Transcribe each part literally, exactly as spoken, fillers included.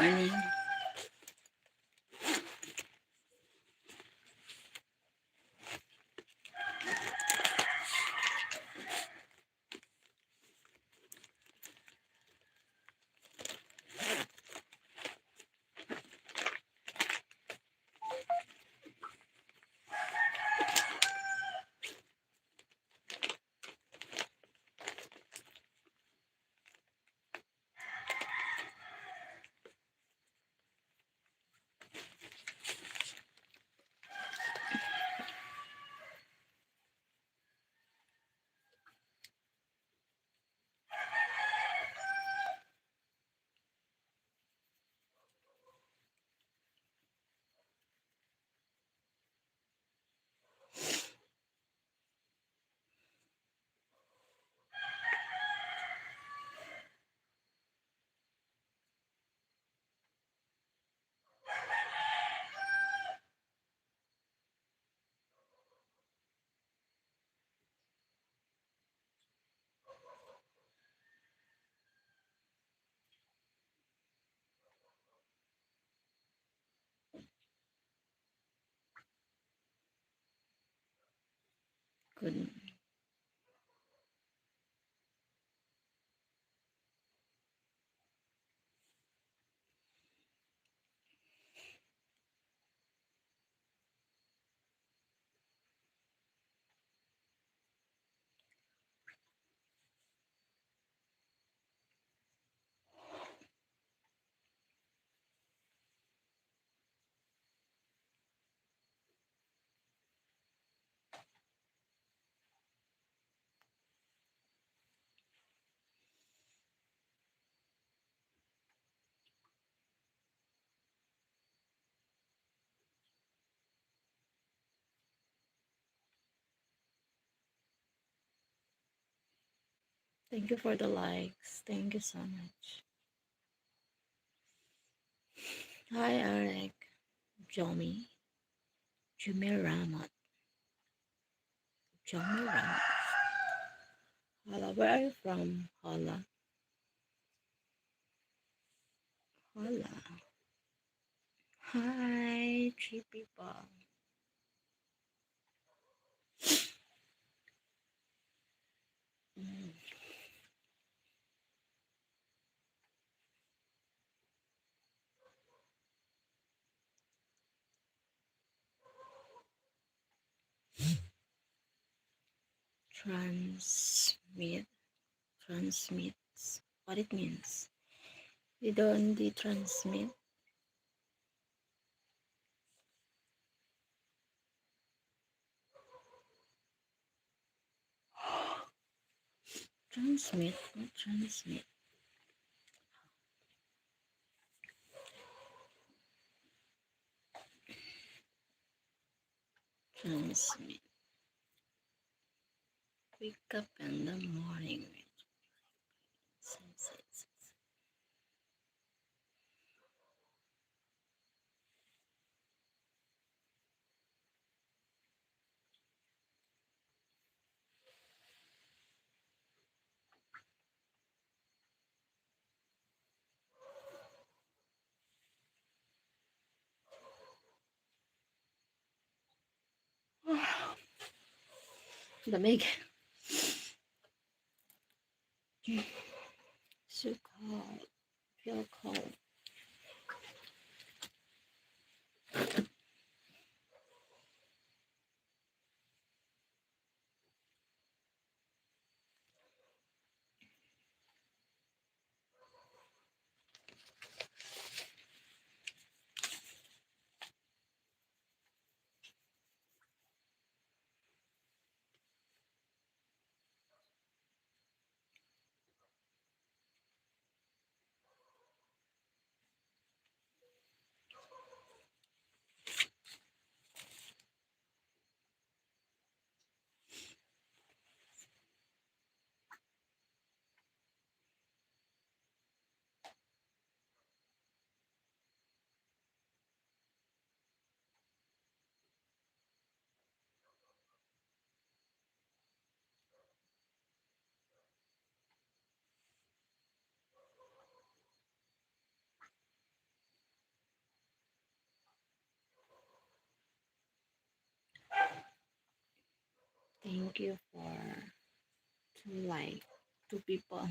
Ani. Good. Thank you for the likes. Thank you so much. Hi, Eric. Jomi. Jomi Ramat. Jomi Ramat. Hala, where are you from? Hala. Hala. Hi, three people. Mm. Transmit, transmits, what it means. They don't, they transmit. Transmit, not transmit. Transmit. Wake up in the morning. Lamig. So cold. Feel cold. Thank you for two like, two people.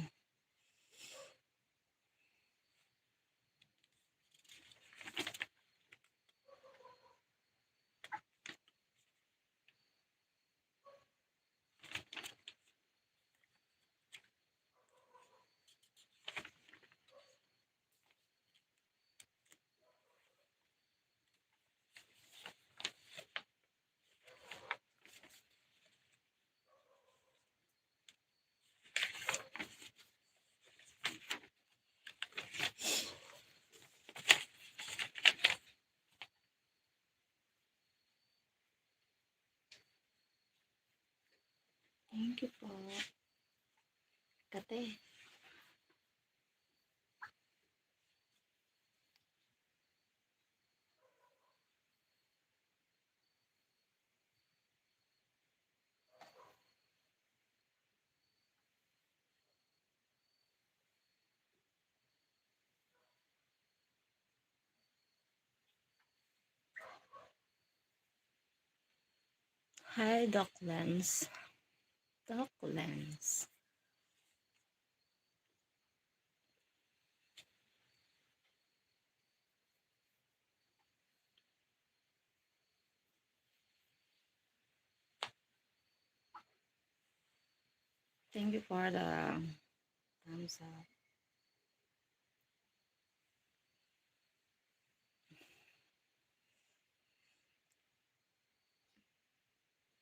Thank you po. Kate. Hi, Doc Lens. Doc Lens. Thank you for the thumbs up.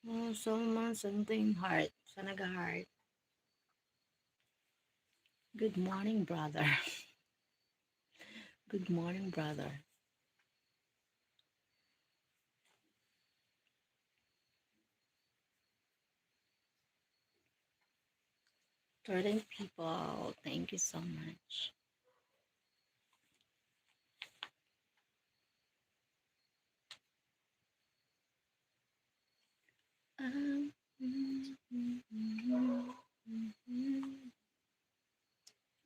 Oh, someone something heart. Sa naga-heart. Good morning, brother. Good morning, brother. Thirteen people. Thank you so much. Um,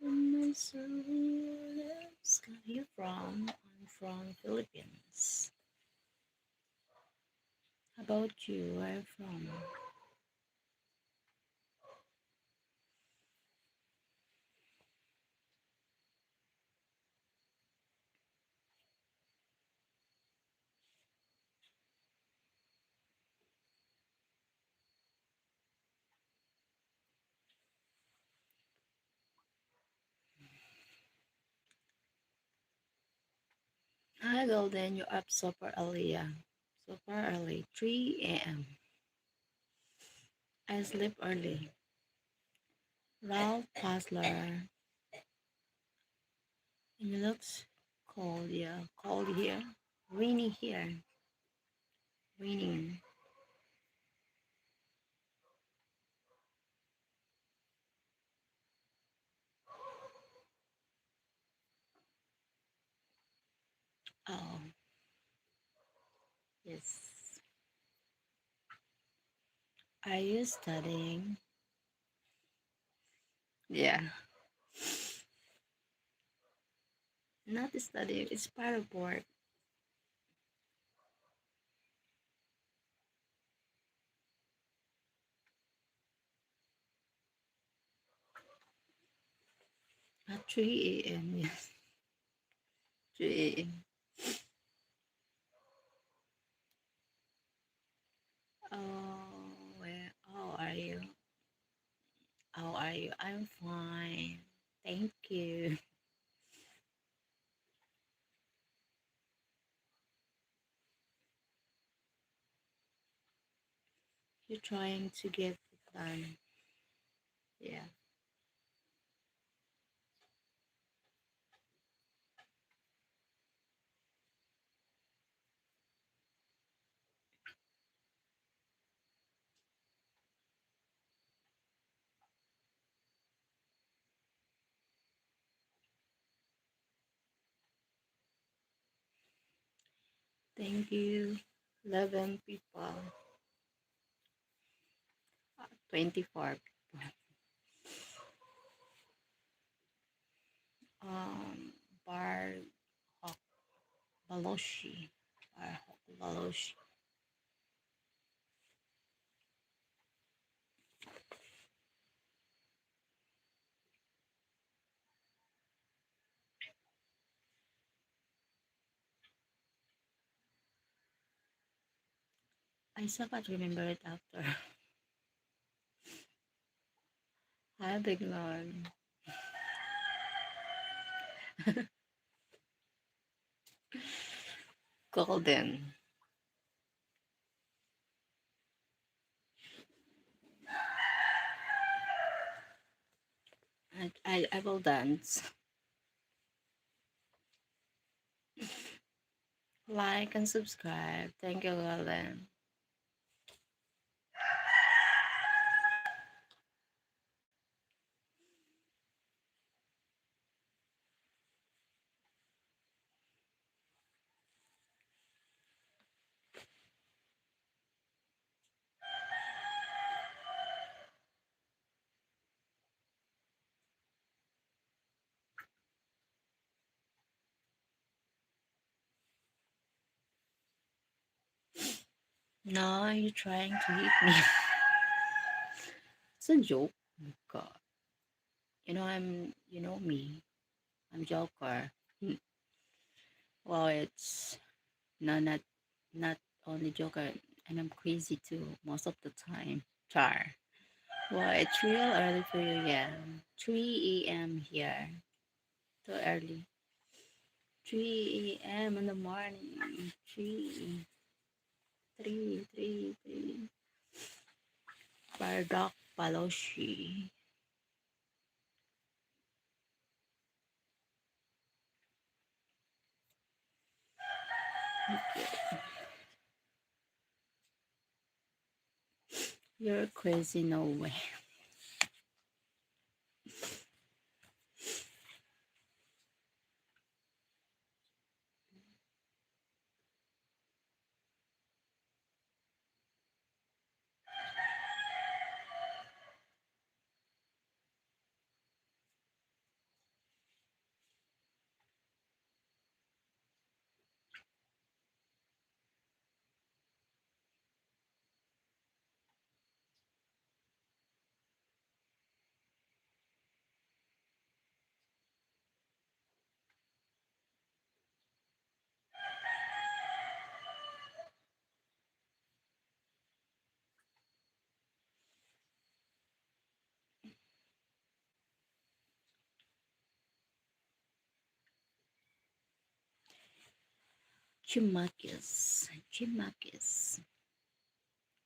my soul loves. Where you from? I'm from Philippines. How about you? Where you from? Hi, Golden. You're up super early, yeah. Super early. Three a.m. I sleep early. Ralph Pasler. It looks cold, yeah. Cold here. Rainy here. Raining. Oh. Yes. Are you studying? Yeah. Not studying, it's part of work. At three a.m., yes. Three a.m. Oh, where, how are you? How are you? I'm fine. Thank you. You're trying to get it done. Yeah. Thank you. Eleven people. Ah, twenty-four people. Um, Bar Hawk Baloshi. Bar Hawk Baloshi. I still can't remember it after. Hi, Biglon. Golden. I, I, I will dance. Like and subscribe. Thank you, Golden. No, you're trying to hit me. It's a joke. Oh my God. You know, I'm, you know me. I'm joker. Well, it's, no, not, not only joker, and I'm crazy too, most of the time. Char. Well, it's real early for you, yeah. Three a m here. Too early. Three a m in the morning. Three. Three, three, three. Bardock Paloshi. Okay. You're crazy, no way. Chimakis, Chimakis.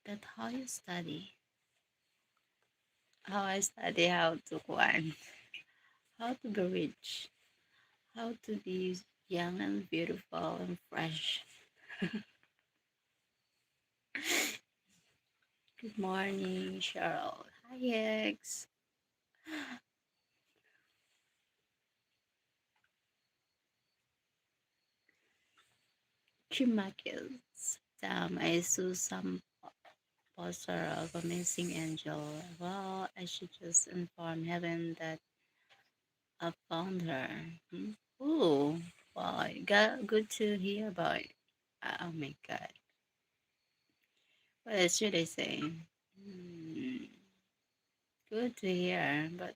That how you study? How I study how to kuan? How to be rich? How to be young and beautiful and fresh? Good morning, Cheryl. Hi, X. Chimakis. Damn, I saw some poster of a missing angel. Well, I should just inform heaven that I found her. Hmm? Ooh, wow. Ga-, good to hear about it. Uh, oh my God. What else should I say? Hmm. Good to hear, but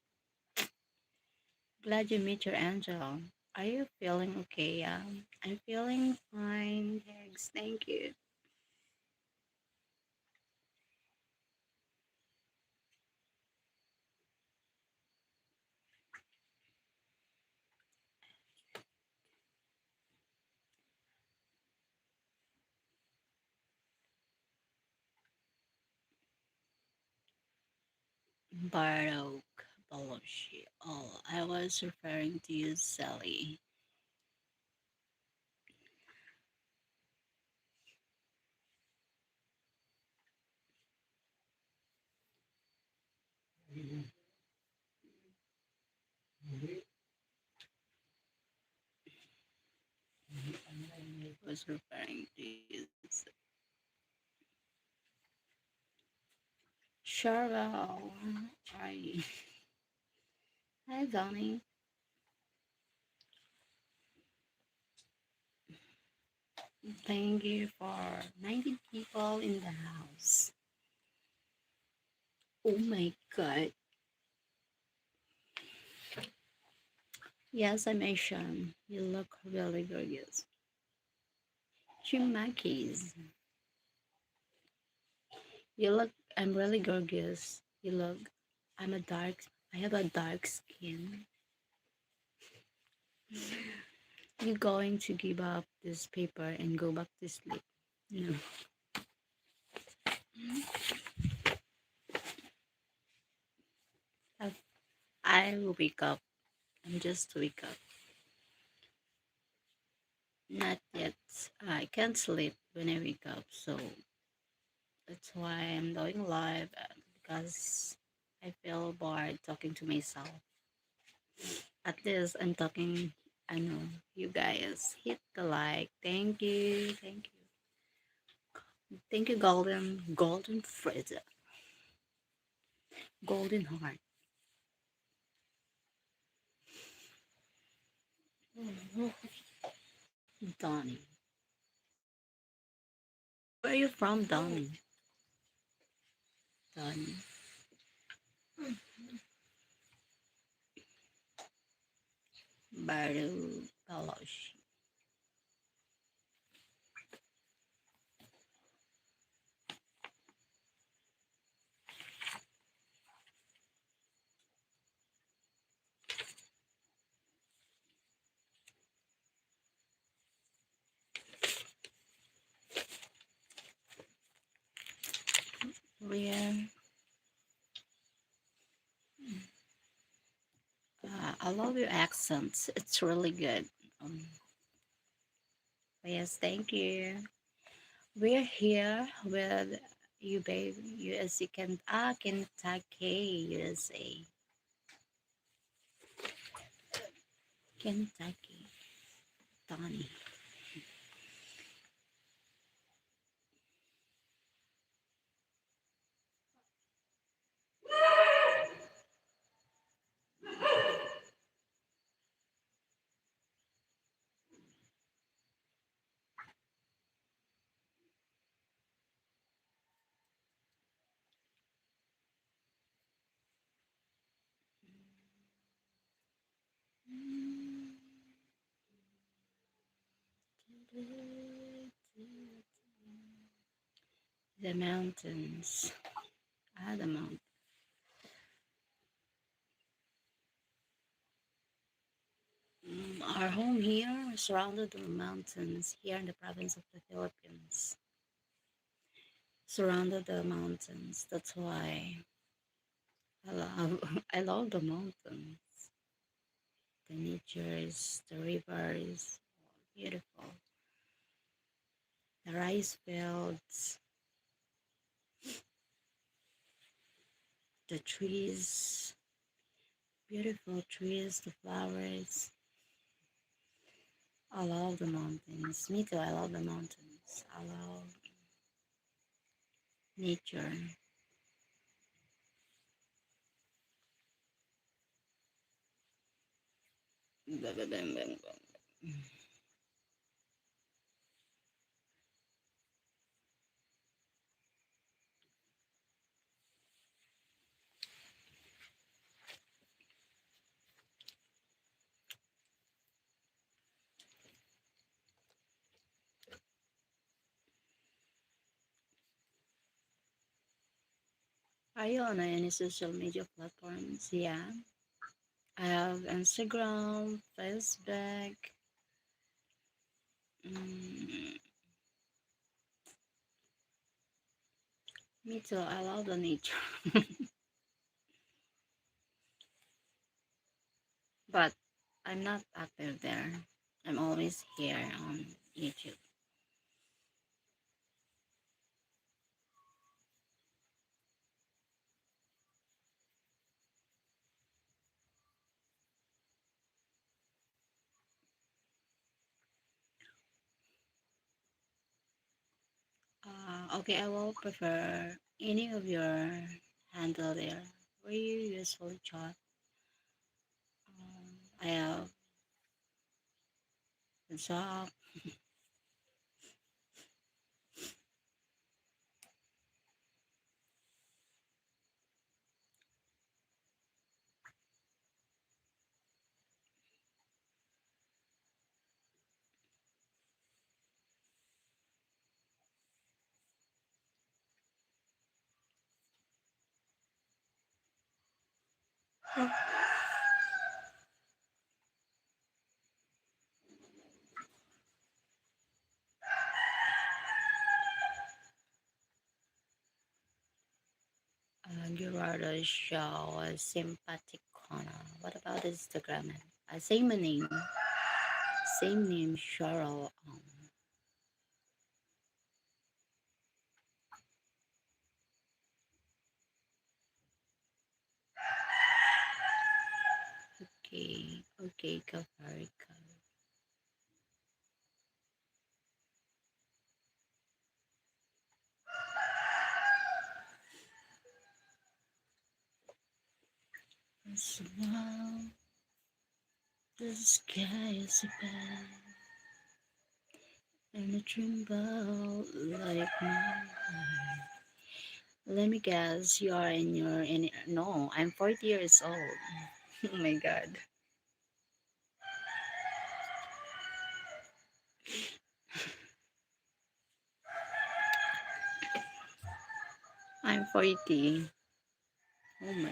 glad you meet your angel. Are you feeling okay? Yeah, I'm feeling fine. Thanks. Thank you. Baroque Balochi. Oh, I was referring to you, Sally. Was referring to you. Charvel. Hi. Hi, Donnie. Thank you for ninety people in the house. Oh my God. Yes, I'm Asian. You look really gorgeous. Chimakis. You look, I'm really gorgeous. You look, I'm a dark, I have a dark skin. You going to give up this paper and go back to sleep? No. I, I will wake up. I'm just wake up. Not yet. I can't sleep when I wake up, so that's why I'm doing live, uh, because I feel bored talking to myself. At least I'm talking, I know, you guys. Hit the like. Thank you. Thank you. Thank you, Golden, Golden Fraser. Golden Heart. Donnie. Where are you from, Donnie? Donnie. Baru Baloch. Where? Uh, I love your accents. It's really good. Um, yes, thank you. We're here with you, babe. U S A, Ken-, ah, Kentucky, U S A. Kentucky. Donnie. The mountains. Ah, the mount-, Mm, our home here, surrounded by mountains, here in the province of the Philippines. Surrounded by mountains. That's why I love, I love the mountains. The natures, the rivers, beautiful. The rice fields, the trees, beautiful trees, the flowers. I love the mountains. Me too, I love the mountains. I love nature. Are you on any social media platforms? Yeah. I have Instagram, Facebook. Mm. Me too, I love the nature. But I'm not active there. I'm always here on YouTube. Uh, okay, I will prefer any of your handle there. Where you usually chat? Um, I have WhatsApp. Uh, Gerardo Show, Sympathy Corner. What about Instagram? Uh, same name. Same name, Cheryl. Um, okay, okay, Kafarika. As well, the sky is above, and a tremble like my heart. Let me guess, you are in your, in, no, I'm forty years old. Oh my God. I'm forty. Oh my.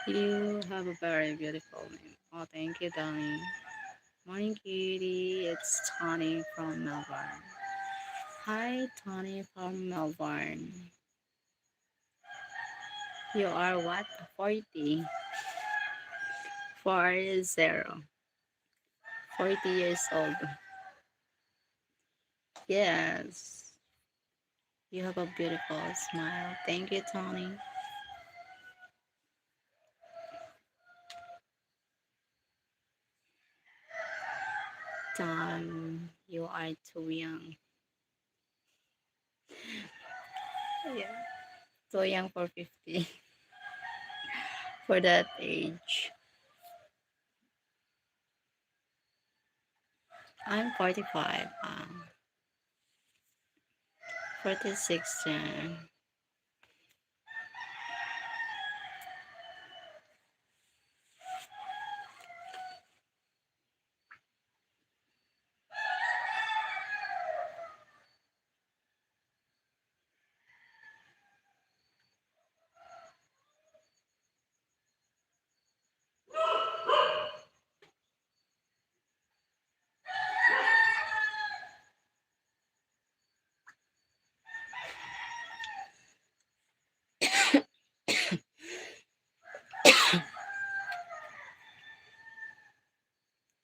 You have a very beautiful name. Oh, thank you, Donnie. Morning, cutie. It's Tony from Melbourne. Hi, Tony from Melbourne. You are what? Forty. Four zero. Forty years old. Yes. You have a beautiful smile. Thank you, Tony. Tom, you are too young. Yeah. Too young for fifty. For that age. I'm forty-five. Um, forty-six. Uh,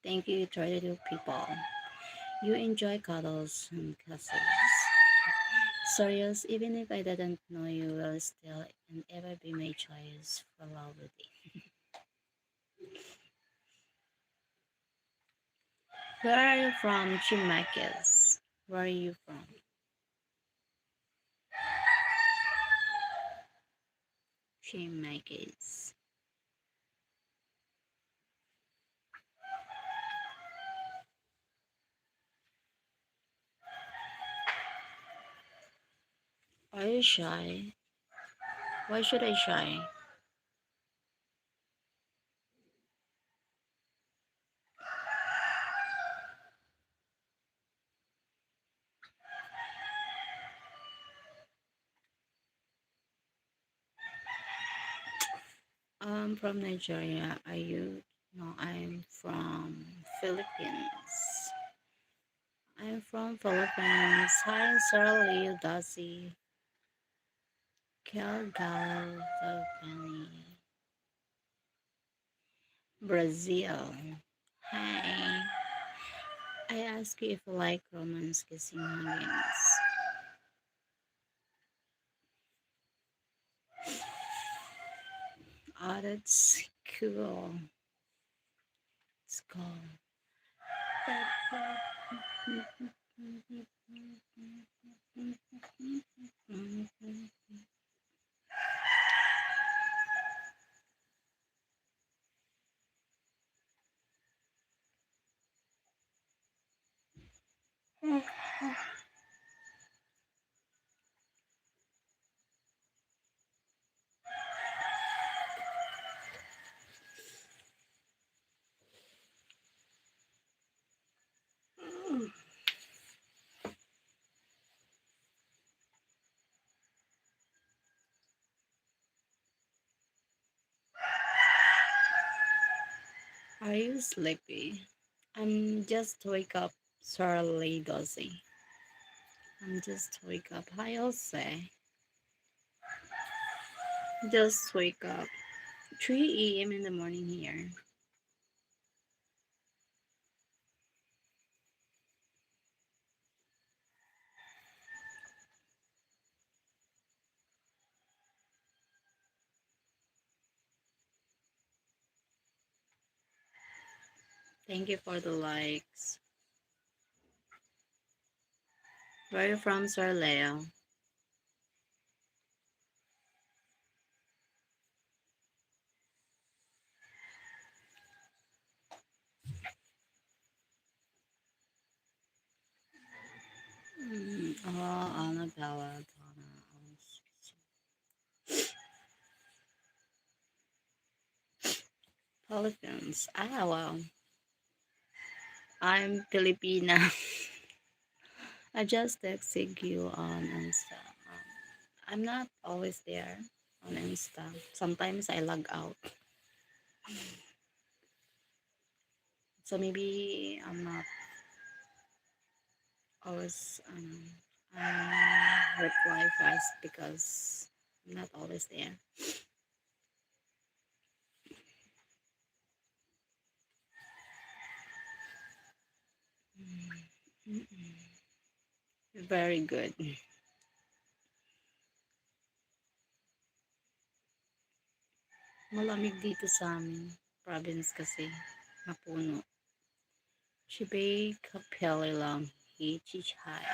Thank you, thirty-two people. You enjoy cuddles and kisses. Serious, even if I didn't know you, will still and ever be my choice for love with you. Where are you from, Chimakis? Where are you from? Chimakis. Are you shy? Why should I shy? I'm from Nigeria. Are you? No, I'm from Philippines. I'm from Philippines. Hi, Sarah Lee, Dasi, Kel Gal, Philippines. Brazil. Hi. I ask you if you like romance kissing huggings. Oh, that's cool. It's cool. Are you sleepy? I'm just wake up, Sir Lay Dozy. I'm just wake up. Hi, Jose. Just wake up. Three a m in the morning here. Thank you for the likes. Where are you from, Sir Leo? Mm, oh, Annabella, Donna, oh, Philippines. Ah, wow. I'm Filipina. I just texted you on Insta. Um, I'm not always there on Insta. Sometimes I log out. So maybe I'm not always, um, I reply fast because I'm not always there. Mm-mm. Very good. Malamig dito sa amin. Province kasi. Mapuno. Shibay Kapeli lang. Hichichai.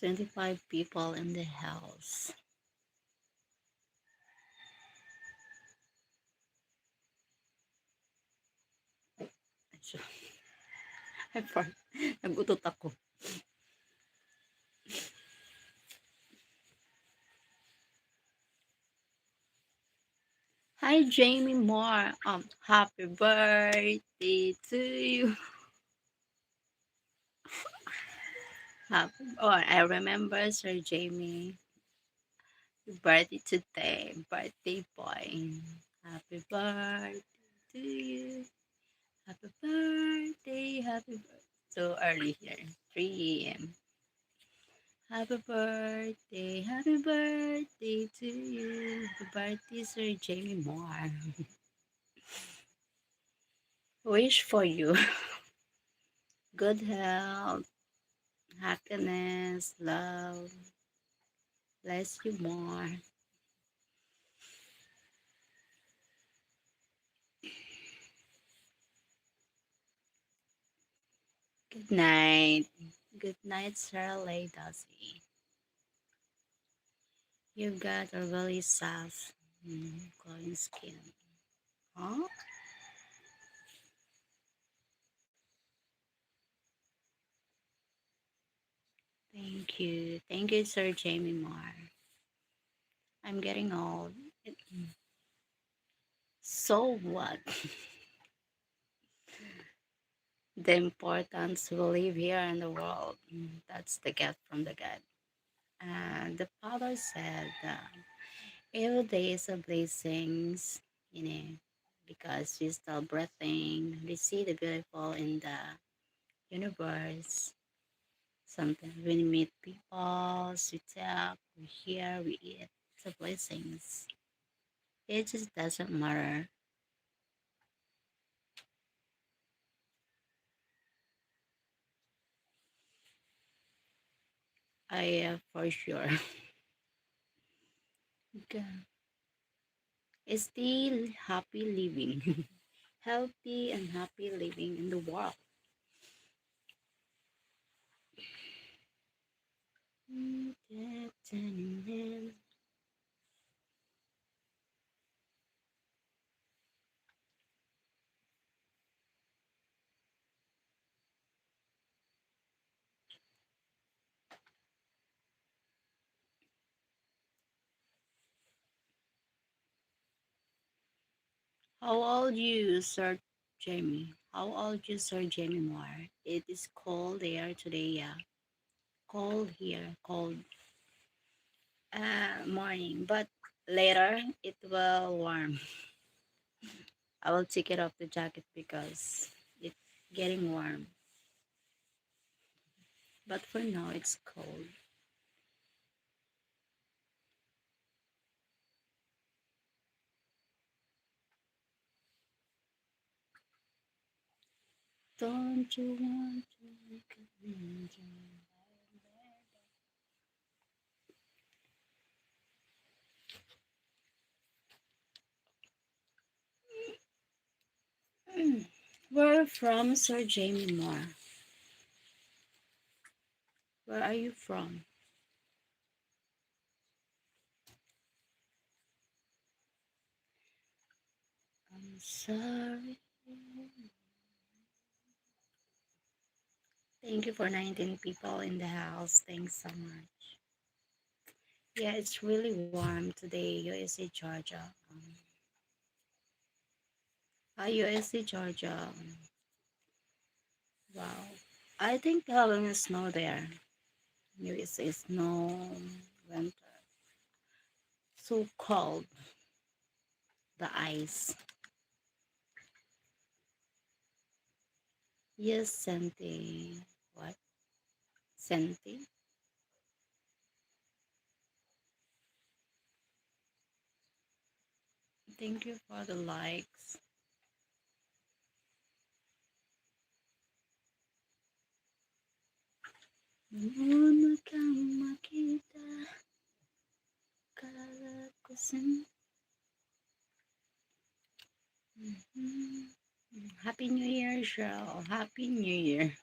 Twenty-five people in the house. Ay, sorry. Ay, fart. Nag-utot ako. Hi, Jamie Moore. Um, happy birthday to you. Happy, oh, I remember Sir Jamie. Your birthday today, birthday boy. Happy birthday to you. Happy birthday, happy birthday. So early here, three a m. Happy birthday, happy birthday to you. Happy birthday, Sir Jamie Moore. Wish for you good health, happiness, love. Bless you more. Good night. Good night, Sir Lay Dozy. You've got a really soft, mm, glowing skin. Huh? Thank you. Thank you, Sir Jamie Moore. I'm getting old. So what? The importance we live here in the world. Mm, that's the gift from the God. And the Father said, uh, every day is a blessings, you know, because we still breathing, we see the beautiful in the universe. Sometimes we meet people, we talk, we hear, we eat. It's a blessings. It just doesn't matter. I, uh, for sure. Okay. Still happy living. Healthy and happy living in the world. How old you, Sir Jamie? How old you, Sir Jamie Moore? It is cold there today, yeah. Cold here, cold. Uh, morning, but later it will warm. I will take it off the jacket because it's getting warm. But for now, it's cold. Don't you want to wake up in your bed? Where from, Sir Jamie Moore? Where are you from? I'm sorry. Thank you for nineteen people in the house. Thanks so much. Yeah, it's really warm today, U S A, Georgia. Um, ah, U S A, Georgia. Um, wow. I think having a snow there. U S A snow, winter. So cold. The ice. Yes, Senti. What? Senti? Thank you for the likes. Una kang makita, kala ko sin-, Mhm. Happy New Year, Cheryl. Happy New Year.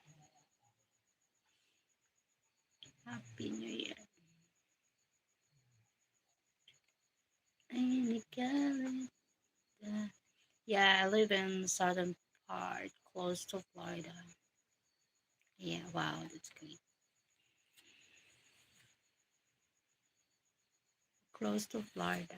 Happy New Year. Ay, nagkalat. Yeah, I live in southern part, close to Florida. Yeah, wow, that's great. Close to Florida.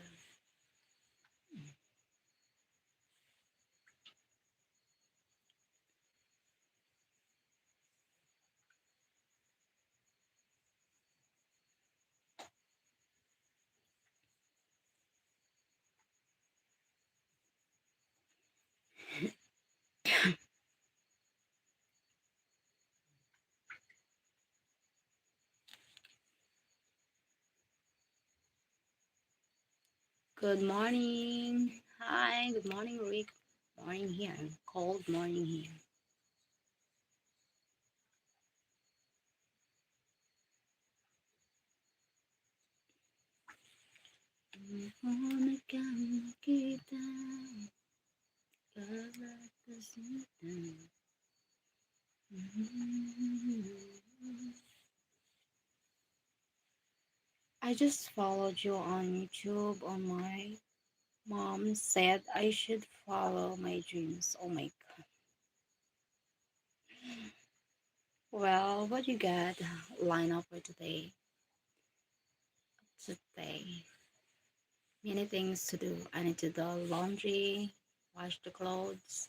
Good morning. Hi, good morning, Rick. Morning here. Cold morning here. Una kang makita, kala ko sinta. I just followed you on YouTube on my mom said I should follow my dreams. Oh my God. Well, what you got lined up for today? Today. Many things to do. I need to do laundry, wash the clothes.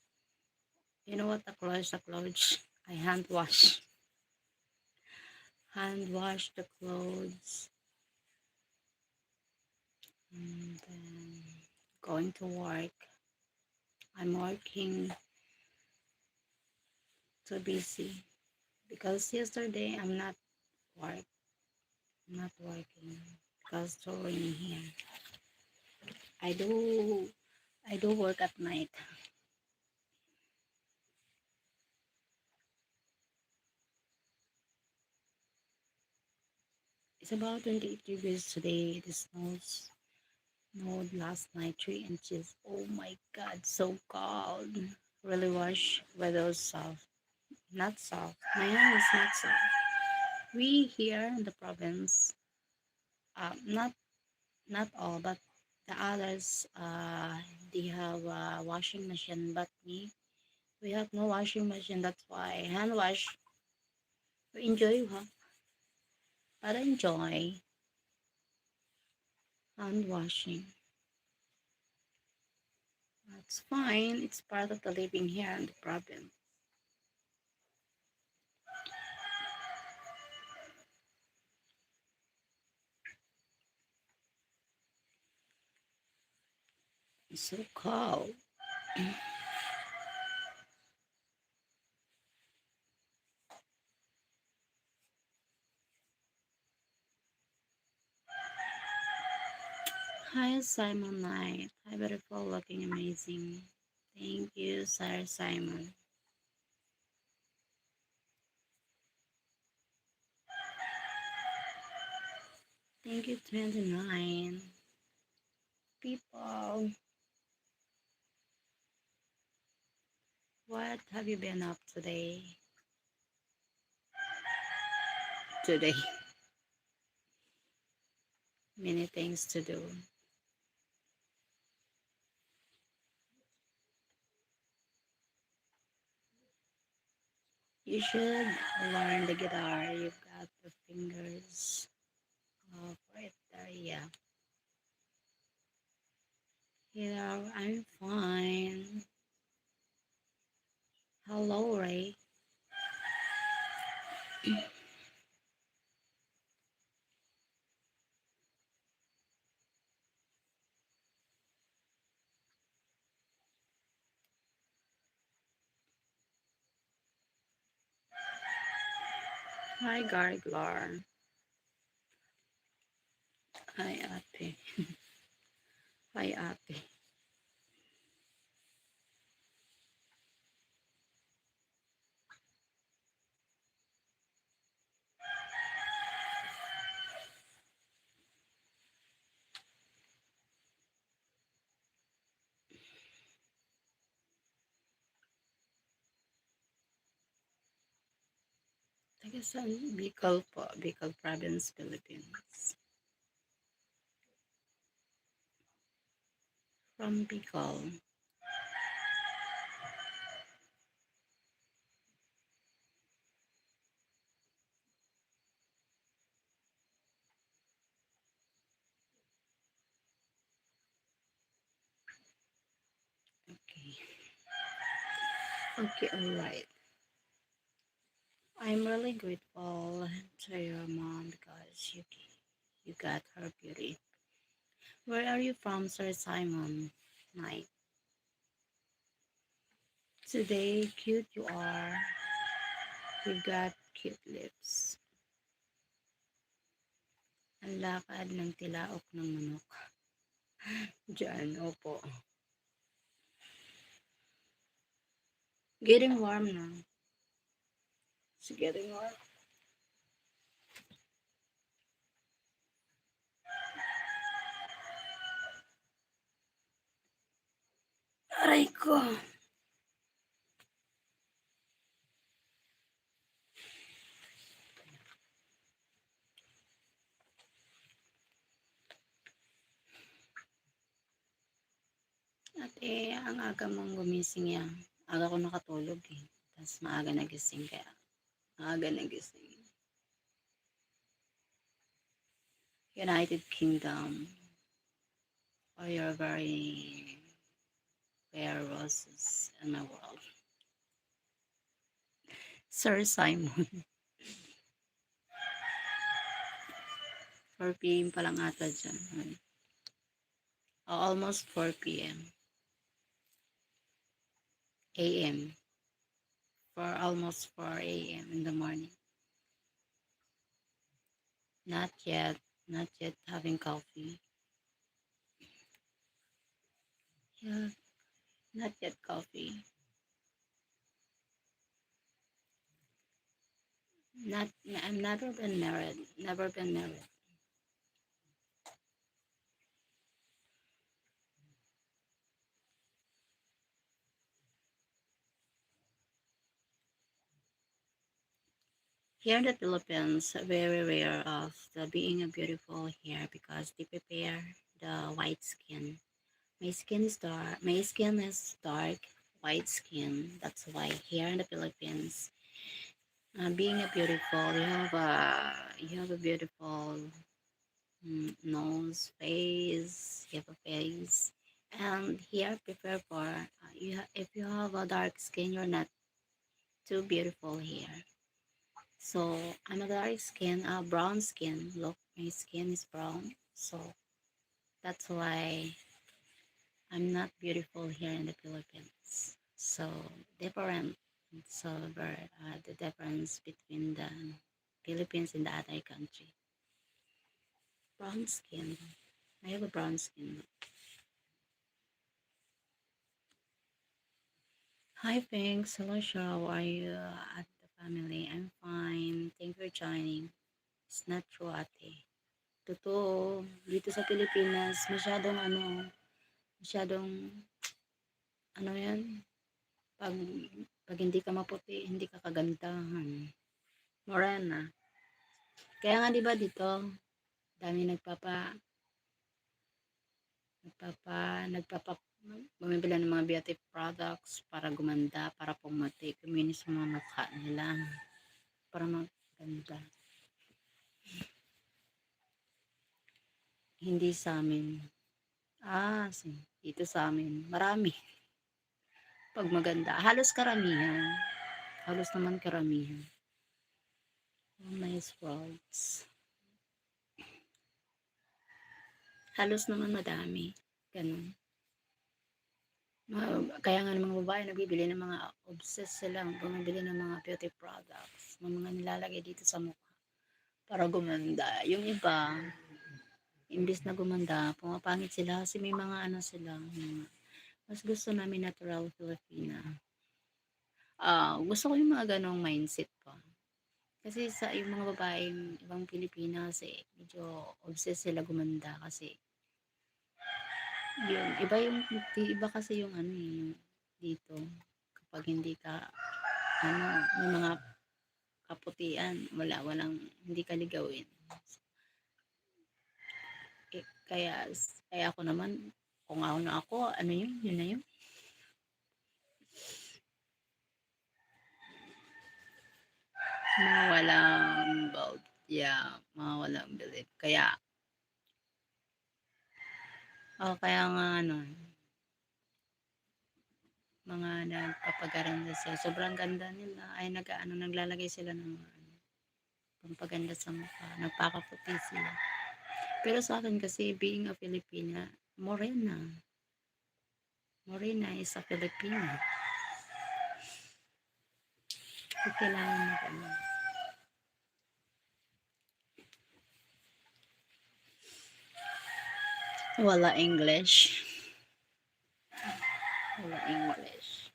You know what? The clothes, the clothes. I hand wash. Hand wash the clothes. And then going to work. I'm working too busy because yesterday I'm not work, not working because too rainy here. I do, I do work at night. It's about twenty-eight degrees today. It snows, snowed last night, three inches. Oh my God, so cold. Really wish weather was soft. Not soft. My hand is not soft. We here in the province, uh, not, not all, but the others, uh, they have a washing machine, but me, we have no washing machine. That's why hand wash. Enjoy, ha? Para enjoy. Hand washing. It's fine. It's part of the living here in the province. It's so cold. Hi, Simon Knight. Hi, beautiful, looking amazing. Thank you, Sir Simon. Thank you, twenty-nine people. What have you been up today? Today. Many things to do. You should learn the guitar. You've got the fingers, uh, for it. There, yeah. Yeah, I'm fine. Hello, Ray. Hi, Garglar. Hi, Ate. Hi, Ate. Taga saan? Bicol po, Bicol Province, Philippines. From Bicol. Okay. Okay, all right. I'm really grateful to your mom because you, you got her beauty. Where are you from, Sir Simon Knight? Today, cute you are. You've got cute lips. Ang lakad ng tilaok ng manok. Diyan, opo. Getting warm na. It's getting warm. Aray ko. At, eh, ang aga mong gumising, ya. Aga ko nakatulog, eh. Tas maaga nagising, kaya maaga nagising. United Kingdom. Oh, you're very rare roses in the world. Sir Simon. Four P M pa lang ata dyan. Oh, almost four P M. A M. For almost four A M in the morning. Not yet. Not yet having coffee. Yeah. Not yet coffee. Not, I've never been married. Never been married. Here in the Philippines, very rare of the being a beautiful here because they prepare the white skin. My skin is dark. My skin is dark, white skin. That's why here in the Philippines, uh, being a beautiful, you have a, you have a beautiful, mm, nose, face, you have a face. And here, prepare for, uh, you ha- if you have a dark skin, you're not too beautiful here. So, I'm a dark skin, uh, brown skin. Look, my skin is brown. So, that's why I'm not beautiful here in the Philippines. So, different. So, very, uh, the difference between the Philippines and the other country. Brown skin. I have a brown skin. Hi, thanks. Hello, Sha. How are you and the family? I'm fine. Thank you for joining. It's not true, ate. Totoo, dito sa Pilipinas, masyadong ano, masyadong, ano yan, pag, pag hindi ka maputi, hindi ka kagandahan. Morena. Kaya nga, di ba, dito, dami nagpapa, nagpapa, nagpapa, bumibili ng mga beauty products para gumanda, para pumuti, kuminis yung mga mukha nila, para maganda. Hindi sa amin. Ah, si, dito sa amin, marami. Pag maganda, halos karamihan. Halos naman karamihan. Oh, nice words. Halos naman madami. Ganun. Mga, kaya nga ng mga babae, nagbibili ng mga, obsessed sila, bumibili ng mga beauty products, ng mga nilalagay dito sa mukha para gumanda. Yung iba, imbis na gumanda, pumapangit sila kasi may mga ano sila, mga, mas gusto namin natural Filipina. Ah, gusto ko yung mga ganong mindset pa. Kasi sa, yung mga babaeng ibang Pilipina kasi medyo obsessed sila gumanda kasi yung iba yung, di iba kasi yung ano eh, yung dito. Kapag hindi ka, ano, may mga kaputian, wala, walang, hindi ka ligawin. Eh, kaya, kaya ako naman, kung ako na ako, ano yun, yun na yun. Mga walang bulb. Yeah, mga walang bilib. Kaya, oh, kaya nga, ano, mga nagpapaganda sila. Sobrang ganda nila. Ay, nag-, ano, naglalagay sila ng mga, ano, pampaganda sa mukha. Nagpakaputi sila. Pero sa akin kasi, being a Filipina, morena. Morena is a Filipina. Di kailangan mag-, ano. Wala English. Wala English.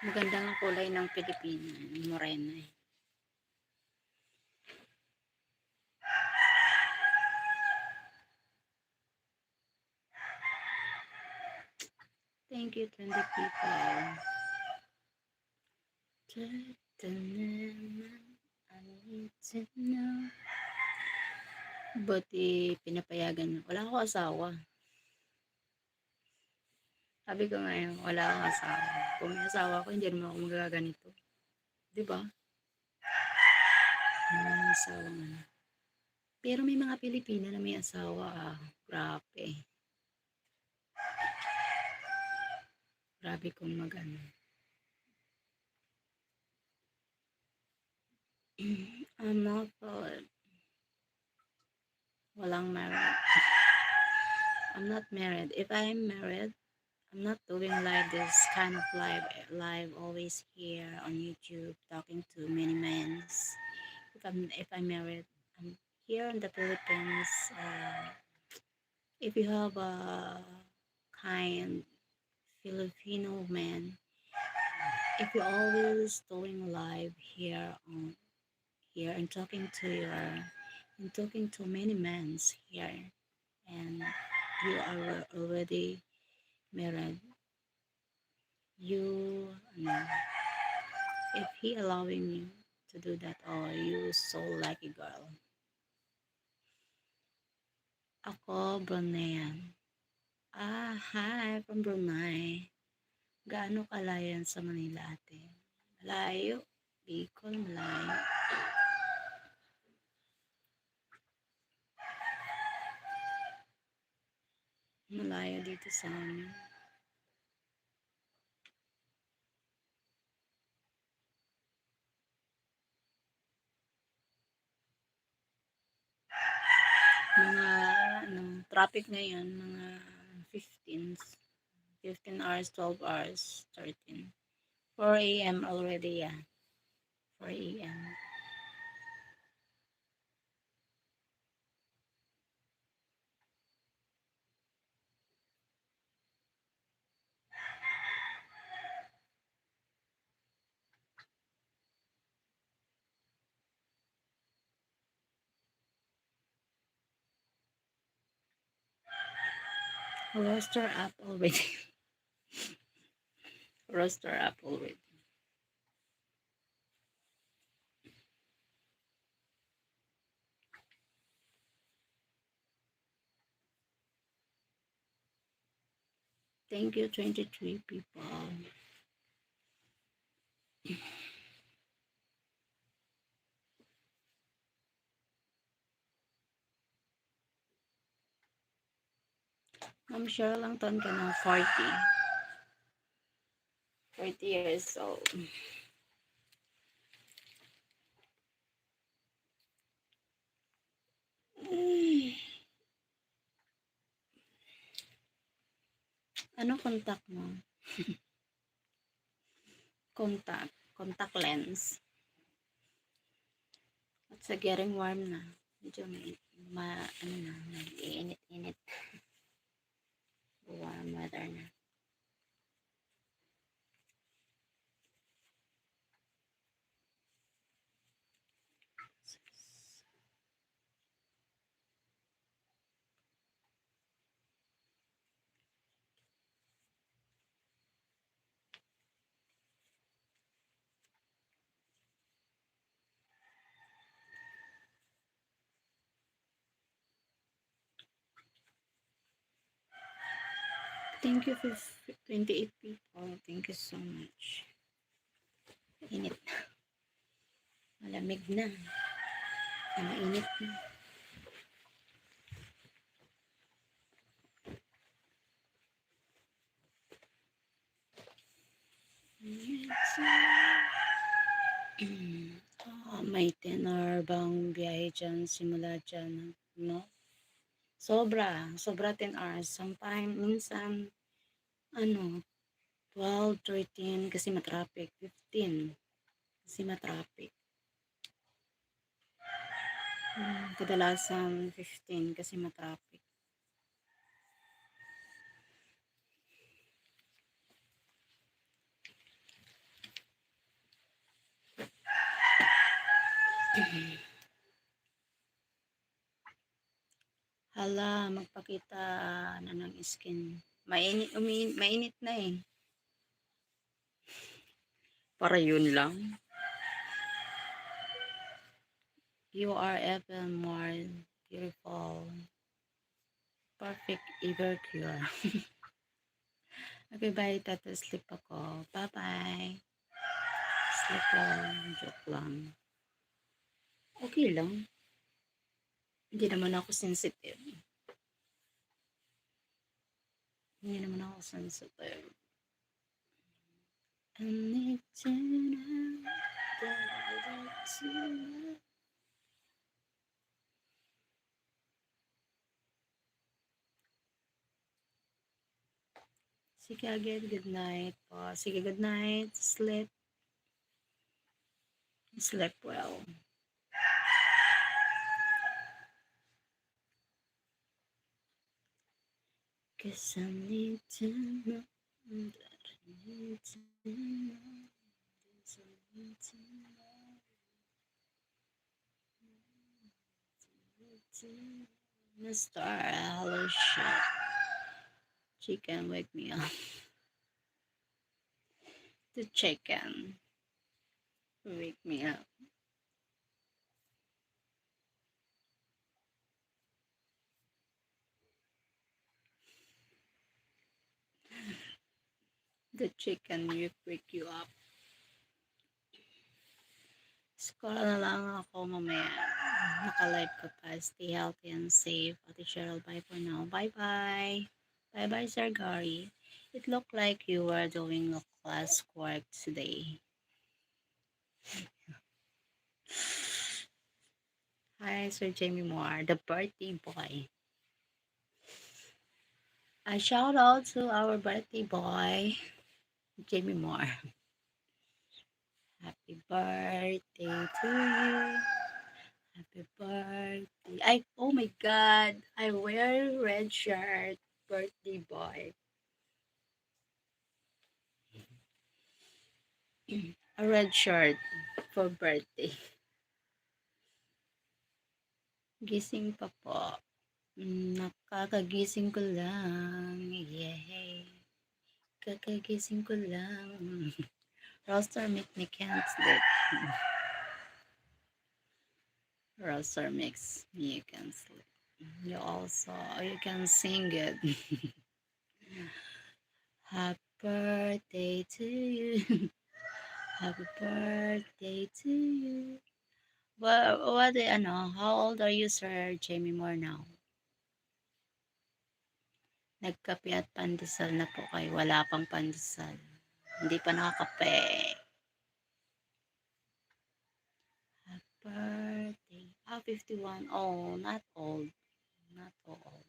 Maganda nga kulay ng Pilipina, morena eh. Thank you, twenty people. Tatanan, I need to know. Buti pinapayagan niya. Wala akong asawa. Sabi ko nga, eh, wala akong asawa. Kung may asawa ako, hindi naman ako magaganito. Di ba? May asawa nga. Pero may mga Pilipina na may asawa, ah. Grabe. Grabe kung mag-ano. I'm not for, walang married. I'm not married. If I'm married, I'm not doing live, this kind of live, live always here on YouTube, talking to many men. If I'm, if I'm married, I'm here in the Philippines. Uh, if you have a kind Filipino man, if you're always doing live here on, here and talking to your, and talking to many men here, and you are already married, you, ano, if he allowing you to do that, oh, you so lucky girl. Ako, Bruneian. Ah, hi from Brunei. Gaano kalayo yan sa Manila, ate? Malayo. Bicol, malayo. Malayo dito sa amin. Mga, ano, traffic ngayon, mga fifteen, fifteen hours, twelve hours, thirteen. Four a m already, yeah. Four a m. Roster up already. Roster up already. Thank you, twenty-three people. Ma'am Cheryl, ilang taon ka na? Forty. Forty years old. Ano contact mo? Contact, contact lens. It's getting warm na. Medyo may, ma-, ano na, nag-iinit-init. Warm weather na. Thank you for f-, twenty-eight people. Thank you so much. Init na. Malamig na. Ah, mainit na. Ah, may ten hour bang biyahe diyan, simula diyan, no? Sobra, sobra ten hours. Sometimes, minsan, ano, twelve, thirteen kasi ma-traffic, fifteen kasi ma-traffic. Hmm, kadalasan fifteen kasi ma-traffic. Hala, magpakita na ng skin. Mainit, umi-, mainit na eh. Para yun lang. You are even more beautiful. Perfect ever cure. Okay, bye. Tata-sleep ako. Bye-bye. Sleep lang. Joke lang. Okay lang. Hindi naman ako sensitive. Hindi naman ako sensitive. I need to know that I want to know. Sige, again, good night po. Sige, good night. Sleep. Sleep well. 'Cause I need to know that I need to know this, I need to know. Mister Alicia. Chicken, wake me up. The chicken, wake me up. The chicken will wake you up. Scroll na lang ako mamaya. Naka-live ka pa. Stay healthy and safe. Ate Cheryl, bye for now. Bye-bye. Bye bye, Sir Gary. It looked like you were doing a class work today. Hi, Sir Jamie Moore, the birthday boy. A shout out to our birthday boy, Jamie Moore. Happy birthday to you. Happy birthday. Ay, oh my God. I wear red shirt. Birthday boy. A red shirt for birthday. Gising pa po. Mm, nakakagising ko lang. Yay. Kakagising ko lang. Roaster make me can't sleep. Roaster makes me can't sleep. You also, you can sing it. Happy birthday to you. Happy birthday to you. What, what, ano, how old are you, Sir Jamie Moore, now? Nagkape at pandesal na po kayo. Wala pang pandesal. Hindi pa nakakape. Happy birthday. Ah, fifty-one. Oh, not old. Not old.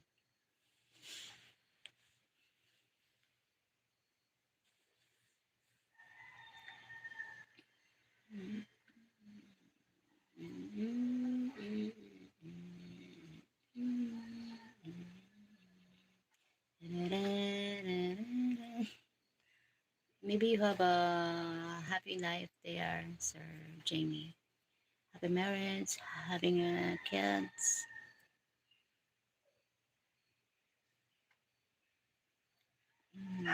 Maybe you have a happy life there, Sir Jamie. Happy marriage, having, uh, kids. Mm.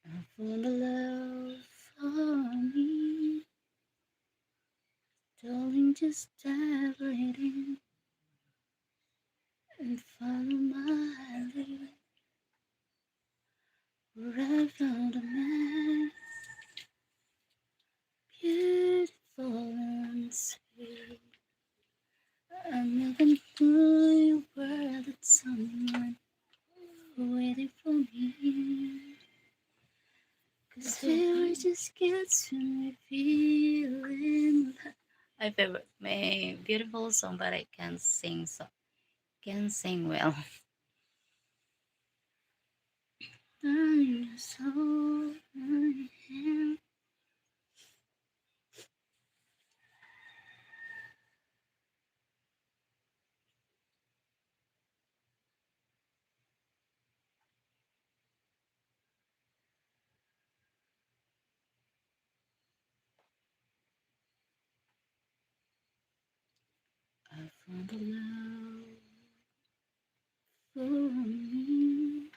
I found a love for me. Darling, just dive right in and follow my lead. Right from the man, beautiful and sweet. I never knew you were that someone waiting for me. 'Cause fever just gets when we feel in love. I feel my beautiful song, but I can't sing, so can't sing well. I'm so I found a love for me.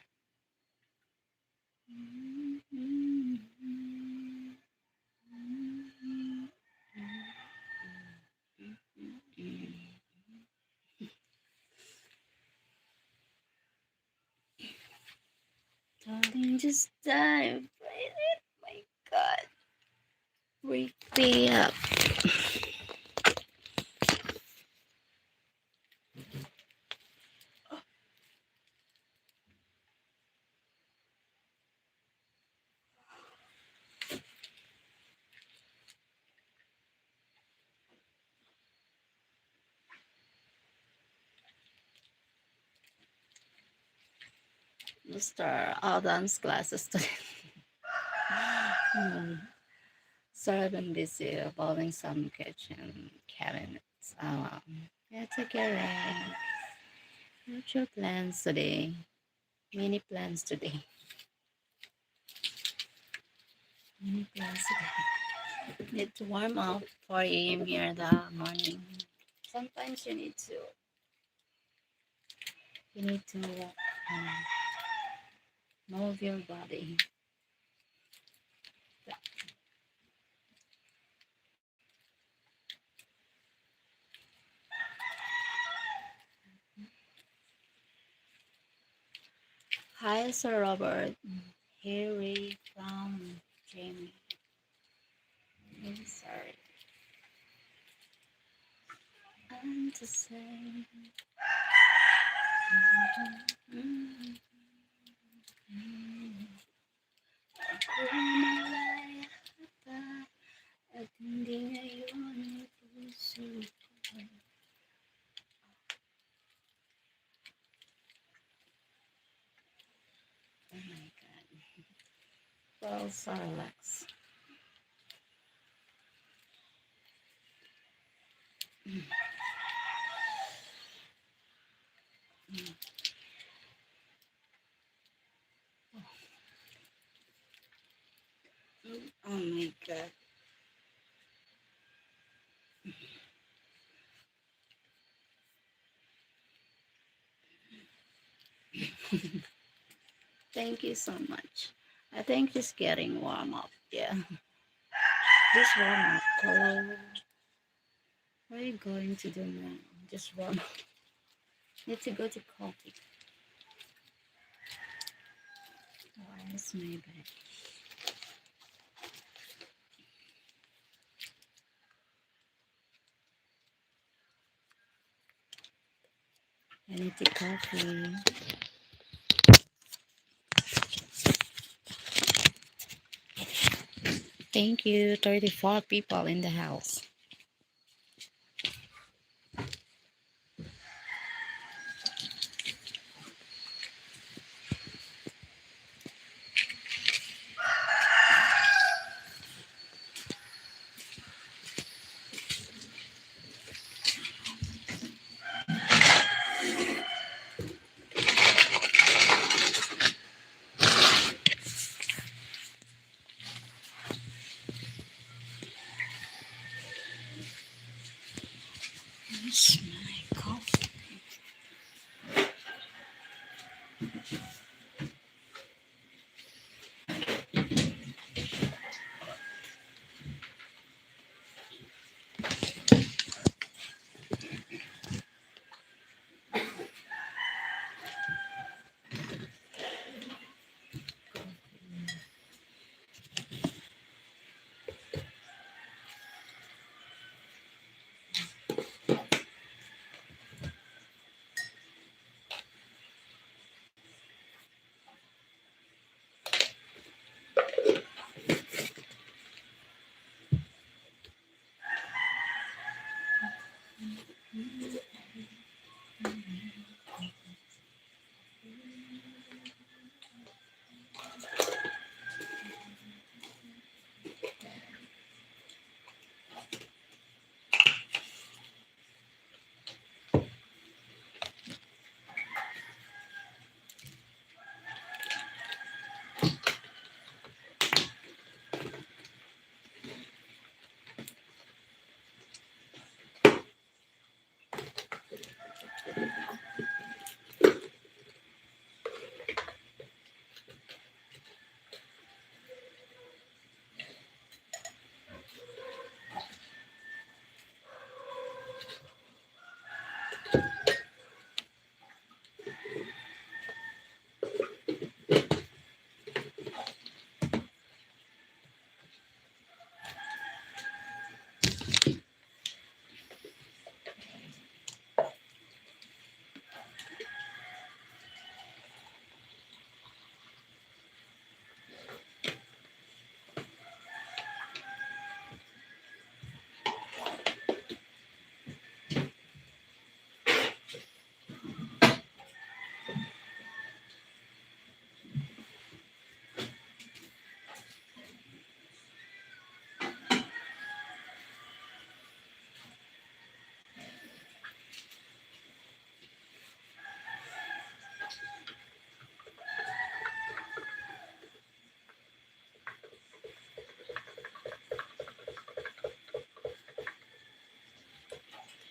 Darling, just dive right in. My God. Wake me up. Mister Alden's classes today. Hmm. Sorry, I've been busy building some kitchen cabinets. Um, yeah, take care, Rex. What's your plans today? Many plans today. Many plans today. Need to warm up four a.m. here in the morning. Sometimes you need to, you need to, um, move your body. Hi, Sir Robert. Here we from Jamie. I'm sorry. want to say. Ako malaya pa, at hindi ngayon ang puso ko. Oh my God. Well, so relax. Oh my God. Thank you so much. I think she's getting warm up. Yeah. Just warm up. Hello. What are you going to do now? Just warm up. Need to go to coffee. Where's my bed? I need to coffee. Thank you. Thirty-four people in the house. Where's my coffee?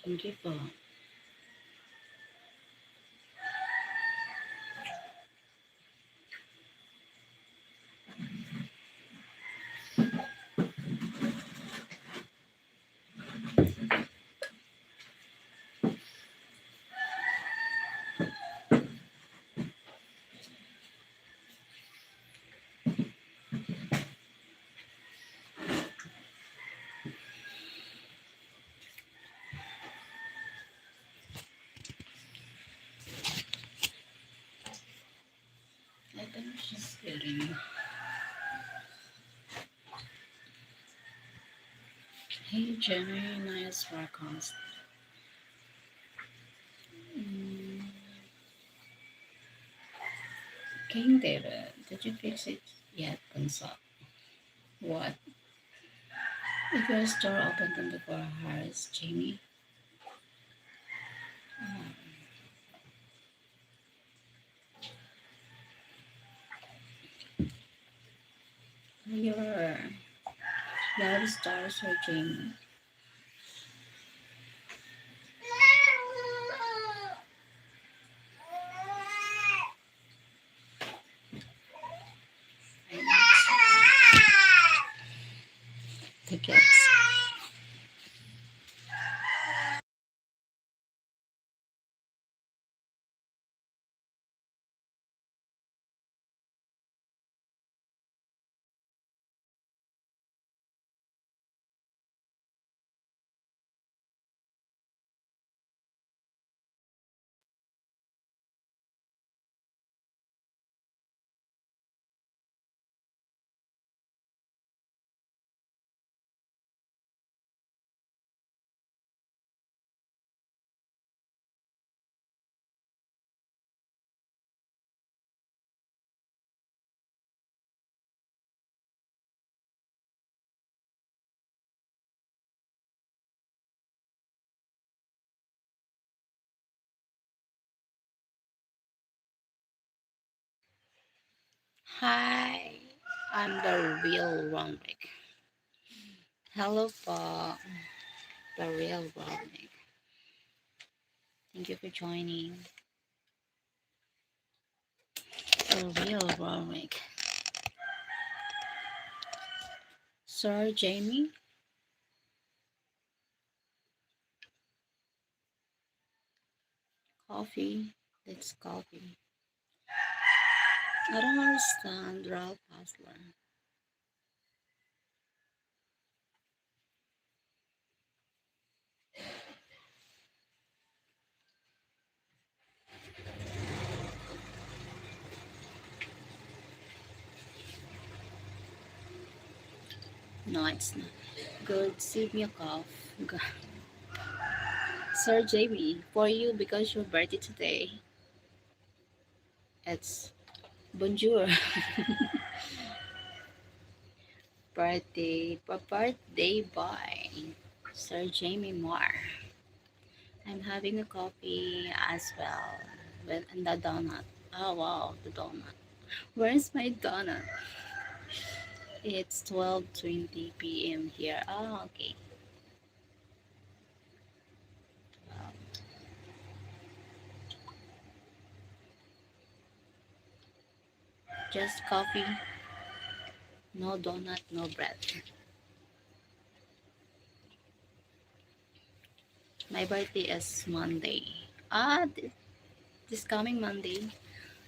Thank you po. Hey, Jenny, nice podcast. Mm. King David, did you fix it yet, Bunso? What? If your store open twenty-four hours, Jamie? Um, your love stars are Jamie. Tickets. Hi, I'm the real Ronrick. Hello po, the real Ronrick. Thank you for joining. The real Ronrick. Sir Jamie? Coffee. That's coffee. I don't understand, Ralph Hasler. No, it's not. Good. Save me a cough. Ga- Sir Jamie, for you, because your birthday today, it's bonjour. Birthday, pa birthday boy, Sir Jamie Moore. I'm having a coffee as well. Well, and the donut. Oh, wow, the donut. Where's my donut? It's twelve twenty p m here. Oh, okay. Just coffee. No donut, no bread. My birthday is Monday. Ah, th- this coming Monday.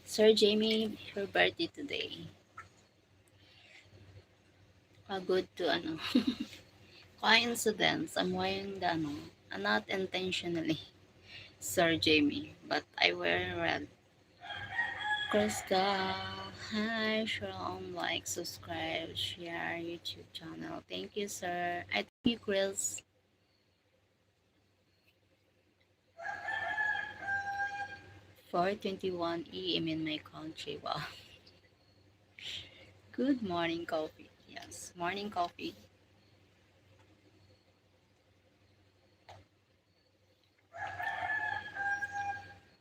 Sir Jamie, your birthday today. Ah, good to ano. Coincidence. I'm wearing the ano, ah, not intentionally. Sir Jamie, but I wear red. Krista, hi, share, um, like, subscribe, share YouTube channel. Thank you, sir. I thank you, Chris. Four twenty-one a m in my country. Wow. Good morning, coffee. Yes, morning coffee.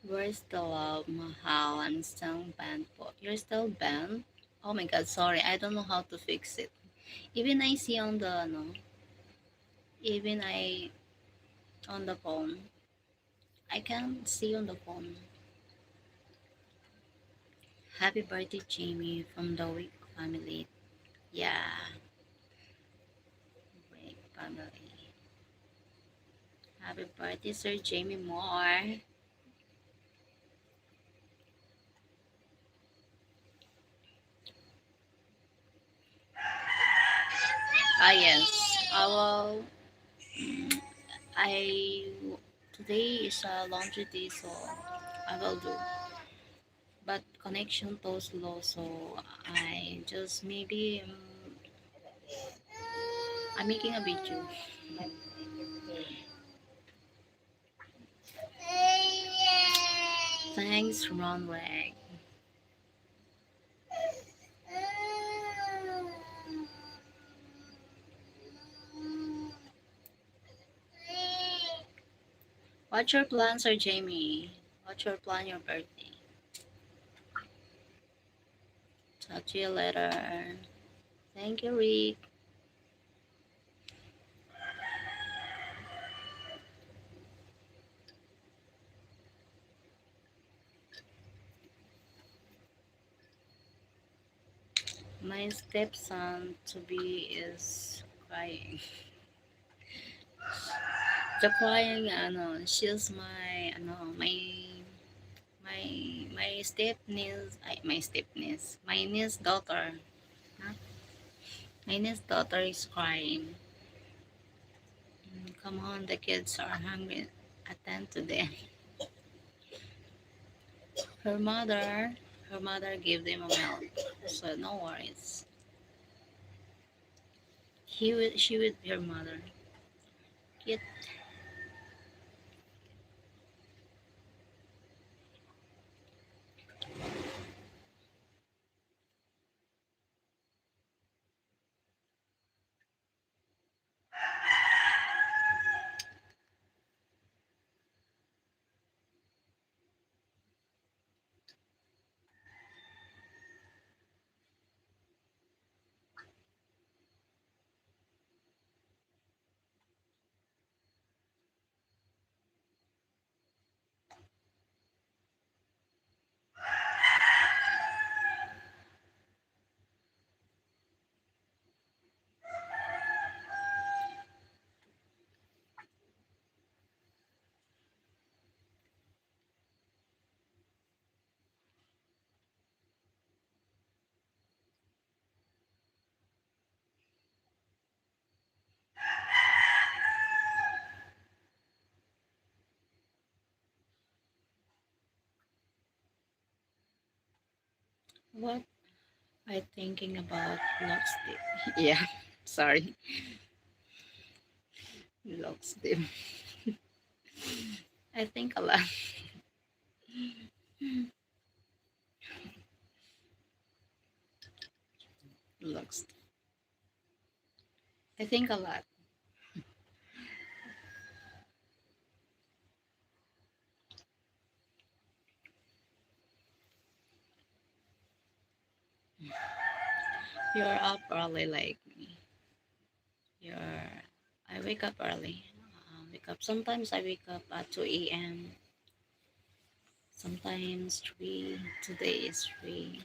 Where's the love, mahal? I'm still banned po. You're still banned? Oh my God, sorry. I don't know how to fix it. Even I see on the, ano, even I, on the phone. I can't see on the phone. Happy birthday, Jamie, from the Wick family. Yeah. Wick family. Happy birthday, Sir Jamie Moore. Ah, yes. I will, mm, I, today is a laundry day, so I will do. but connection too slow, so I just maybe, um, I'm making a video. Thanks, Ron Leg. What's your plan, Sir Jamie? What's your plan, your birthday? Talk to you later. Thank you, Rick. My stepson to be is crying. The crying, ano, she's my, ano, my, my, my step niece, ay, my step niece, my niece daughter. Huh? My niece daughter is crying. Mm, come on, the kids are hungry. Attend to them. Her mother, her mother gave them a milk, so no worries. He will, she will be her mother. Cute. What I thinking about locks di-, yeah, sorry. Locks di-, I think a lot. Locks. I think a lot. You're up early like me. You're, I wake up early. Uh, wake up. Sometimes I wake up at two a m. Sometimes three. Today is three.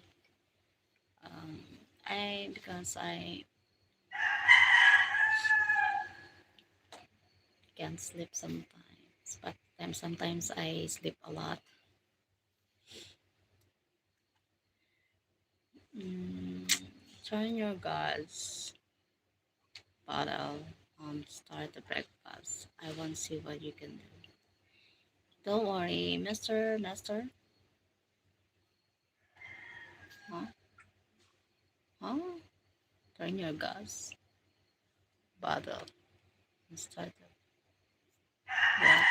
Um, I, because I can't sleep sometimes, but time, sometimes I sleep a lot. Mm, turn your gas bottle on, start the breakfast. I want to see what you can do. Don't worry, Mister Nestor. Huh? Huh? Turn your gas bottle and start the, yeah.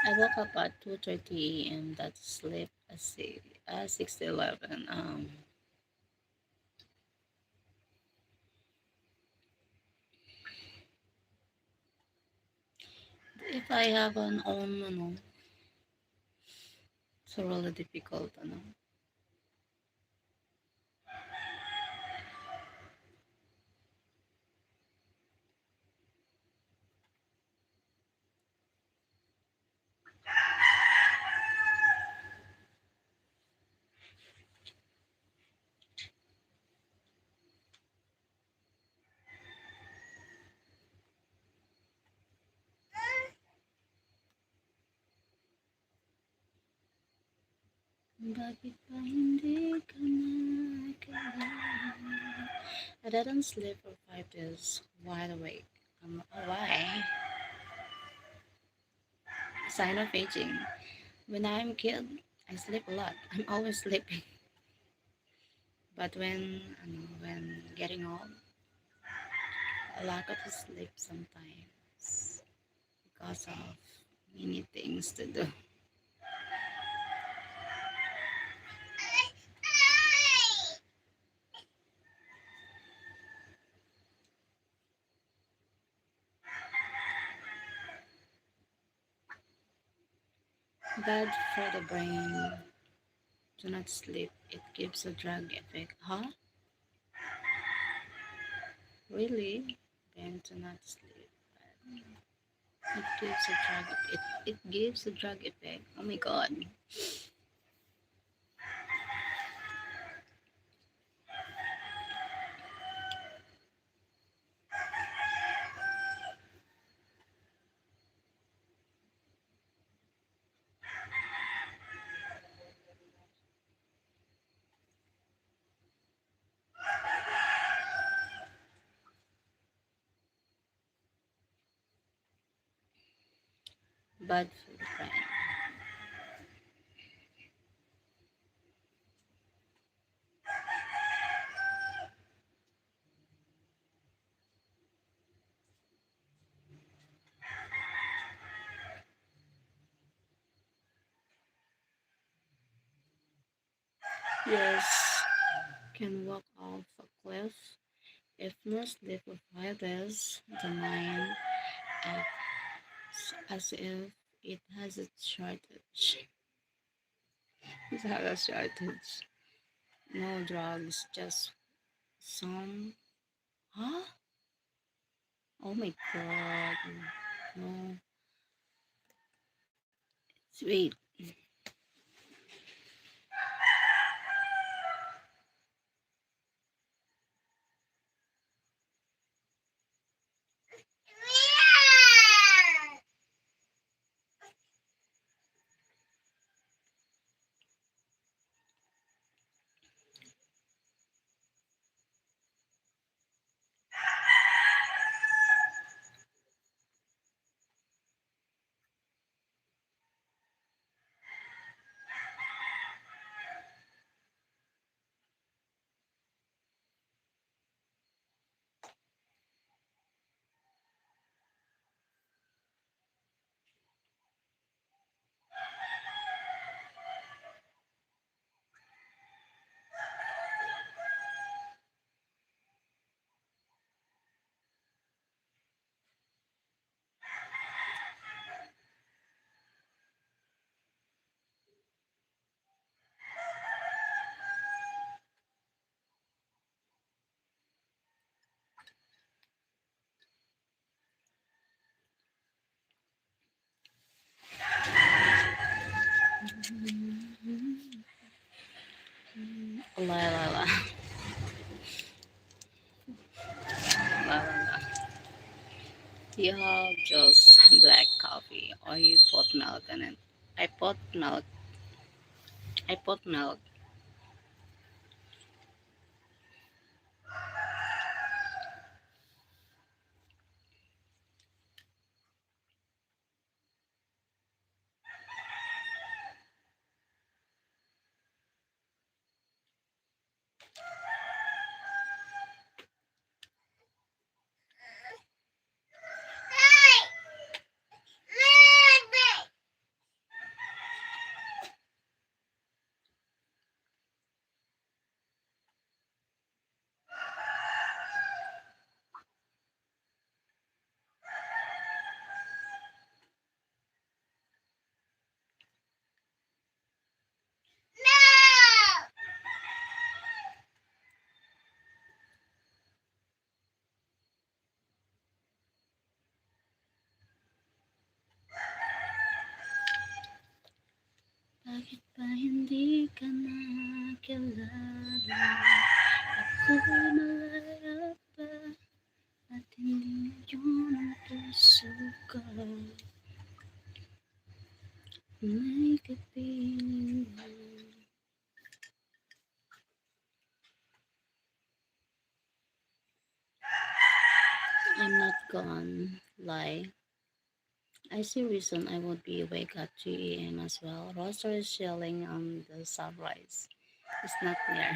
I woke up at two thirty a m. That's sleep at si-, uh, six to eleven. Um, if I have an own, ano, it's really difficult, ano. Bakit ba hindi ka nakakilala? I didn't sleep for five days, wide awake. I'm away. Sign of aging. When I'm kid, I sleep a lot. I'm always sleeping. But when, ano, when getting old, I lack of sleep sometimes because of many things to do. Bad for the brain. Do not sleep. It gives a drug effect. Huh? Really? Ben, do not sleep. It gives a drug. It, it gives a drug effect. Oh my God. Bad for the brain. Yes, can walk off a cliff. If no sleep for five days, the mind acts as if it has a shortage. It has a shortage. No drugs, just some. Huh? Oh my God. No. Wait. La, la, la. La, la, la. You have just black coffee or you put milk in it? I put milk. I put milk. Bakit ba hindi ka nakilala? Ako malaya pa at hindi yun ang puso ko. May kapiling mo. I'm not gonna lie. I see reason I would be wake at two a m as well. Roster is chilling on the sunrise. It's not near.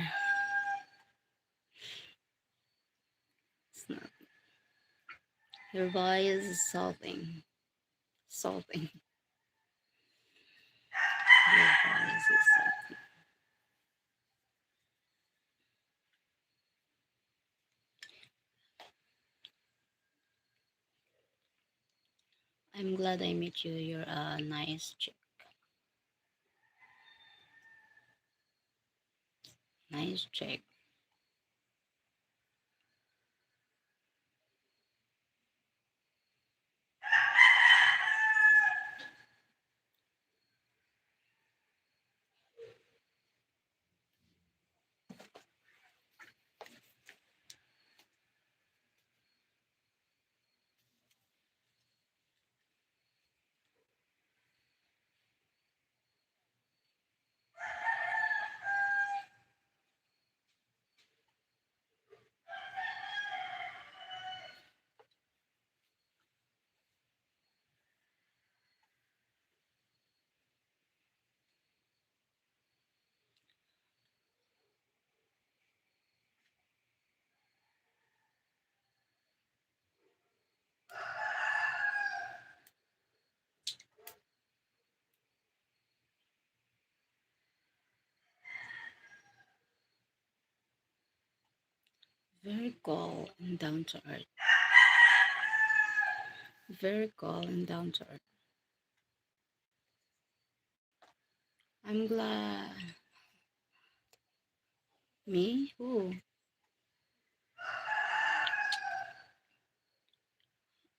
It's not. Your voice is solving. Solving. Your voice is solving. I'm glad I met you. You're a nice chick. Nice chick. Very cool and down to earth. Very cool and down to earth. I'm glad. Me? Who?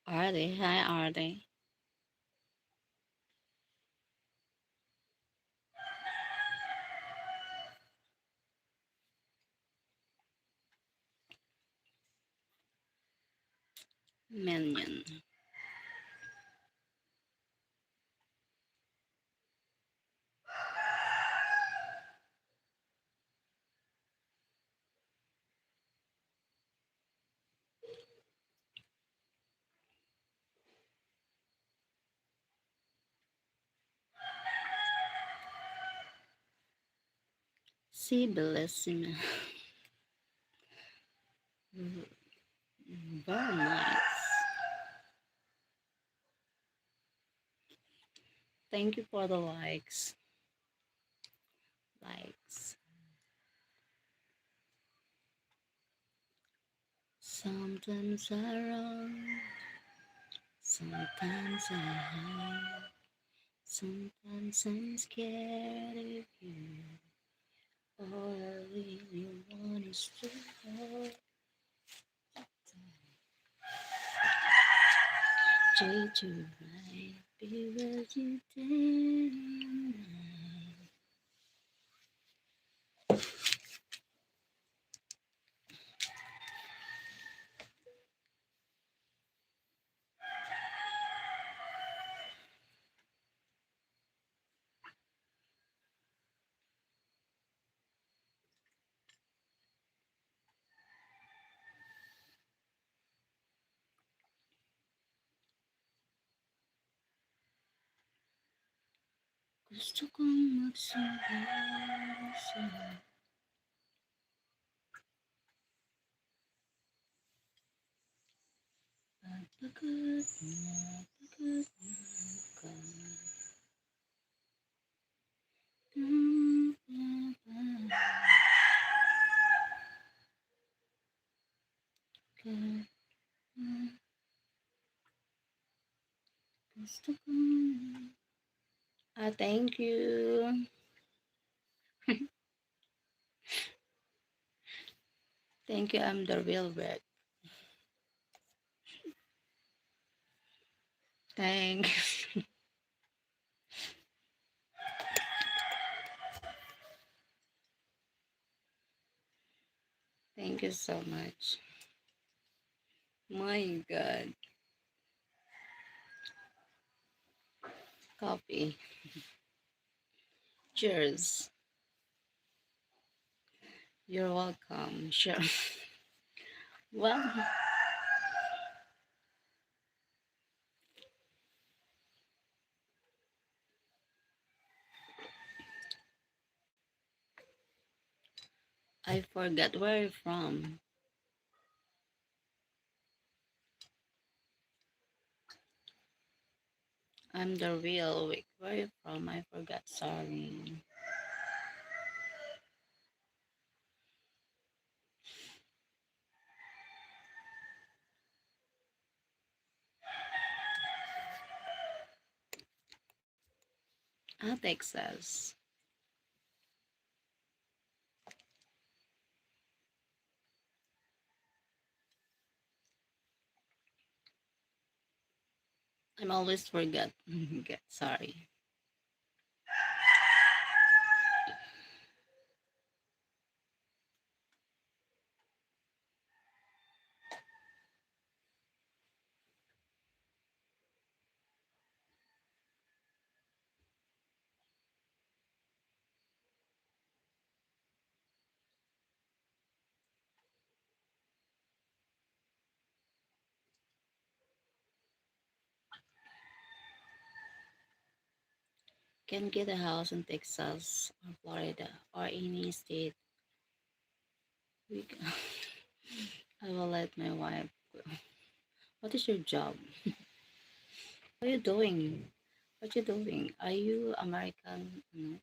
Arde. Hi, Arde. Minion. Si Bellissima. Very nice. Thank you for the likes. Likes. Sometimes I run, sometimes I hide, sometimes I'm scared of you. All I really want is to hold you tight. Treat you right, be with you day and night. Gusto kong magsulat sa'yo. Pagkat, pagkat mahal ka. Gusto ko. Ah, thank you. Thank you, I'm the real red. Thanks. Thank you so much. My God. Coffee. Cheers. You're welcome. Sure. Well, I forgot where you from. I'm the real weak. Where you from? I forgot. Sorry. Ah, Texas. I'm always forget. Sorry. Can get a house in Texas or Florida or any state. We can, I will let my wife go. What is your job? What are you doing? What you doing? Are you American? No?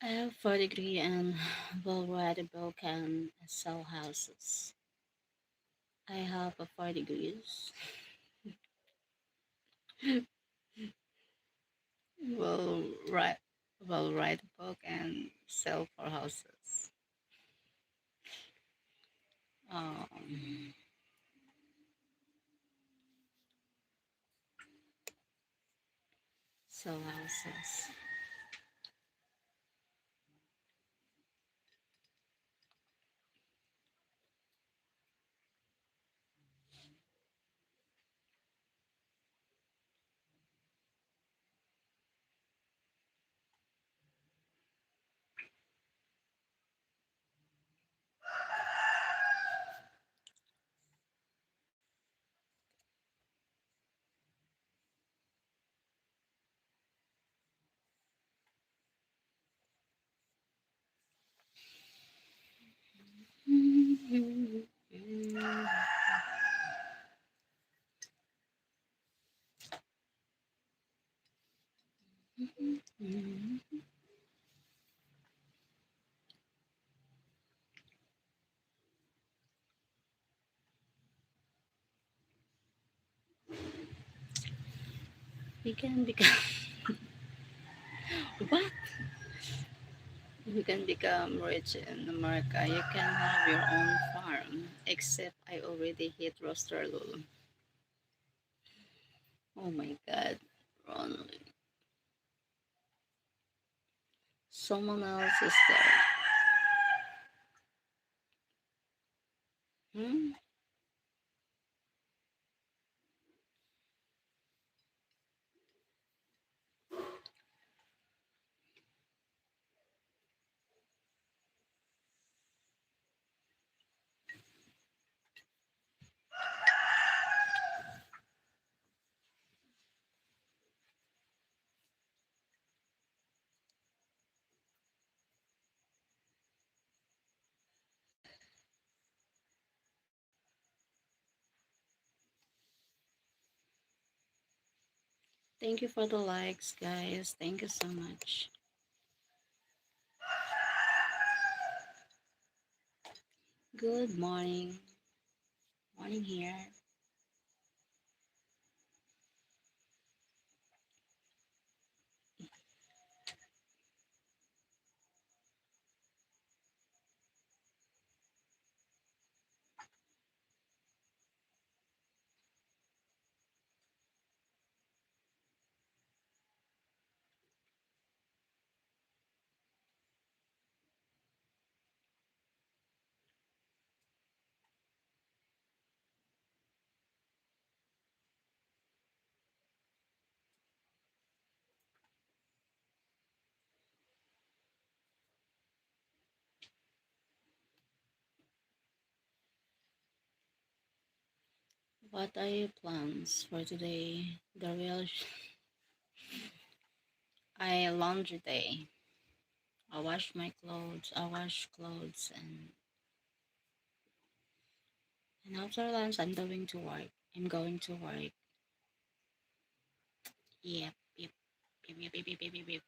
I have four degree and will write a book and sell houses. I have a four degrees. Will write, will write a book and sell four houses. Um, sell houses. You can become what? You can become rich in America. You can have your own farm. Except I already hit roster, lol. Oh my God, Ronald. Someone else is there. Hmm? Thank you for the likes, guys. Thank you so much. Good morning. Morning here. What are your plans for today? The real sh- I laundry day. I wash my clothes. I wash clothes and and after lunch, I'm going to work. I'm going to work. Yep, yep, yep, yep, yep, yep, yep, yep.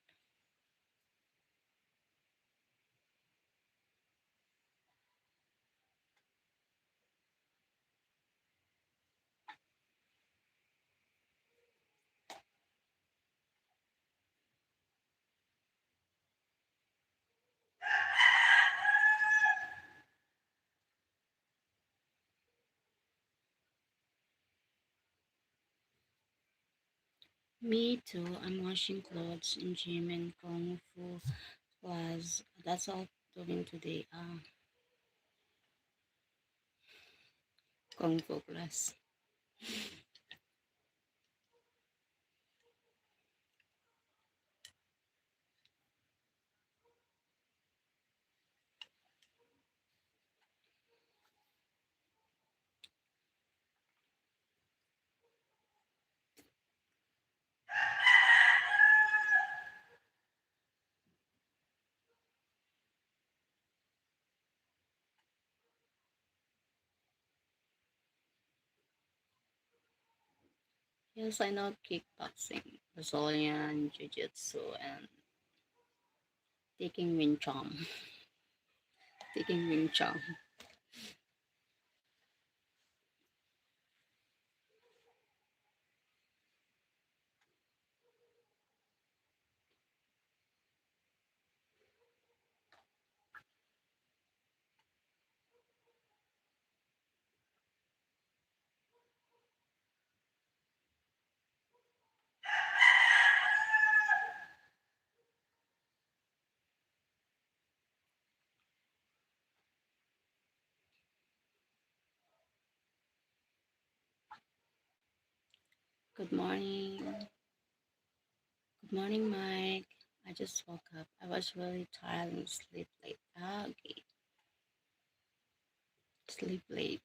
Me too. I'm washing clothes in gym and kung fu class. That's all doing today. Ah, kung fu class. Yes, I know kickboxing, Brazilian Jiu-Jitsu, and taking Wing Chun. Taking Wing Chun. Good morning. Good morning, Mike. I just woke up. I was really tired and sleep late. Ah, okay. Sleep late.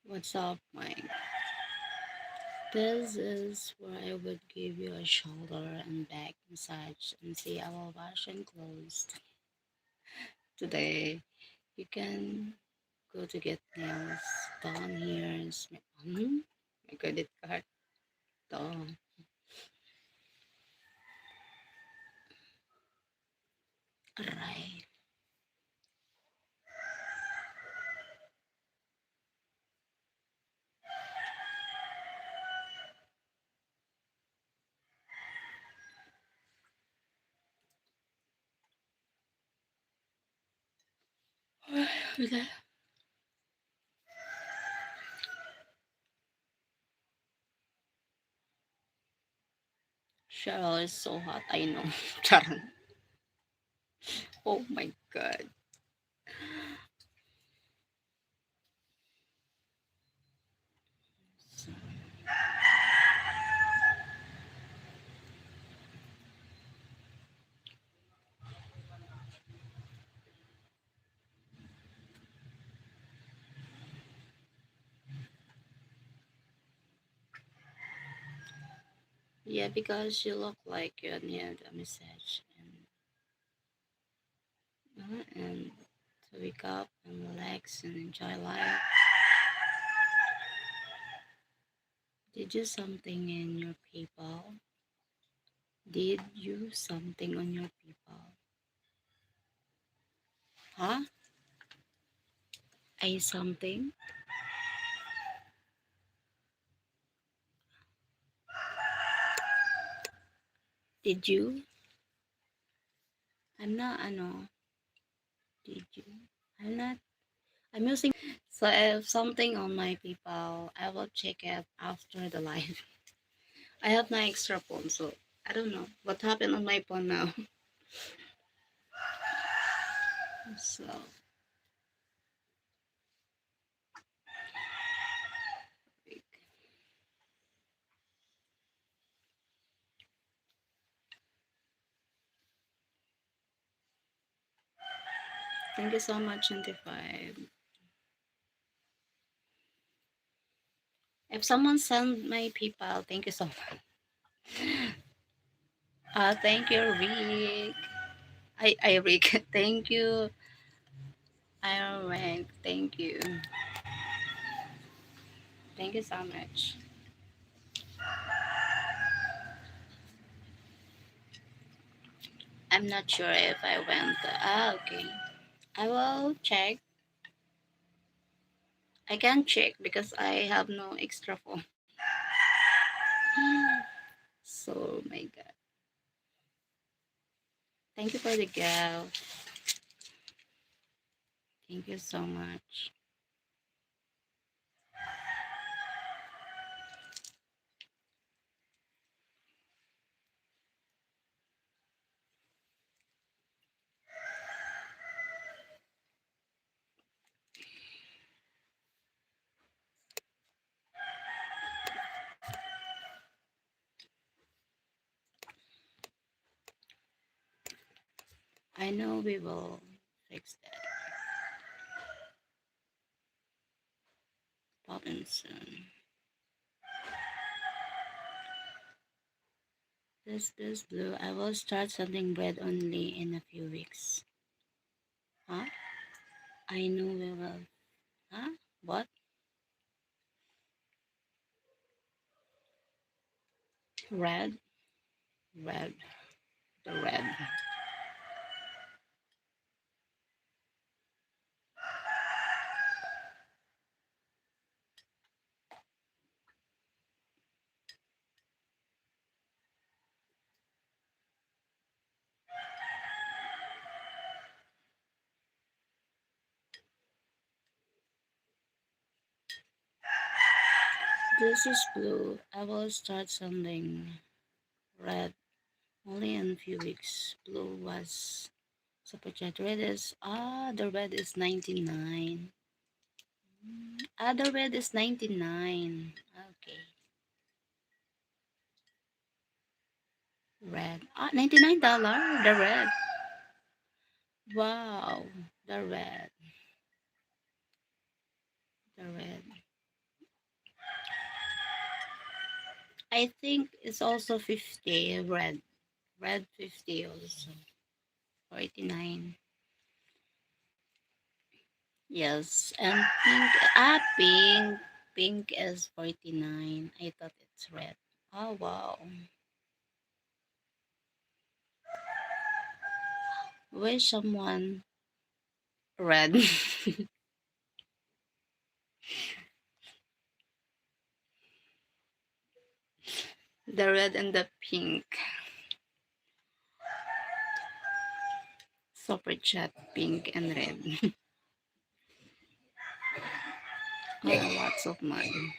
What's up, Mike? This is where I would give you a shoulder and back massage and say, "I will wash and clothes today." You can go to get nails done here. Is my, hmm? My credit card. Ito. Aray. Wala. Cheryl is so hot, I know. Charot. Oh my God. Yeah, because you look like you need a massage and, uh, and to wake up and relax and enjoy life. Did you something in your people? Did you something on your people? Huh? I something? Did you? I'm not, ano, did you? I'm not, I'm using, so if something on my people, I will check it after the live. I have my extra phone, so I don't know what happened on my phone now. So, thank you so much, twenty-five. If someone send my PayPal, thank you so much. Uh, thank you, Rick. I, I, Rick. Thank you. I, Rick. Thank you. Thank you so much. I'm not sure if I went. Ah, okay. I will check. I can't check because I have no extra phone. So, my God. Thank you for the gift. Thank you so much. I know we will fix that. Pop and soon. This, this blue, I will start sending bread only in a few weeks. Huh? I know we will. Huh? What? Red? Red. The red. This is blue. I will start sending red only in few weeks. Blue was Super Chat. Red is, ah, the red is ninety-nine. Mm, ah, the red is ninety-nine. Okay. Red. Ah, ninety-nine dollar, the red. Wow, the red. The red. I think it's also fifty, red. Red fifty also. Forty-nine. Yes, and pink, ah, pink. Pink is forty-nine. I thought it's red. Oh, wow. Wish someone red. The red and the pink. Super Chat, pink and red. Oh, lots of money.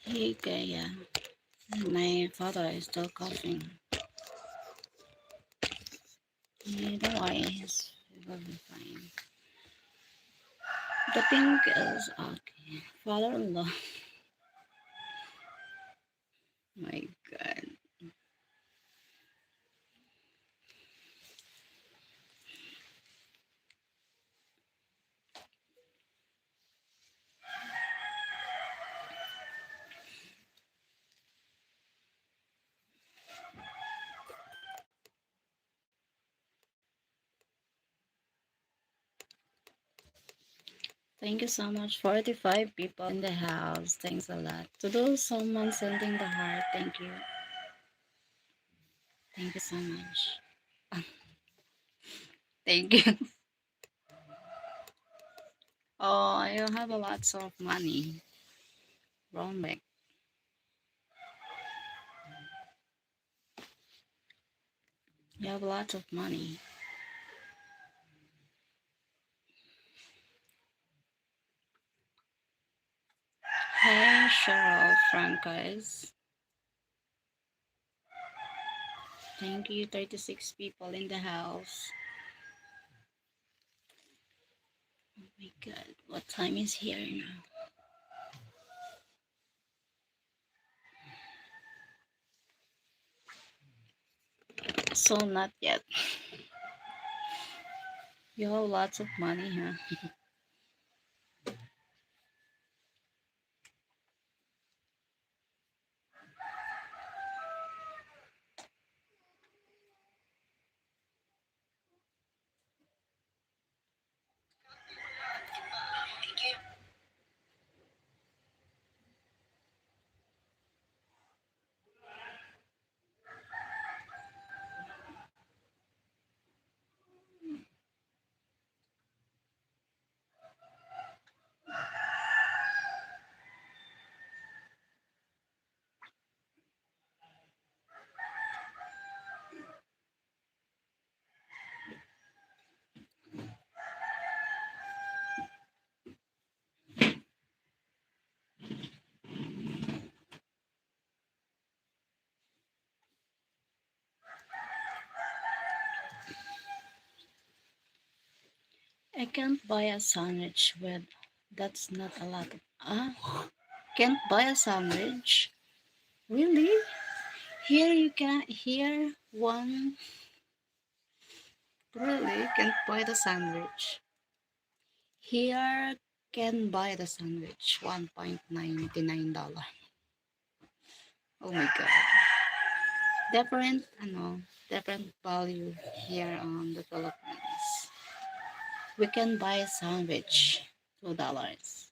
Hey, Kaya. My father is still coughing. Yeah, don't worry, he's, he will be fine. The pink is okay. Father-in-law. My God. Thank you so much. Forty-five people in the house. Thanks a lot. To those someone sending the heart, thank you. Thank you so much. Thank you. Oh, you have a lots of money. Wrong back. You have lots of money. Hi, Cheryl Francaise. Thank you, thirty-six people in the house. Oh my God, what time is here now? So, not yet. You have lots of money, huh? I can't buy a sandwich with, that's not a lot of, ah, can't buy a sandwich? Really? Here you can, here one, really can't buy the sandwich. Here can buy the sandwich, one point nine nine dollar. Oh my God. Different, ano, different value here on the Philippines. We can buy a sandwich, two dollars.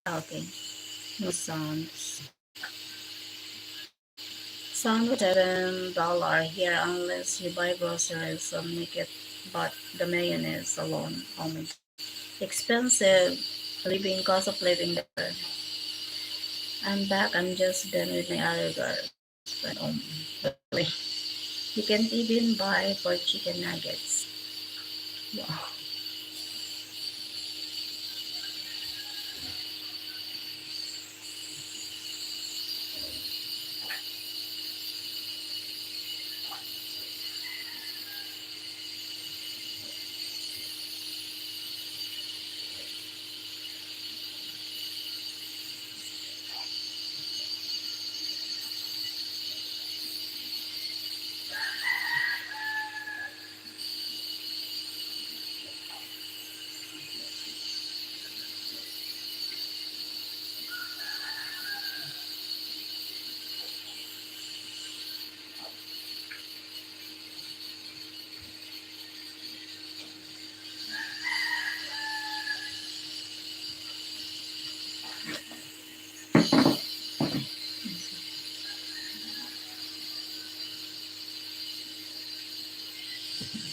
Okay. No sounds. Sound of heaven, dull are here unless you buy groceries and make it, but the mayonnaise alone, oh my, expensive living, cost of living there. I'm back, I'm just done with my other girl. But, um, you can't even buy for chicken nuggets. Wow.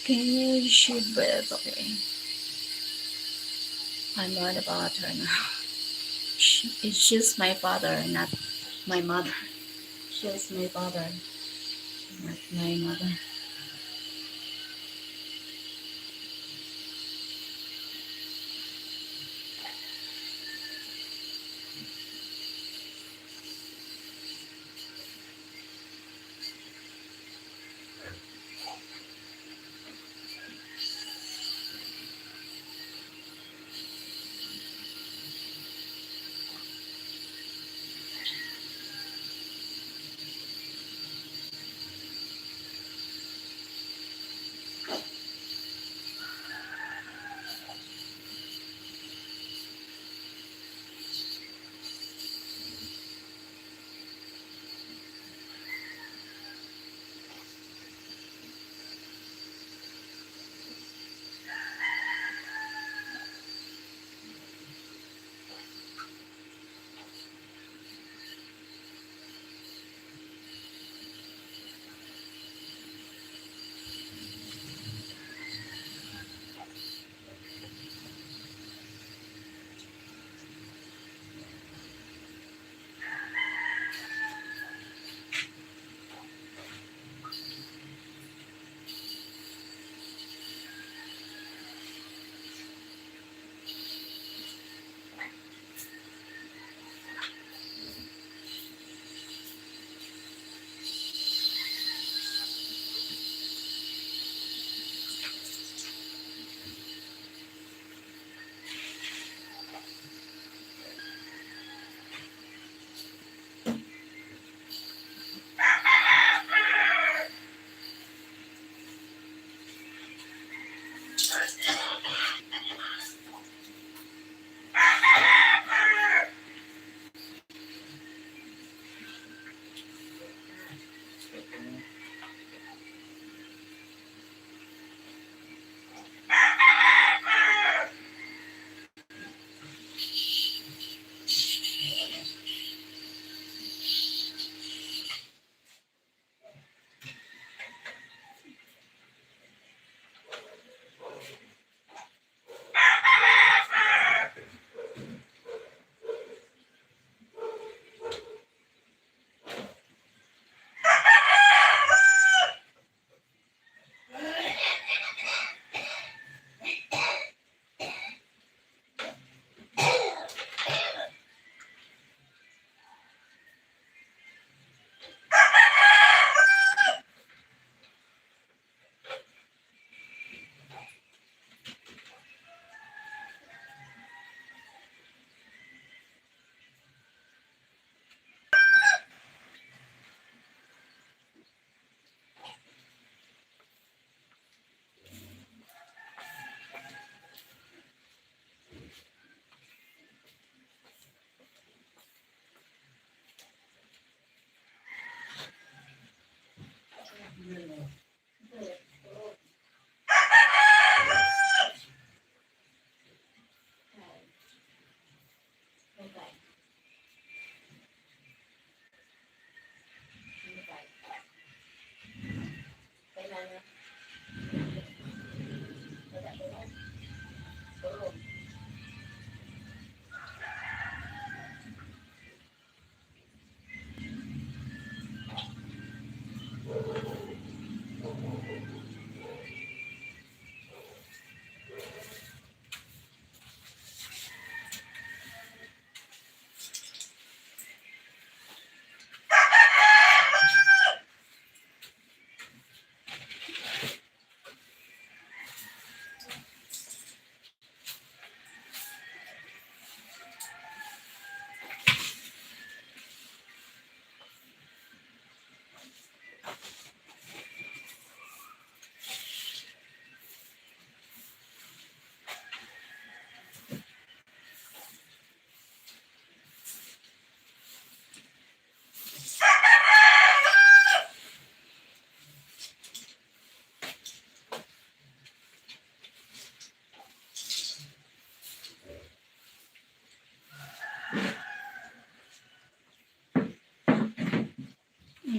Can you shoot breath? Okay. I'm not about her now. She, it's just my father, not my mother. She's my father, not my mother.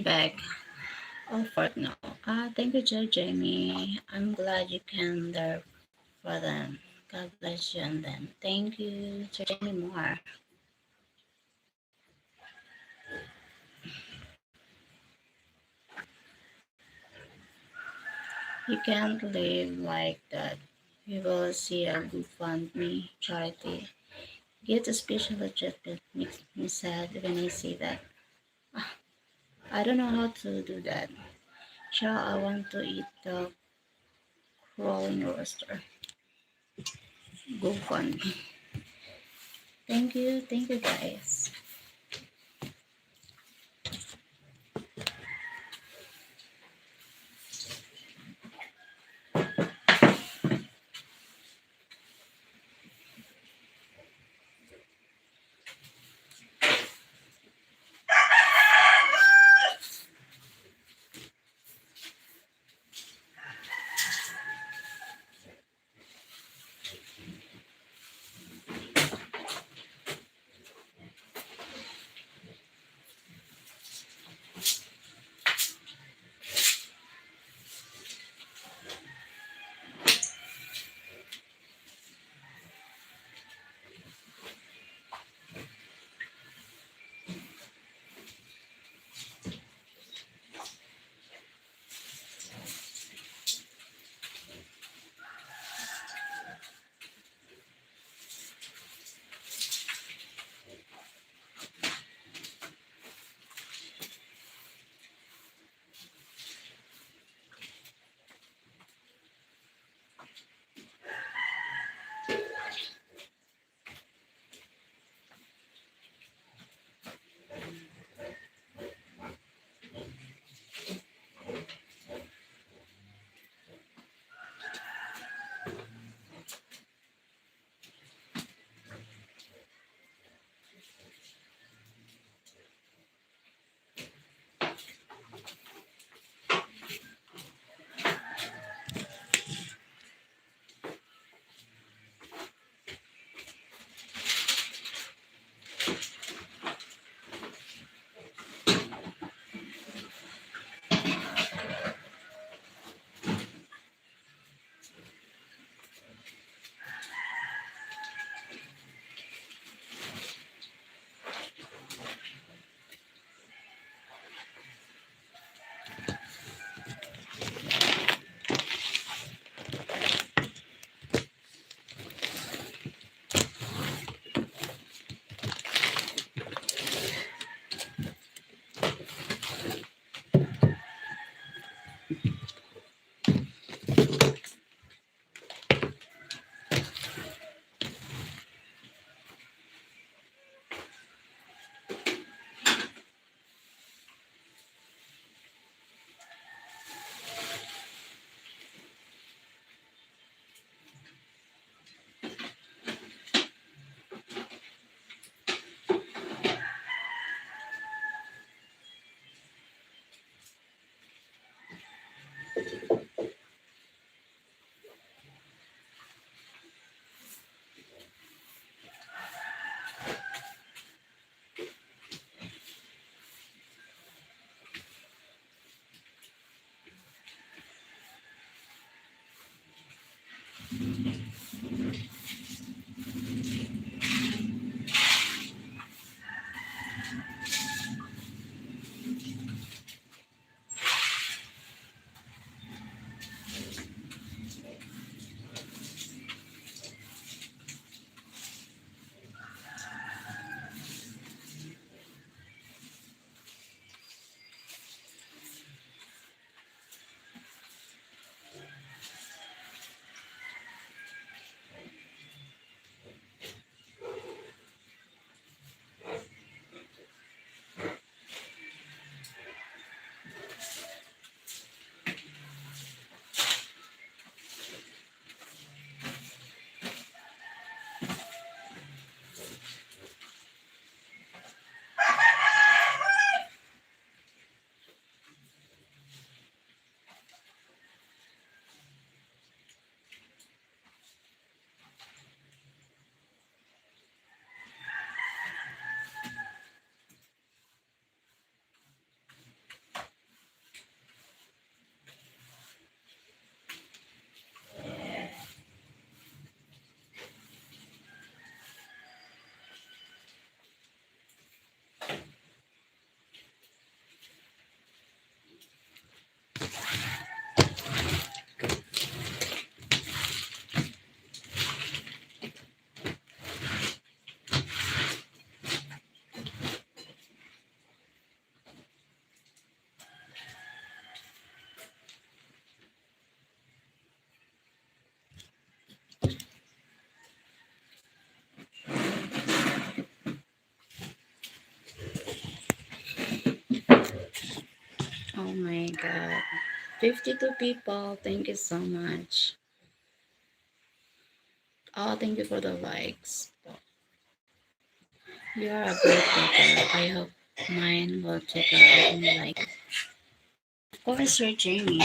back. Oh, fork now. Ah, thank you, Sir Jamie. I'm glad you can there for them. God bless you and them. Thank you, Sir Jamie Moore. You can't live like that. You will see a GoFundMe charity. Get a special treatment, makes me sad when I see that. Ah, I don't know how to do that. Cha, I want to eat the crawling rooster. GoFundMe. Thank you, thank you, guys. my God. Fifty-two people. Thank you so much. Oh, thank you for the likes. You are a great daughter. I hope mine will take a own like. Of course, Sir Jamie.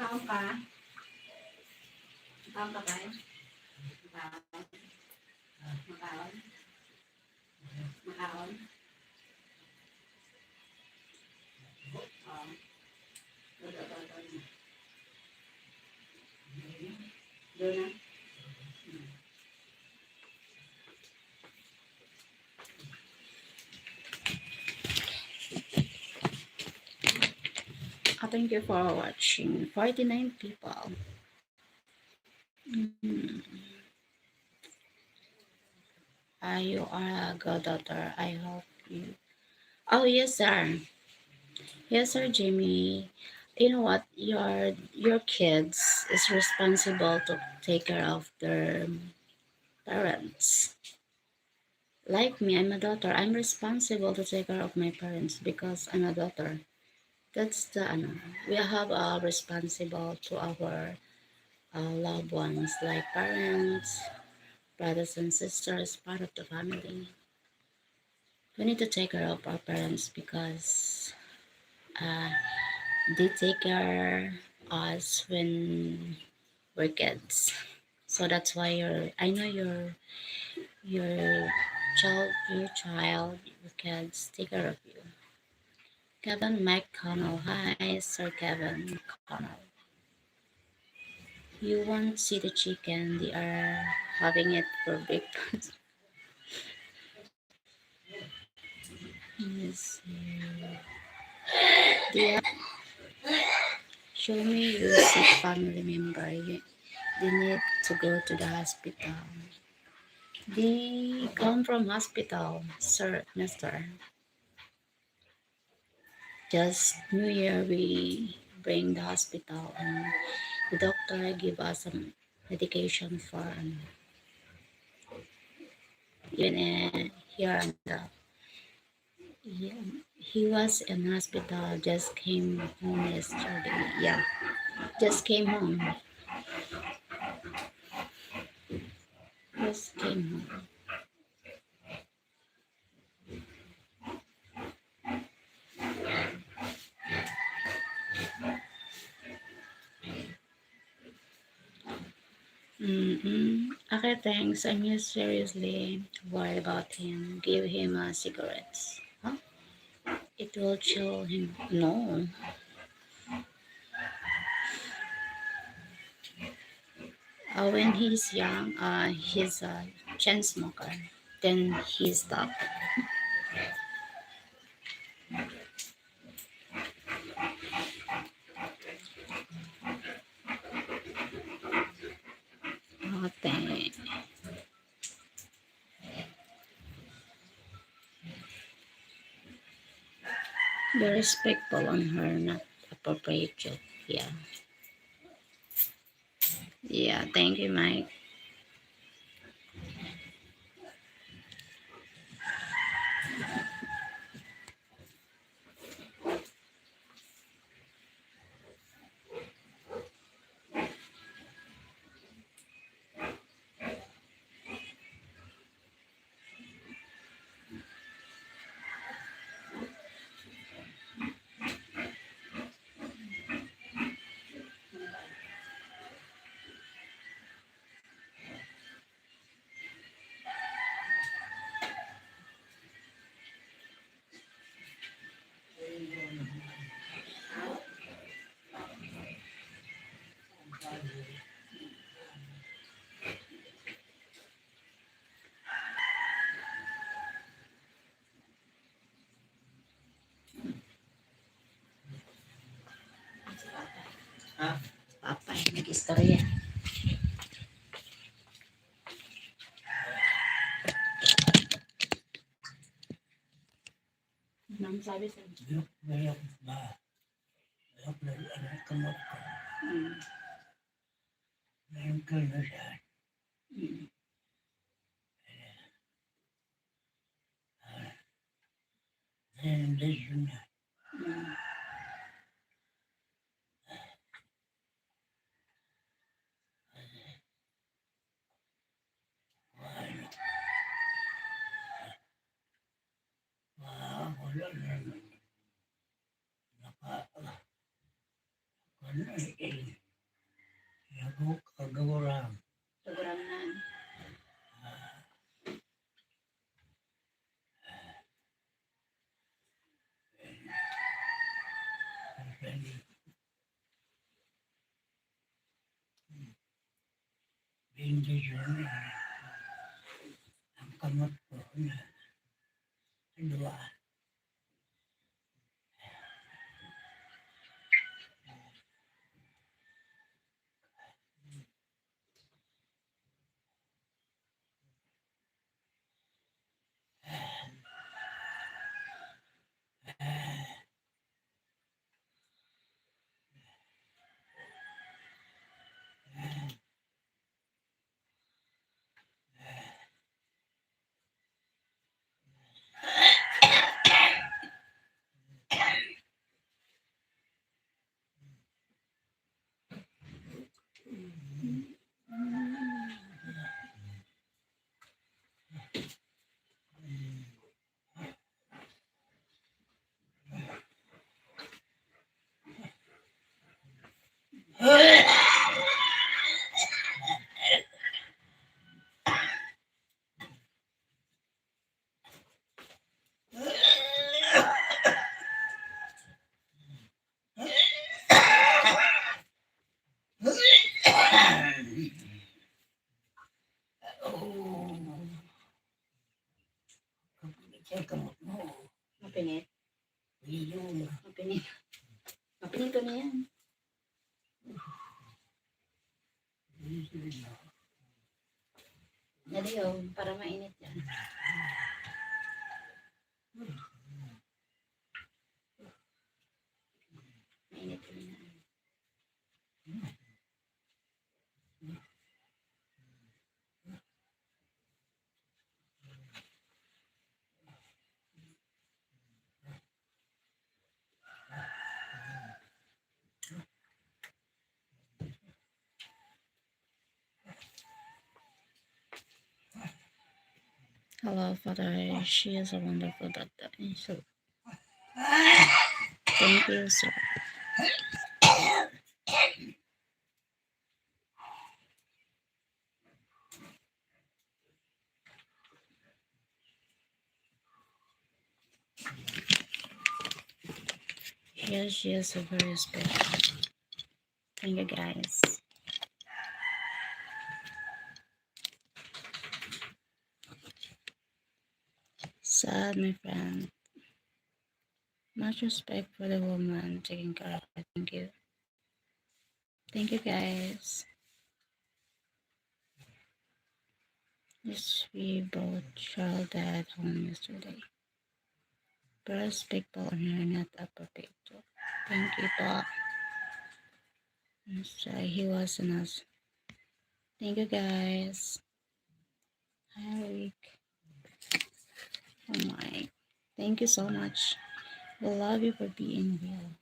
Makaon ka? Makaon ka, Tay? Makaon? Makaon? Makaon? Oh. Doon na. Ah, thank you for watching. Forty-nine people. Mm. Ah, you are a good daughter. I hope you. Oh, yes, sir. Yes, sir, Jimmy. You know what? Your, your kids is responsible to take care of their parents. Like me, I'm a daughter. I'm responsible to take care of my parents because I'm a daughter. That's the, ano, we have a responsible to our, uh, loved ones, like parents, brothers and sisters, part of the family. We need to take care of our parents because, uh, they take care us when we're kids. So that's why your, I know your, your child, your child, your kids take care of you. Kevin McConnell. Hi, Sir Kevin McConnell. You won't see the chicken. They are having it for breakfast. Yes. They are, Show me your sick family member. You, they need to go to the hospital. They come from hospital, sir, mister Just New Year, we bring the hospital and the doctor give us some medication for, um, even, uh, here and there. Yeah, he was in hospital, just came home yesterday. Yeah, just came home. Just came home. Mm-mm. Okay, thanks. I'm just seriously worried about him. Give him a cigarette. Huh? It will chill him. No. Uh, when he's young, uh, he's a chain smoker. Then he stopped. Ate. Be respectful on her, not appropriate joke. Yeah. Yeah, thank you, Mike. Ha? Papa, nag-istorya. Anong sabi sa'yo? Mayroon ba? Mayroon ba ang kamot ko? Hmm. Mayroon ka na siya. Hmm. Ah, mayroon na siya. Hmm. Wala. Wala, wala na. Naka-, ano, eh, eh. Nago-, kagawaran. Kagawaran na. Ah. Bendisyon, ah, ang kamot ko na duwa. Siya kamot mo. Mapinit. Iyo. Mapinit. Mapinit ko na yan. Dali, oh, para mainit yan. Mainit ko na. Hello, Father. She is a wonderful doctor. So, thank you, sir. Yes, yes, super respect. Thank you, guys. Sad, my friend. Much respect for the woman taking care of it. Thank you. Thank you, guys. Yes, we brought child at home yesterday. Pero speak po on her, not appropriate po. Thank you po. Yes, uh, he was an ass. Thank you, guys. Hi, Rick. Oh my. Thank you so much. We love you for being here.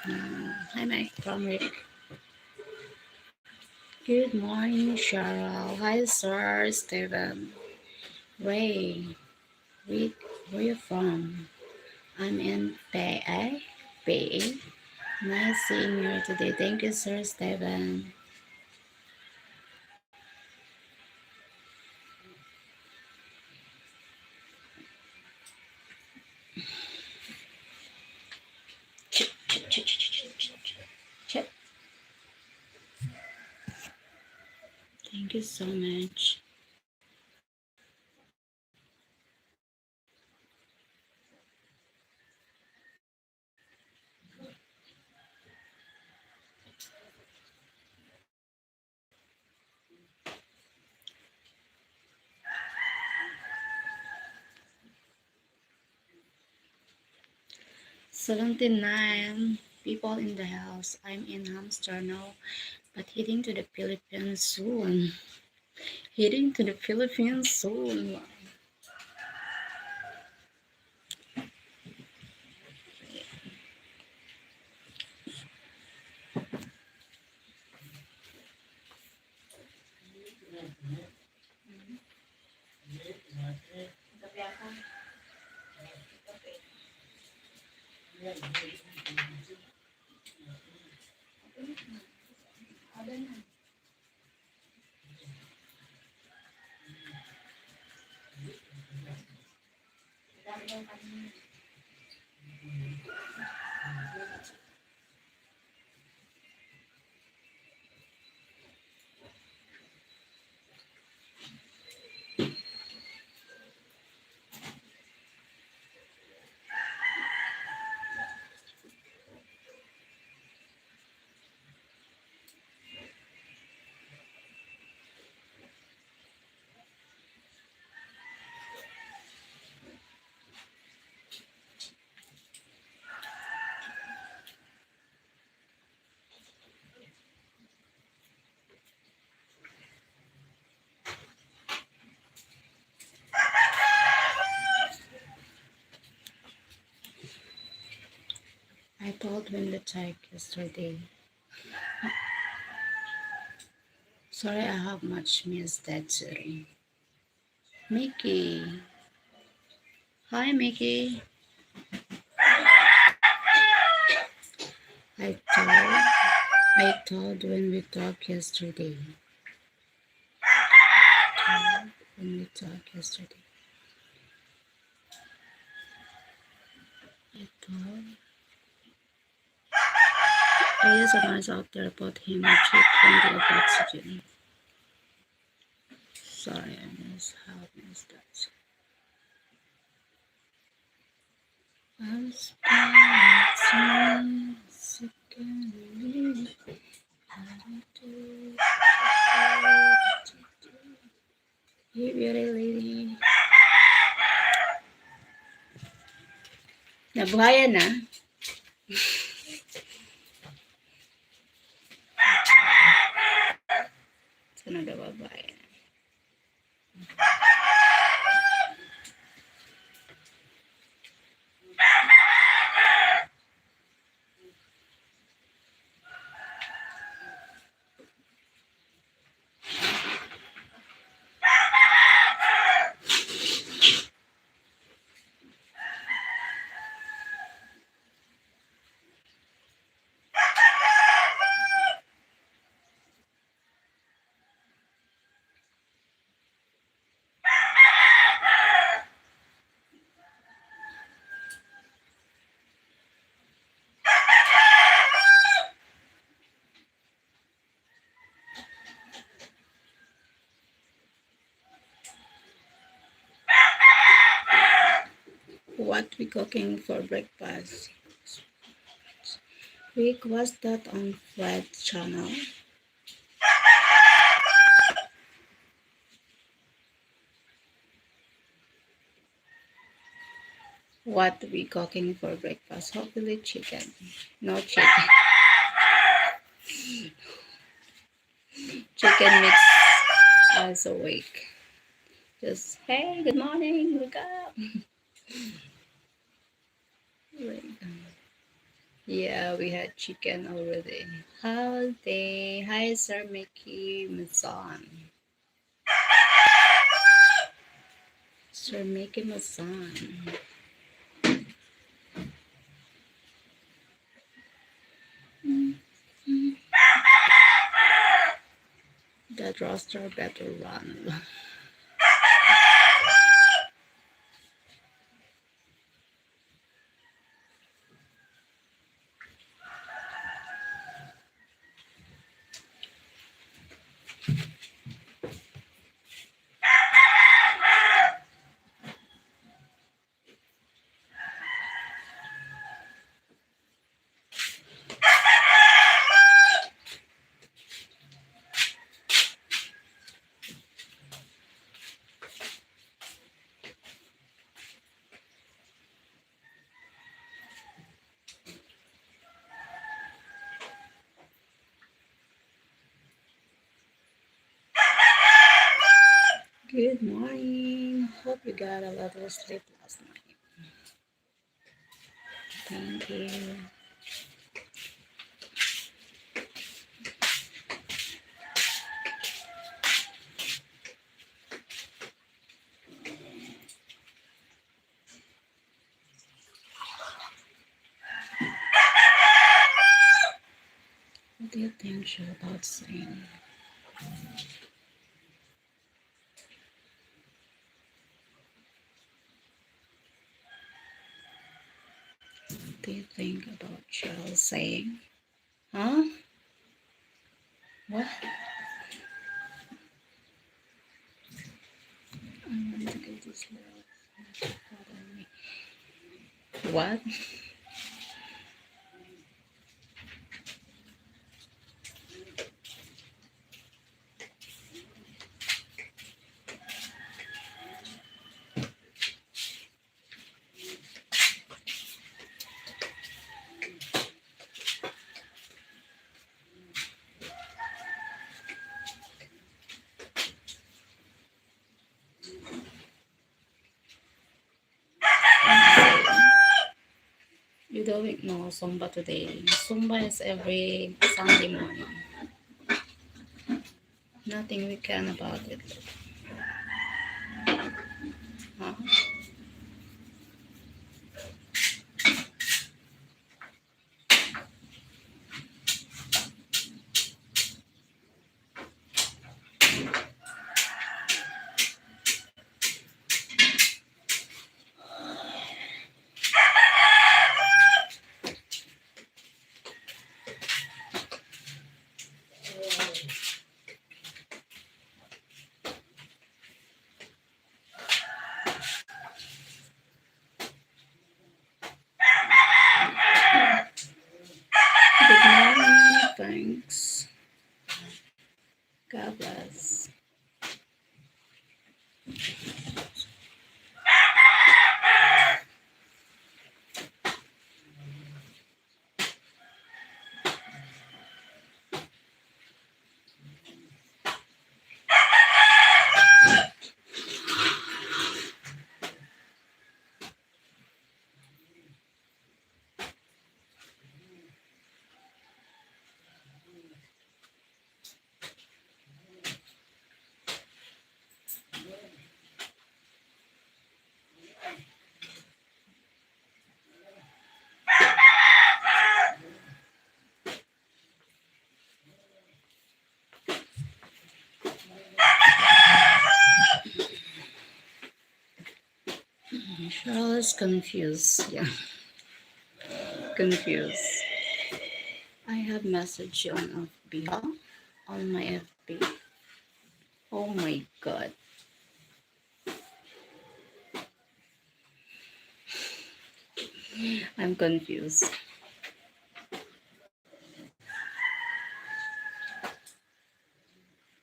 Uh, hi, Mike from Rick. Good morning, Cheryl. Hi, sir, Steven. Ray, where, where you from? I'm in P A, P A. Nice seeing you today. Thank you, sir, Steven. Chip, chip, chip, chip, chip, chip, chip. Thank you so much. Seventy-nine people in the house. I'm in Hamster now, but heading to the Philippines soon. Heading to the Philippines soon. I told when we talk yesterday. Sorry, I have much missed that, sorry. Mickey. Hi, Mickey. I told, I told when we talk yesterday. Told when we talk yesterday. I told. I use a noise out there about him. I check plenty of oxygen. Sorry, I miss how I miss that. I'm spending second. Hey, beauty lady. Nabuhayan na. Sana nabuhayan. What we cooking for breakfast? Request that on Fred channel. What we cooking for breakfast? Hopefully chicken. No chicken. Chicken makes us awake. Just, "Hey, good morning, wake up." Wake up. Yeah, we had chicken already. Howdy. Hi, Sir Mickey Mazan. Sir Mickey Mazan. That roster better run. Good morning. Hope you got a lot of sleep last night. Thank you. What do you think, Shell, about saying? What do you think about Shell saying? Huh? What? I want to go to sleep. What? doing no Zumba today. Zumba is every Sunday morning. Nothing we can about it. Huh? Good morning. Thanks. God bless. Charles confused. Yeah. Confused. I have message on F B, huh? On my F B. Oh my God. I'm confused.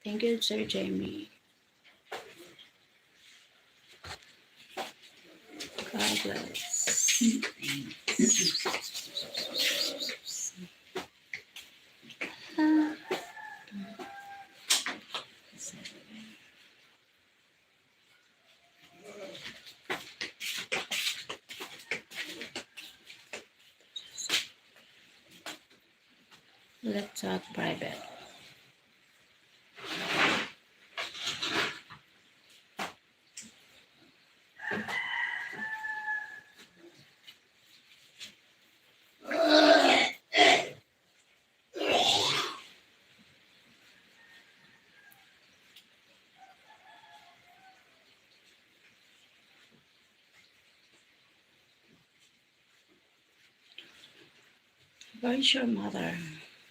Thank you, Sir Jamie. God bless. Let's talk private. Where is your mother?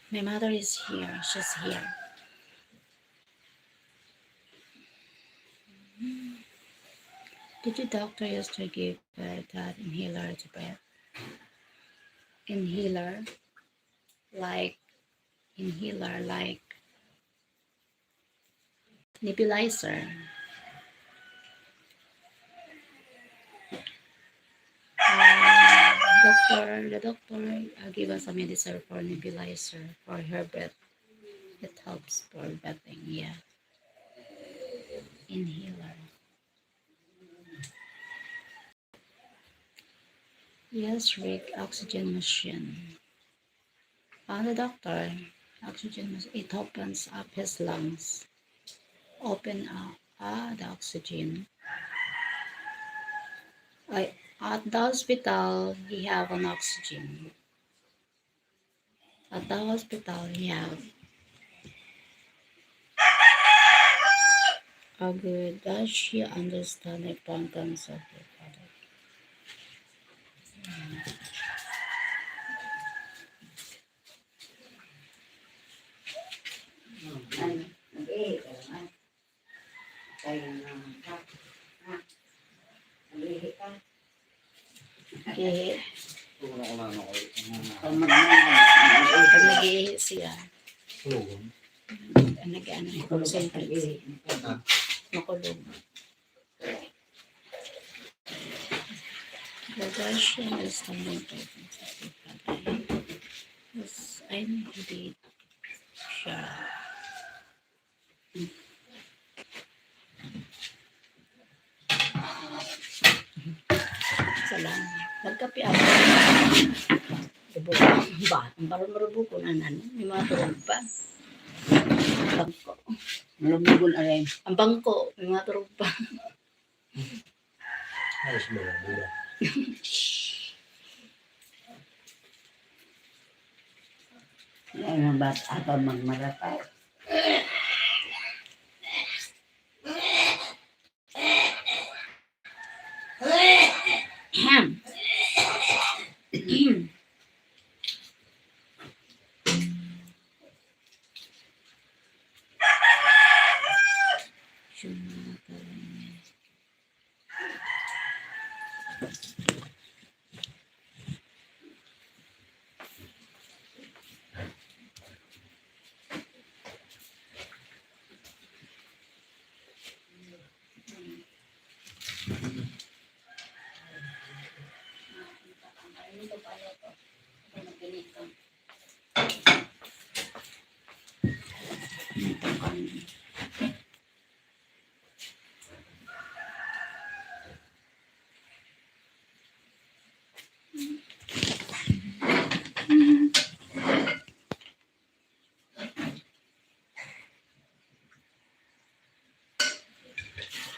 My mother is here. She's here. Did the doctor used to give uh, that inhaler to breathe? Inhaler, like inhaler, like nebulizer. Uh, doctor, the doctor uh, gave us a medicine for nebulizer for her breath. It helps for breathing, yeah. Inhaler. Yes, Rick, oxygen machine. On the doctor, oxygen machine, it opens up his lungs. Open up ah, the oxygen. I, at the hospital, he have an oxygen. At the hospital, he have a good. Does she understand the importance of the father? Ano? Nag-ihi ka naman. Kaya nga, ha? Ha? Nag-ihi ka? Nag-ihi. Pag nag-ihi siya, nag-ano, concentrate siya. Makulog. Yes, I need siya. Salamat. Nagkape ako. Ba, ang parang marubukon, ano, ano, may mga turog pa. Ang bangko. Malubugon, aray. Ang bangko, may mga turog pa. Ayos mo na, di ba? Yan ang bata pa magmarapay.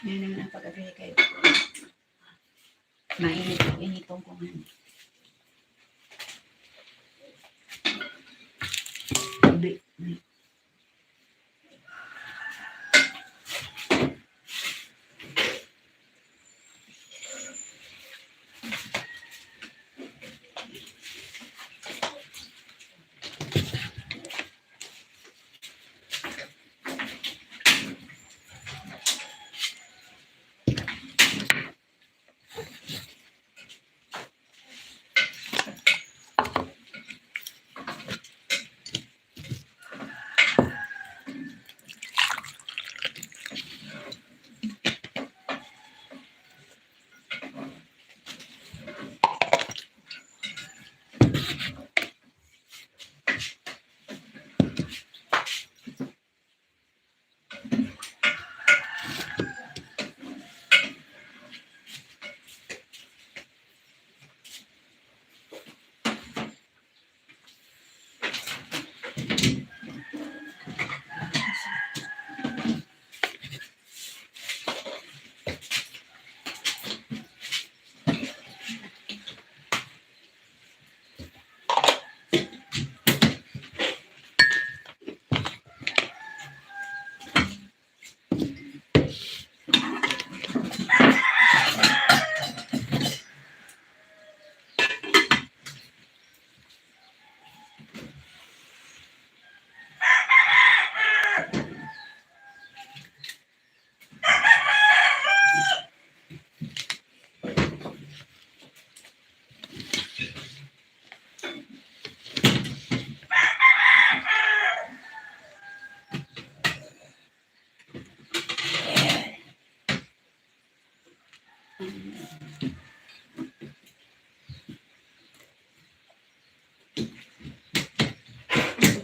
Yan naman ang pag-abri kayo. Mainit, initon ko nga. Hindi.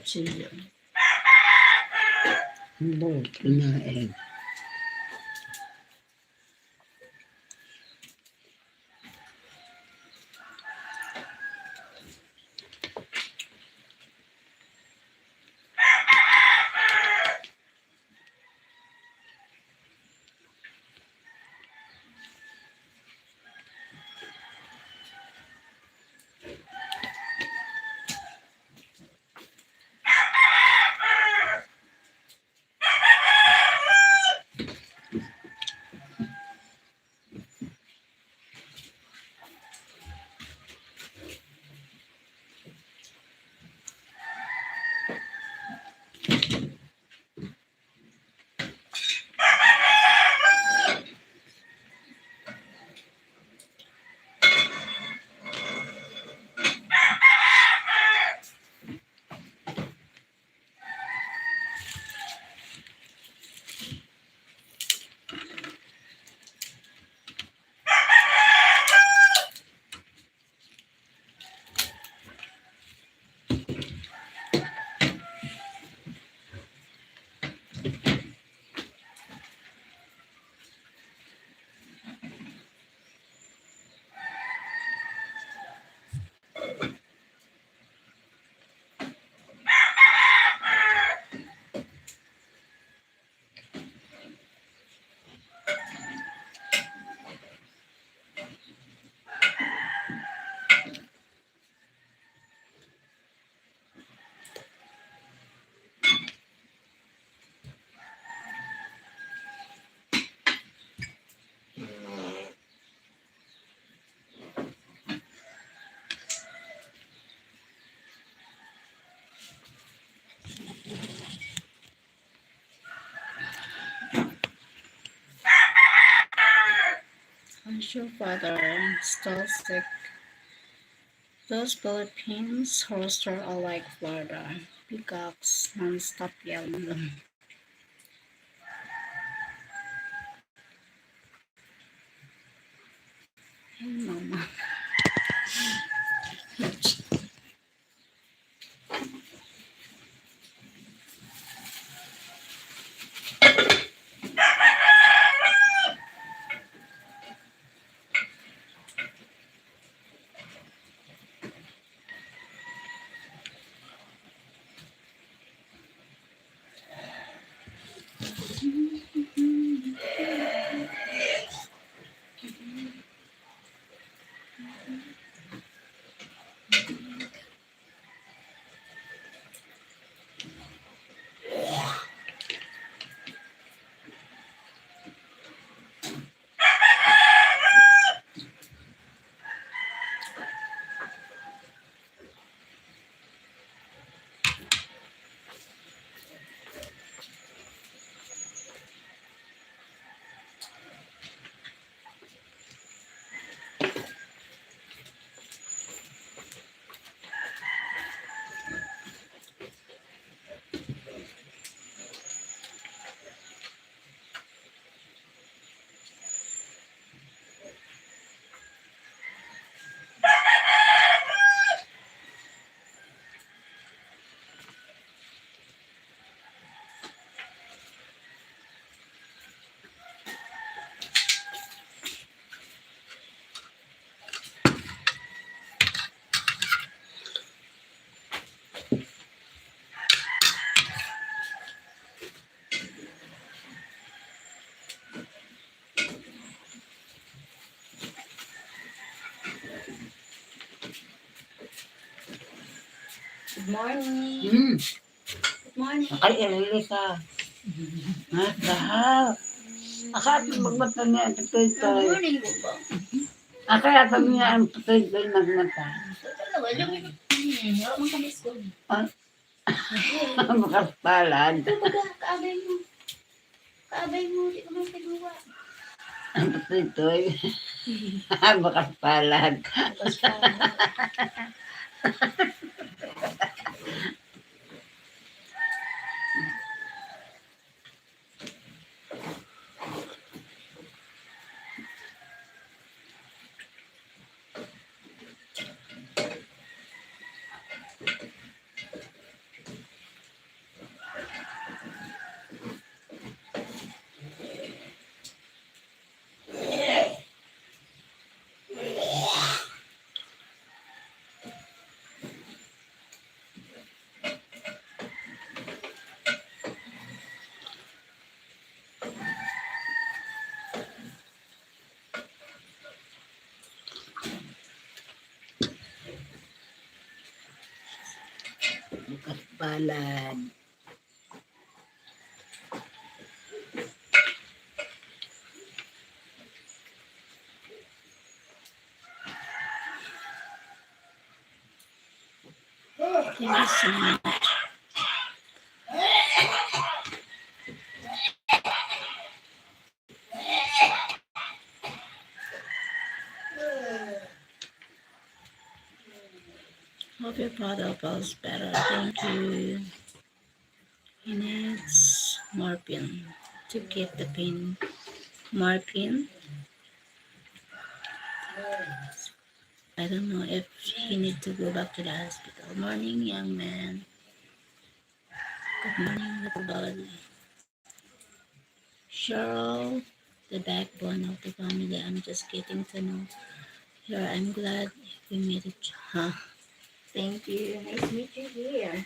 Kutsilyo. Hindi, kinain. your father still sick? Those Philippines roaster are like Florida peacocks, non-stop yelling. Ay, mama. Good morning. Mm. Good morning. Ay, ililis, ah. Ha? Dahil. Akapit magmata niya, ito, ito, ito. Good morning, Bubong. Akaya kami nga ang patoy-toy magmata. Ito talaga, yung, hmm, wala mang kami school. Ah? Makaspalad. Ito, baga, kaabay mo. Kaabay mo, di ko man kaduwa. Ang patoy-toy. Makaspalad. Makaspalad. Bukas palad. Thank you so much. Hope your brother feels better. Thank you. He needs morphine to keep the pain. Morphine? I don't know if he need to go back to the hospital. Morning, young man. Good morning, little body. Cheryl, the backbone of the family. I'm just getting to know her. I'm glad we made it. Huh? Thank you. Nice to meet you here.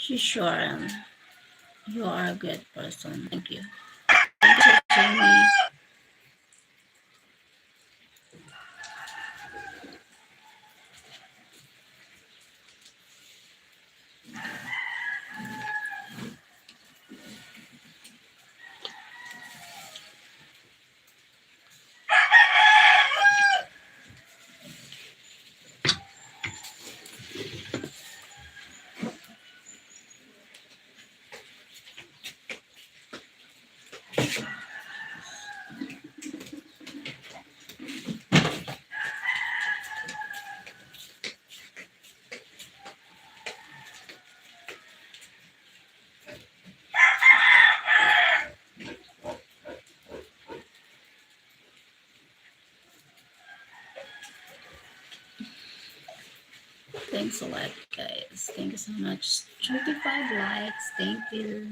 Shishoran, you are a good person. Thank you. Thank you, Jamie. Thanks a lot, guys. Thank you so much. Thirty-five likes. Thank you.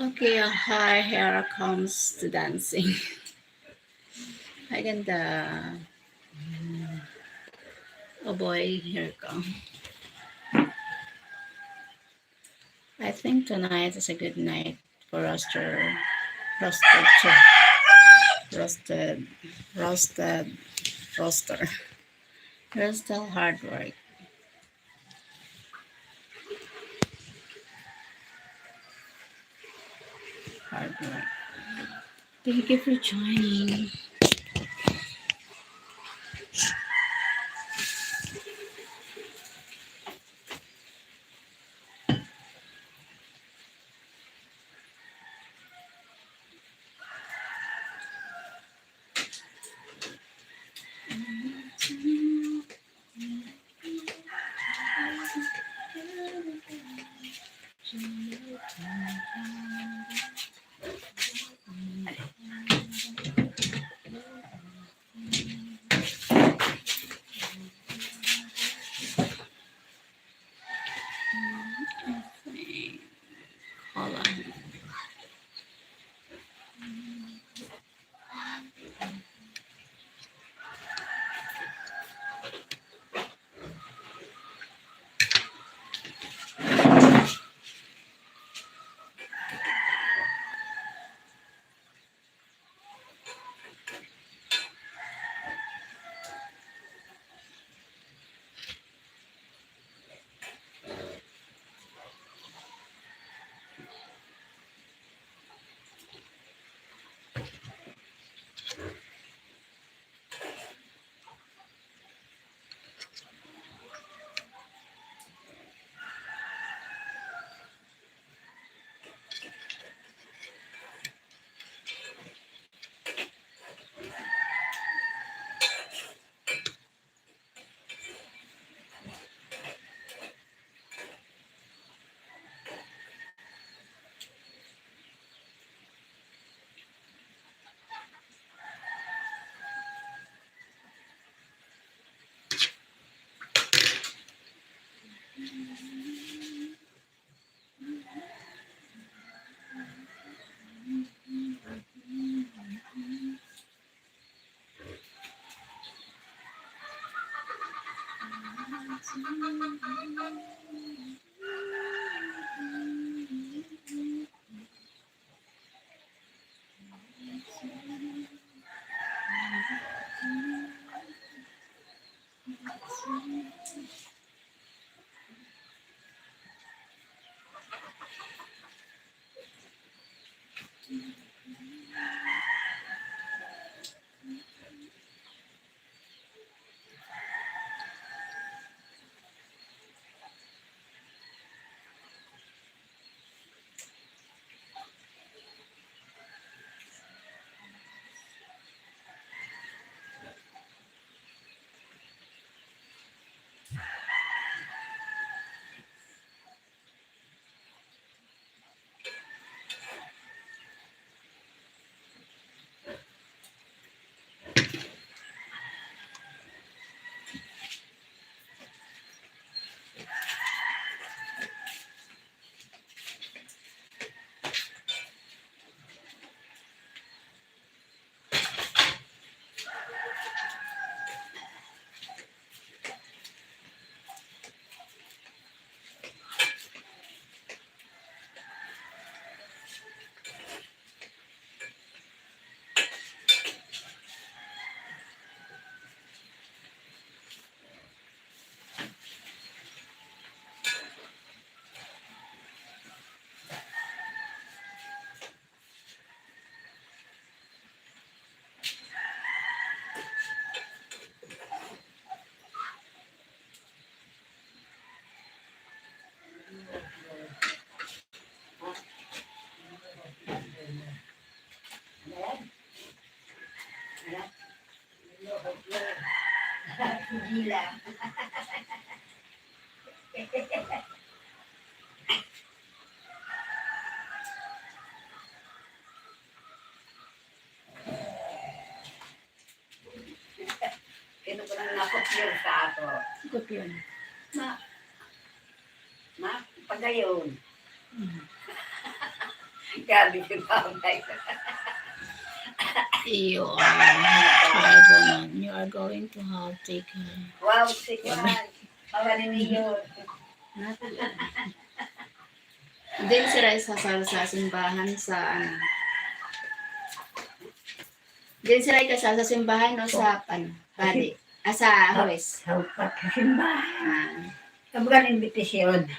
Okay, hi, here comes the dancing. Hi, ganda. Oh boy, here it come. I think tonight is a good night for roaster, roasted, roasted, roasted, roaster. Roaster hard work. Hard work. Thank you for joining. Kino ko nang nakopyar sa ato? Kopyar. Ma, ma, pagayon. Mm. Grabe yung bagay. You are, you are going to have take her. Wow, si Juan. Awa ni Mayor. Diyan sila sa, sa, sa simbahan sa, ano, diyan sila ikasal sa simbahan o sa, ano, padi? Ah, sa huwes? Sa upat sa simbahan. Ah. Ang mga imbitasyon.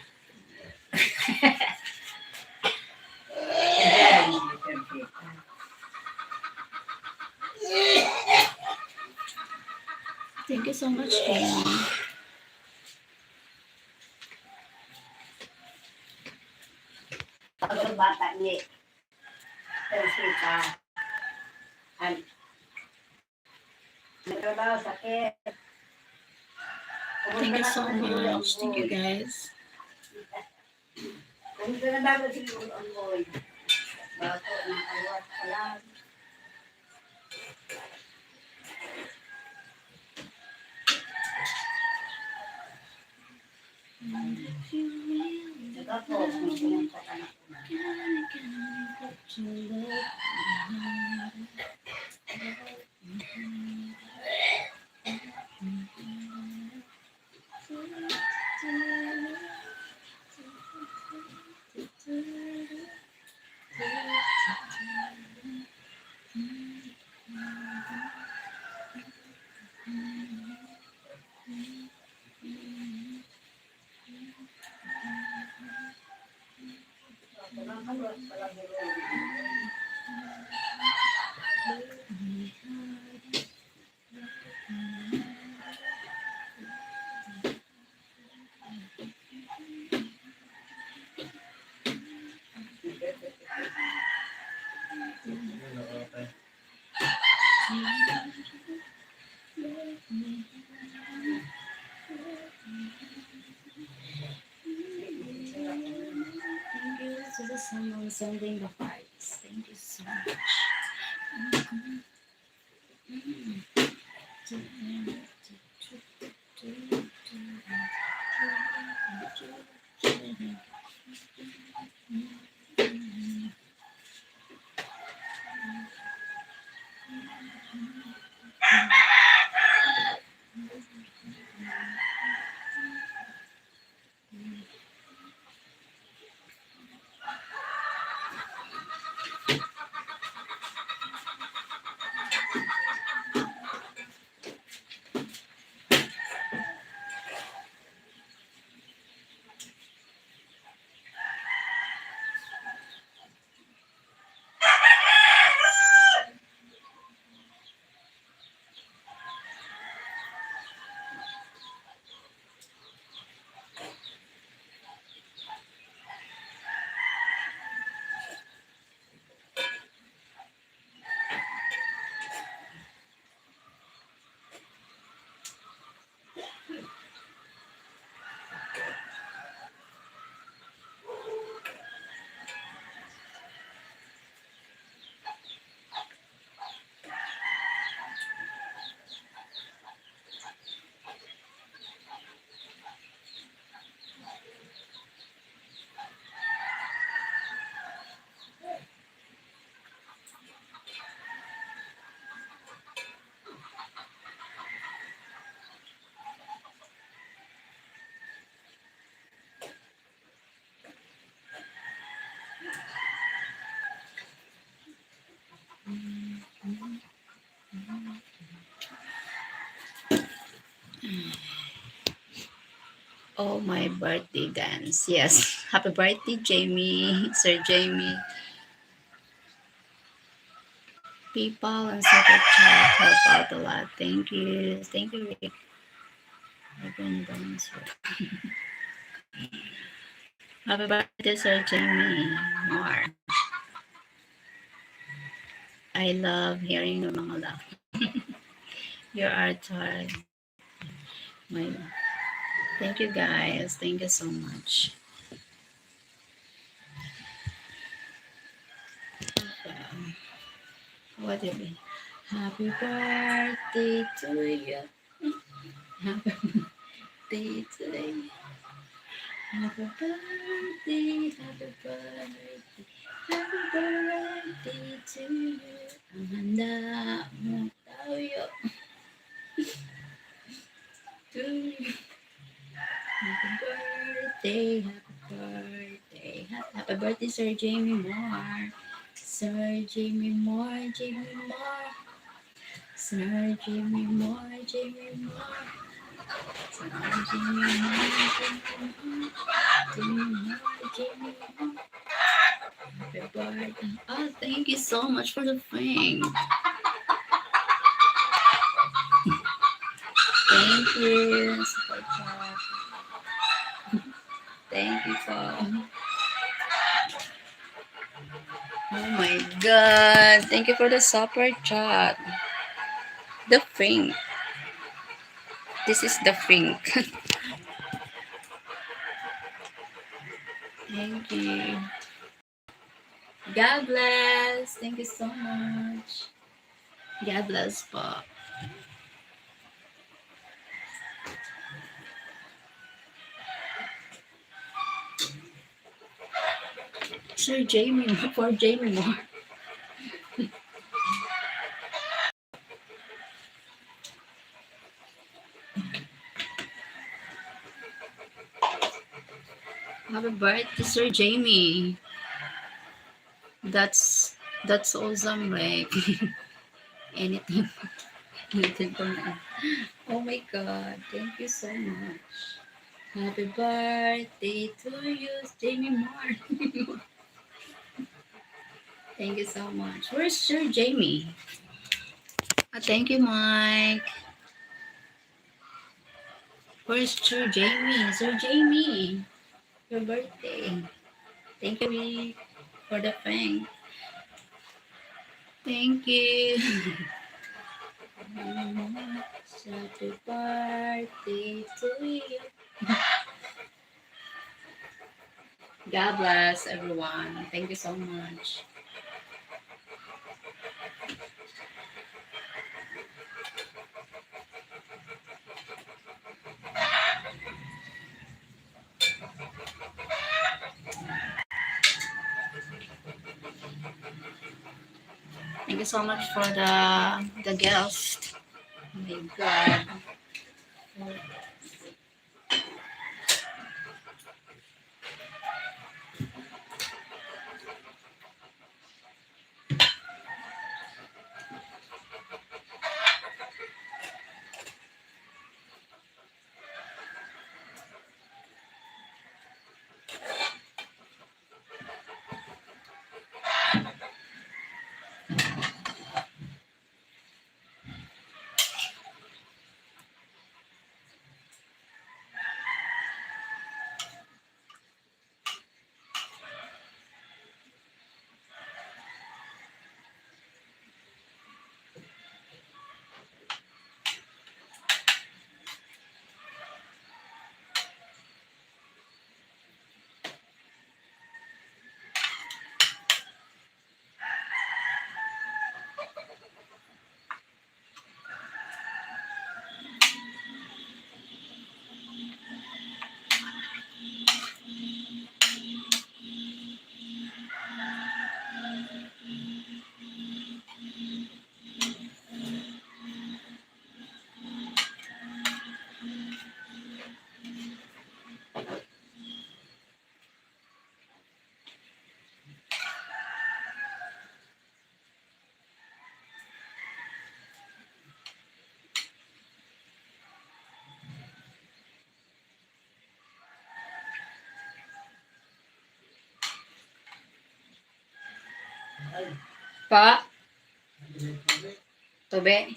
Thank you so much, Jenny. Ang bata ni Teresita. An-, nagtrabaho sa care. Thank you so much. Thank you, guys. Kumusta na ba si Lolo Anggoy? Bako, nakaliwat pa lang. Thank you to the someone sending the hearts. Thank you so much. Oh, my birthday dance. Yes. Happy birthday, Jamie. Sir Jamie. PayPal and Super Chat help out a lot. Thank you. Thank you, Rick. Happy birthday, Sir Jamie Moore. I love hearing your mga laugh. You are tired. My, thank you, guys. Thank you so much. What did we? Happy birthday to you. Happy birthday to you. Happy birthday, happy birthday, happy birthday to you. Ang handa mo, tayo. To you. Happy birthday, happy birthday. Ha-, happy birthday, Sir Jamie Moore. Sir Jamie Moore, Jamie Moore. Sir Jamie Moore, Jamie Moore. Sir Jamie Moore, Jamie Moore. Jamie Moore, Jamie Moore. Happy birthday. Oh, thank you so much for the thing. Thank you. Super chat. Thank you po. Oh my God. Thank you for the super chat. The pink. This is the pink. Thank you. God bless. Thank you so much. God bless po. Sir Jamie, for Jamie Moore. Happy birthday, Sir Jamie. That's, that's awesome, right? Anything. Anything from me. Oh my God, thank you so much. Happy birthday to you, Jamie Moore. Thank you so much. Where's Sir Jamie? Ah, thank you, Mike. Where's Sir Jamie? Sir Jamie, your birthday. Thank you, Rick, for the prank. Thank you. Happy birthday to you. God bless everyone. Thank you so much. Thank you so much for the, the gift. Oh my God. Pa? Tubig?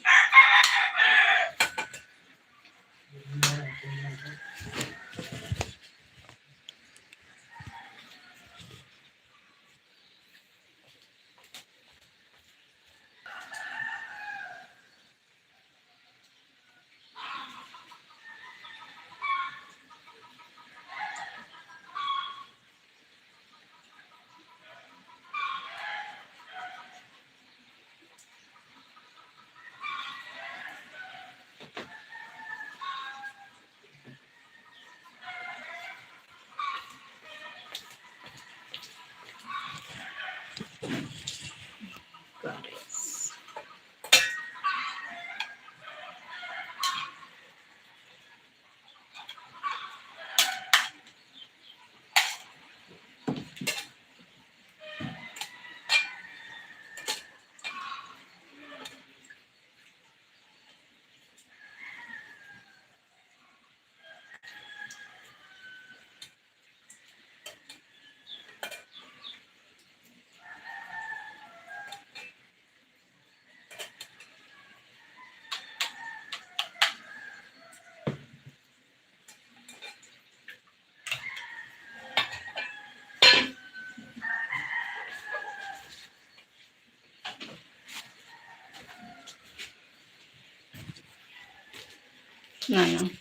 Ngayon.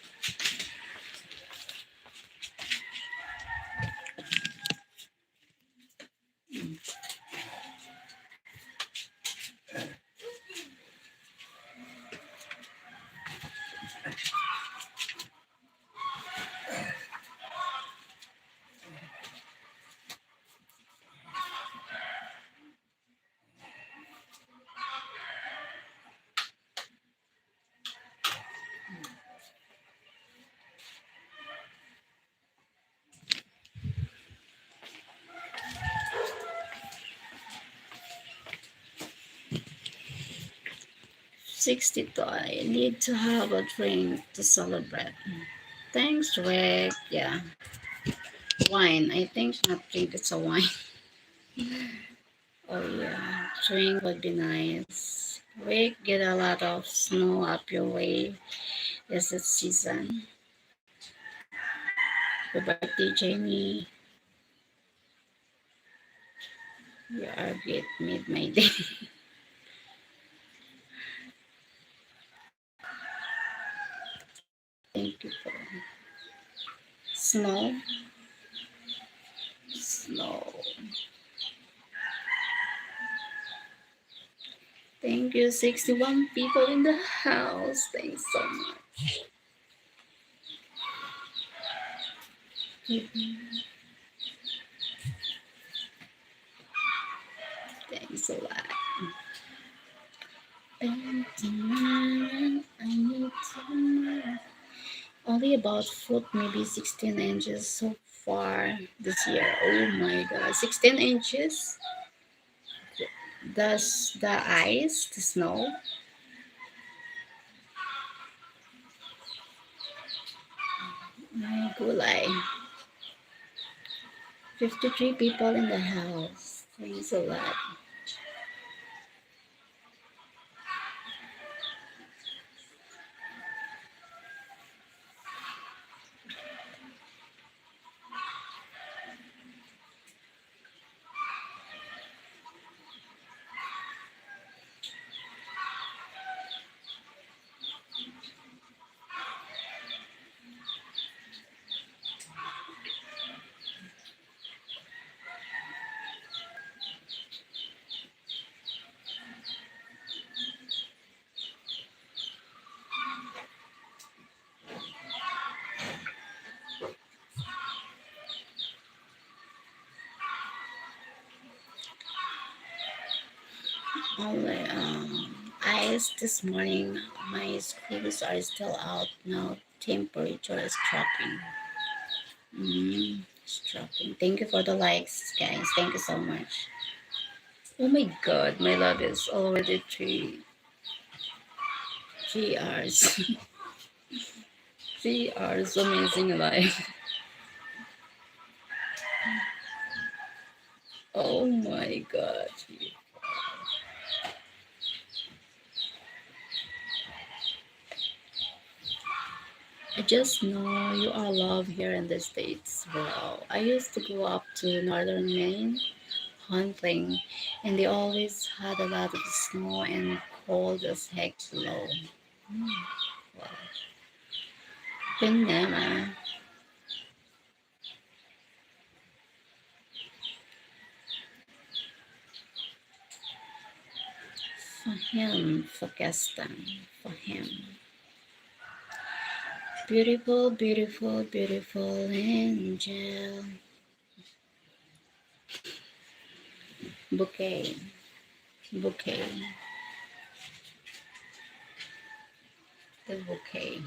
Sixty-two, I need to have a drink to celebrate. Thanks, Rick. Yeah. Wine. I think not drink, it's a wine. Oh yeah, drink would be nice. Rick, get a lot of snow up your way. Is it season? Happy birthday, Jenny. You are great, made my day. Thank you po. Snow. Snow. Thank you, sixty-one people in the house. Thanks so much. Thanks a lot. Twenty-nine, I need to know. Only about foot, maybe sixteen inches so far this year. Oh my God, sixteen inches? Does the ice, the snow? May gulay. Fifty-three people in the house. Thanks a lot. Only, um, ice this morning. My schools are still out now. Temperature is dropping. Mm, it's dropping. Thank you for the likes, guys. Thank you so much. Oh my God, my love is already three, three hours. Three hours, amazing life. Oh my God. I just know you are loved here in the States. Wow. I used to go up to northern Maine hunting, and they always had a lot of snow and cold as heck below. Hmm. Wow. Yun nga, ma. For him, for Gaston, for him. Beautiful, beautiful, beautiful angel. Bouquet. Bouquet. The bouquet.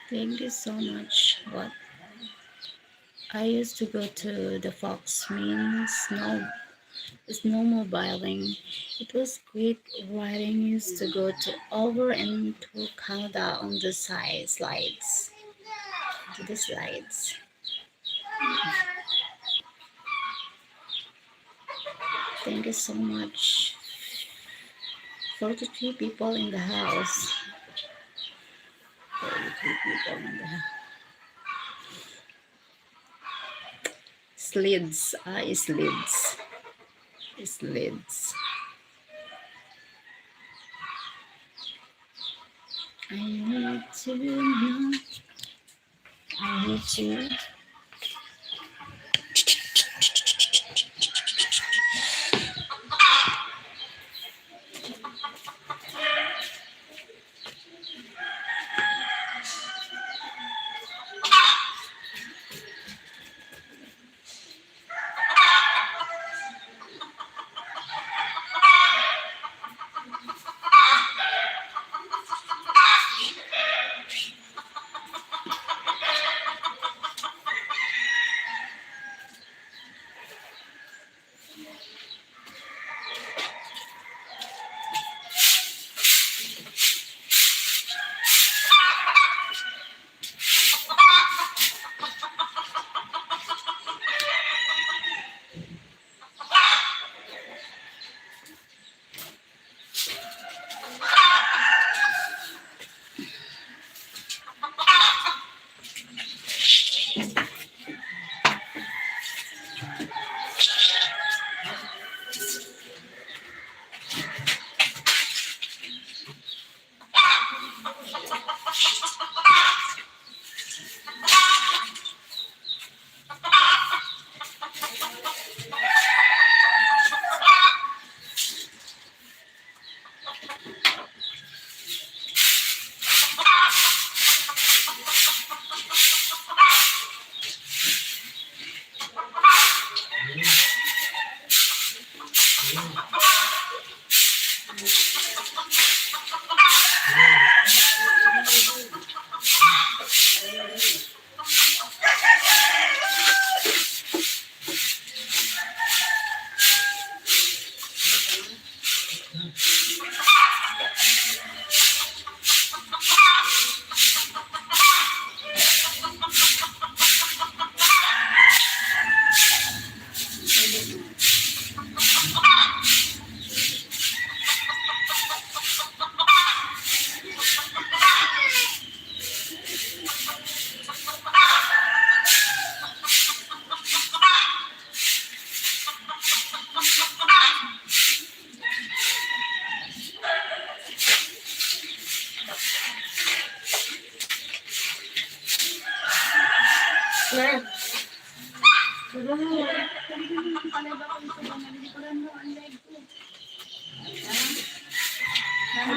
Thank you so much. But I used to go to the Fox Means, no, it's no mobiling. It was great riding. Used to go to over into Canada on the side slides, to the slides. Thank you so much. Forty-three people in the house. Forty-three people in the house. Slides. Ah, slides. Slides. I need to know. I need to.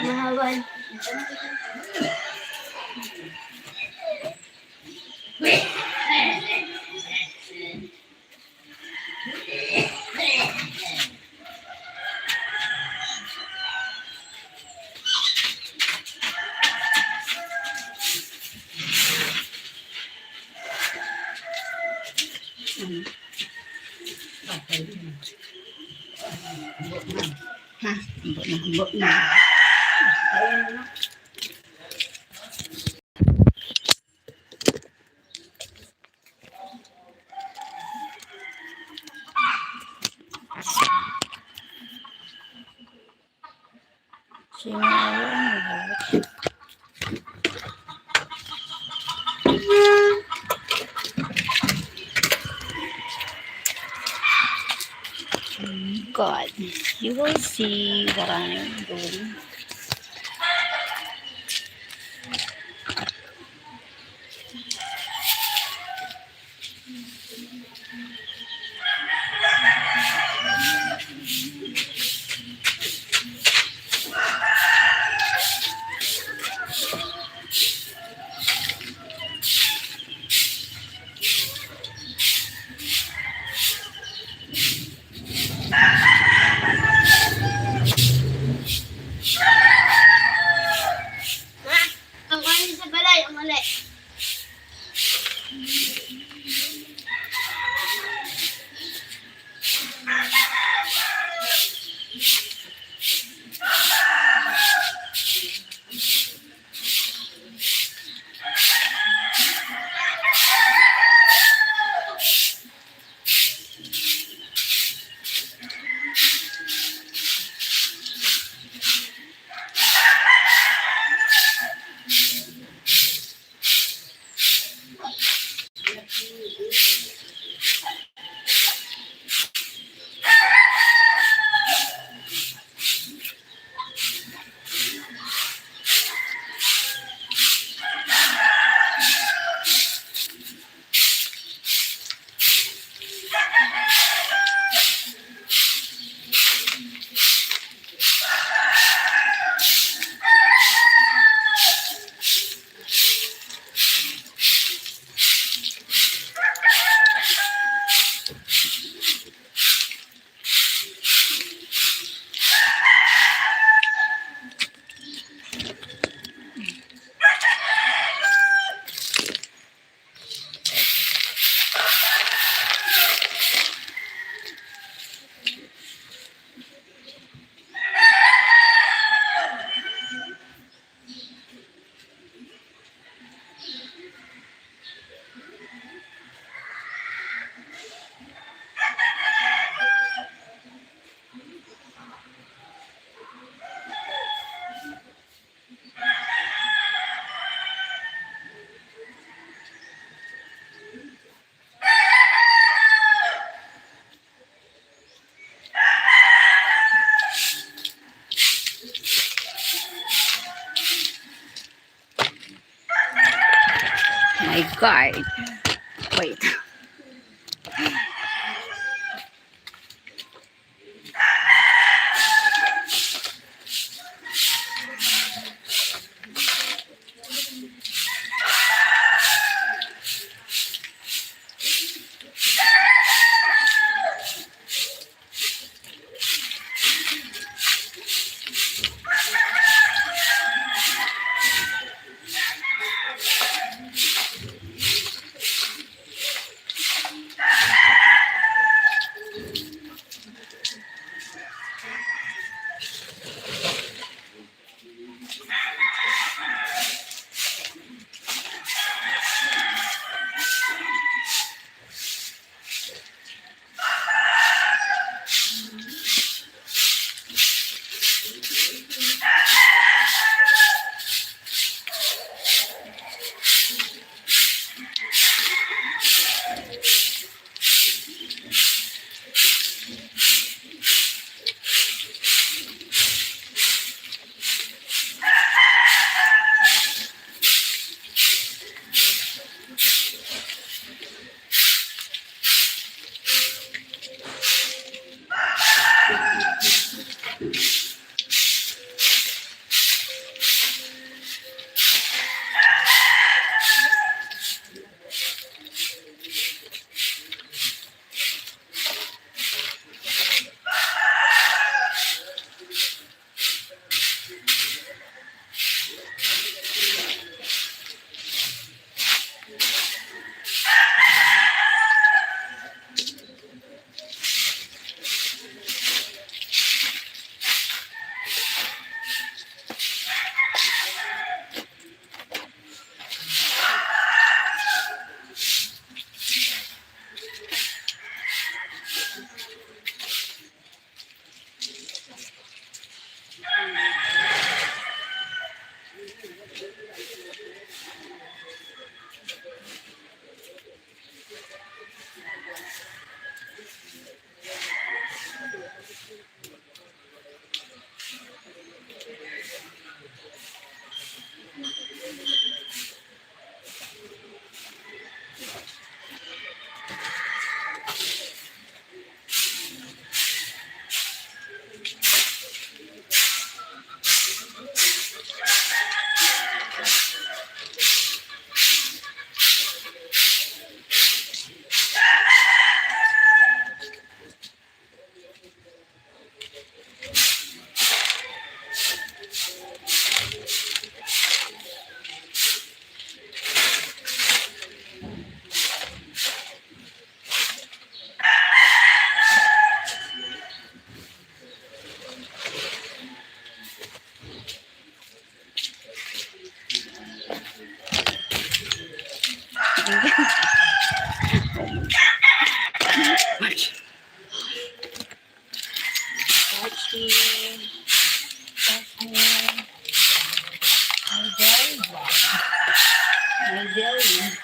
Mahawal. Ha? Ambot na, ambot na. God, you will see what I'm doing. Ang kain sa balay, ang mali. My God. Wait. Watching. Watching. My belly. My belly.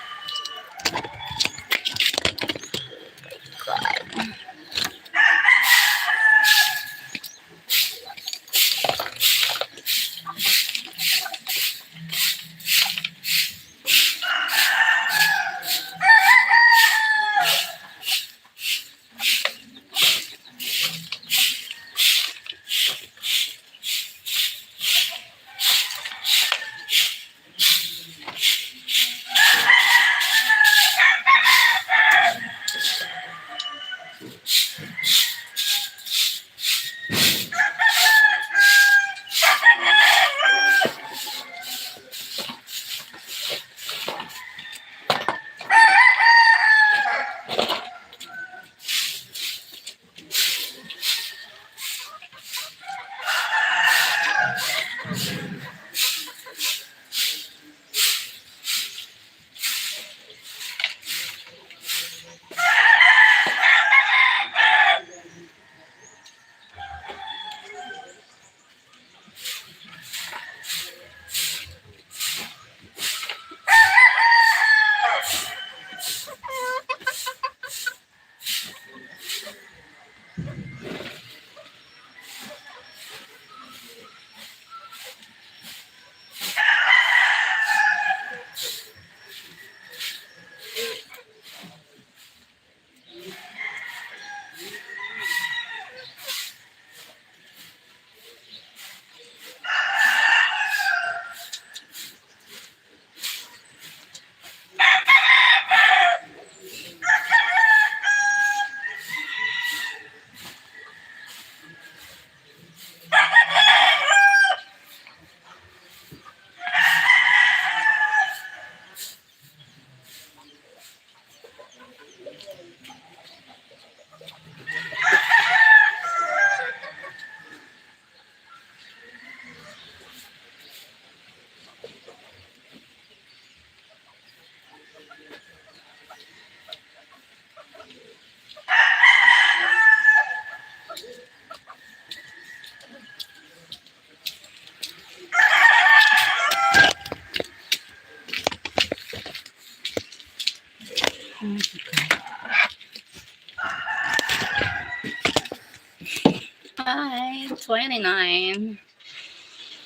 Hi, twenty-nine.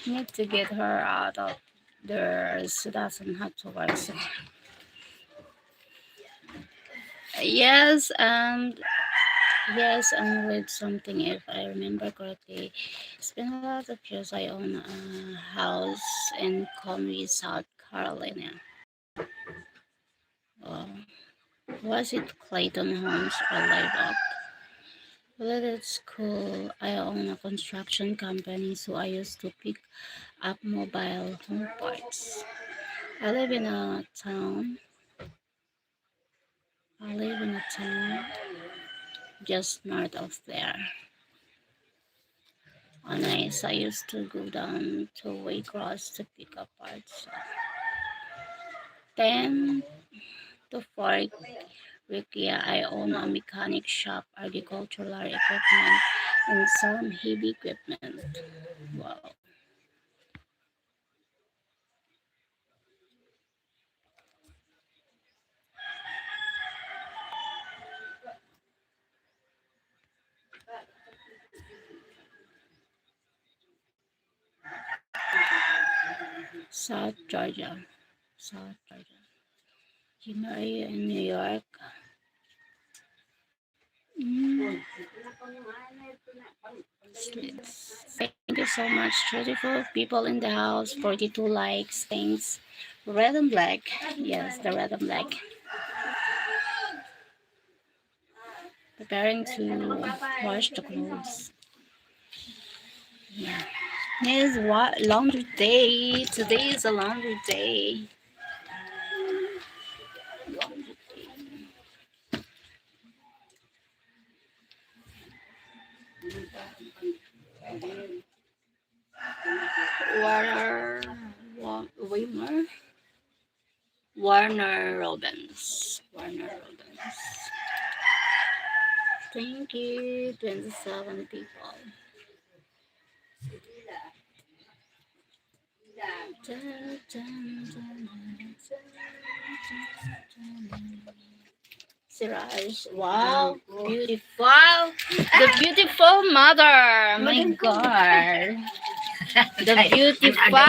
Need to get her out of there. She doesn't have to work. So. Yes, and yes, and with something, if I remember correctly, it's been a lot of years I own a house in Conway, South Carolina. Uh, was it Clayton Homes or Live Oak? Well, at school, I own a construction company, so I used to pick up mobile home parts. I live in a town. I live in a town just north of there. And I, I used to go down to Waycross to pick up parts. Then, to Fort Riccia, I own a mechanic shop, agricultural equipment, and some heavy equipment. Wow. South Georgia. South Georgia. Jim Maria in New York. Mm. Thank you so much. Beautiful people in the house. Forty-two likes. Thanks. Red and black. Yes, the red and black. Preparing to wash the clothes. Yeah. This is what laundry day. Today is a laundry day. Laundry day. Water, wa-, warmer. Warner Robbins. Warner Robbins. Thank you, twenty-seven people. Dun, dun, dun, dun, dun, dun, dun. Si Raj. Wow, beautiful. The beautiful mother. My God. The beautiful,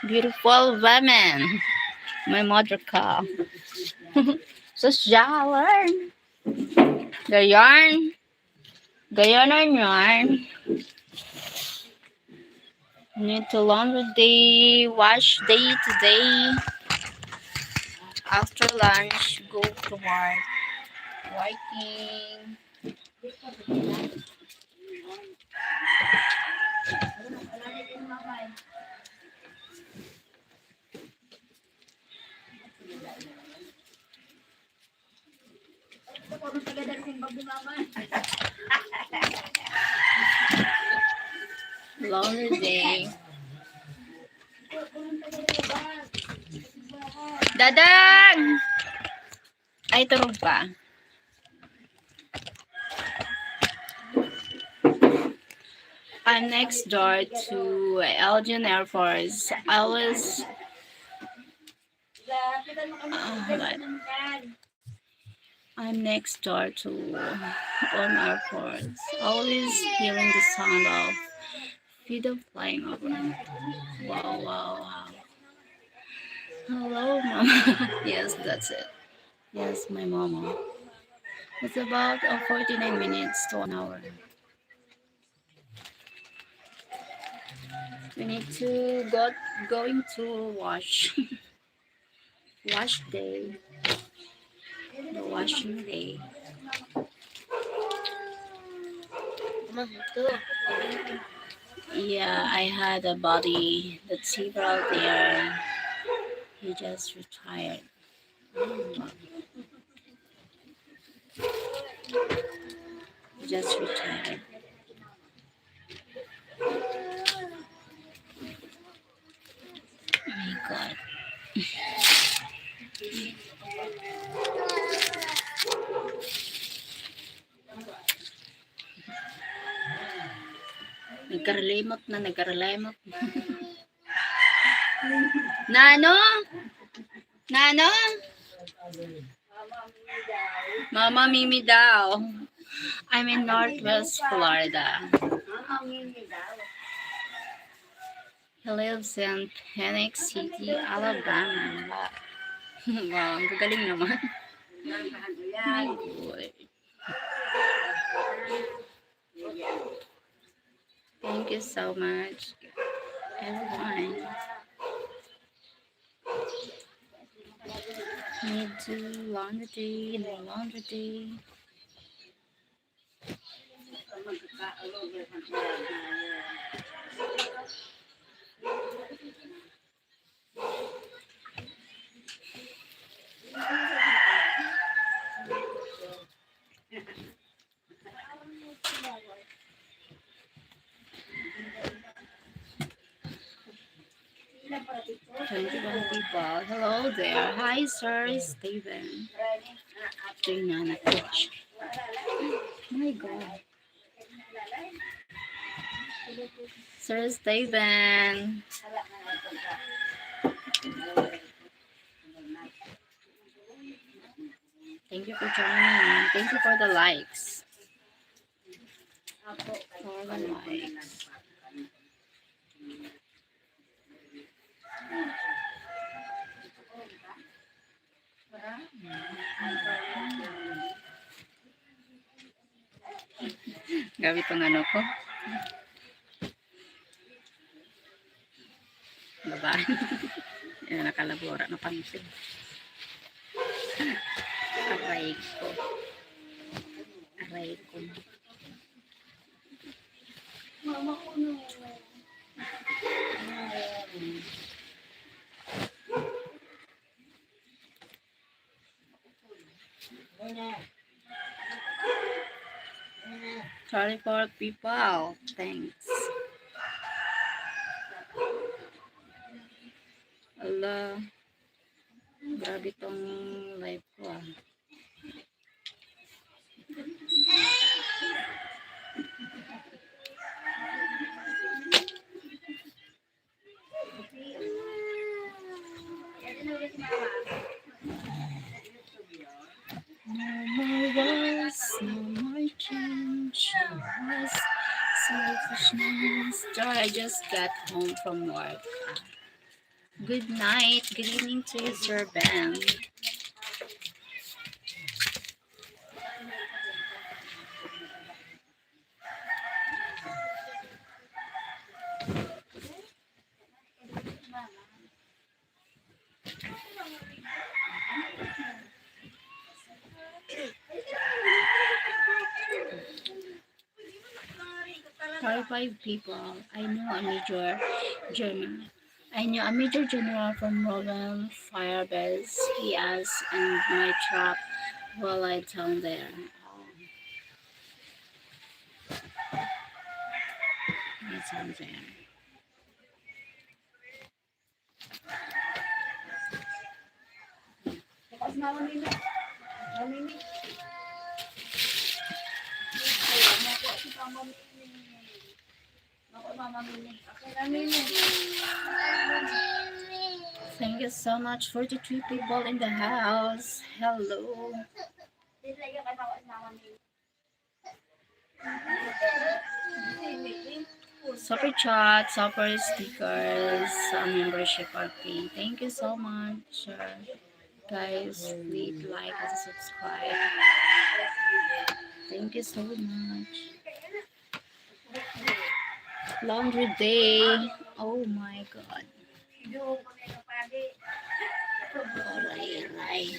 beautiful woman. My mother ka. Sa Jalan. The yarn. Ganyan na yan. Need to laundry day, wash day today. After lunch, go to work. Working. Long day. Dadang! Ay, tulog pa. I'm next door to Elgin Air Force. I was, uh, what? I'm next door to on our porch. Always hearing the sound of feather flying over. Wow, wow, wow. Hello, mama. Yes, that's it. Yes, my mama. It's about, uh, forty-nine minutes to an hour. We need to go, going to wash. Wash day. The washing day. Yeah, I had a buddy that several there. He just retired. He just retired. My God. Nagkaralimot na, nagkaralimot. Nano? Nano? Mama Mimi daw. I'm in Northwest Florida. He lives in Phoenix City, Alabama. Wow, ang gagaling naman. My God. Thank you so much, everyone. Need to laundry, no laundry. Twenty-one people. Hello there. Hi, Sir Steven. Tingnan natin siya. My God. Sir Steven. Thank you for joining. Thank you for the likes. For the likes. Grabe tong ano ko. Babae. Ayan, nakalabora na pansin. Aray ko. Aray ko. Mama ko na. Thirty-four people. Thanks. Wala. Grabe tong life ko, ah. No more wars, no more change, no more selfishness. Joy, I just got home from work. Good night. Good evening to you, Sir Ben. Terrified people. I know a major general. I knew a major general from Roman Fire Base. He asked and my trap while I down there. Oh. It's down there. Bukas na, Mami. Mami, Mami. Mako si Mama Mimi. Mako, Mama Mimi. Okay na, Mimi. Thank you so much. Forty-three people in the house. Hello. Dito lang yung katawa si Mama Mimi. Super chat, super stickers, sa membership fee. Thank you so much, uh, guys. Please like and subscribe. Thank you so much. Laundry day. Oh my God. Aray, aray.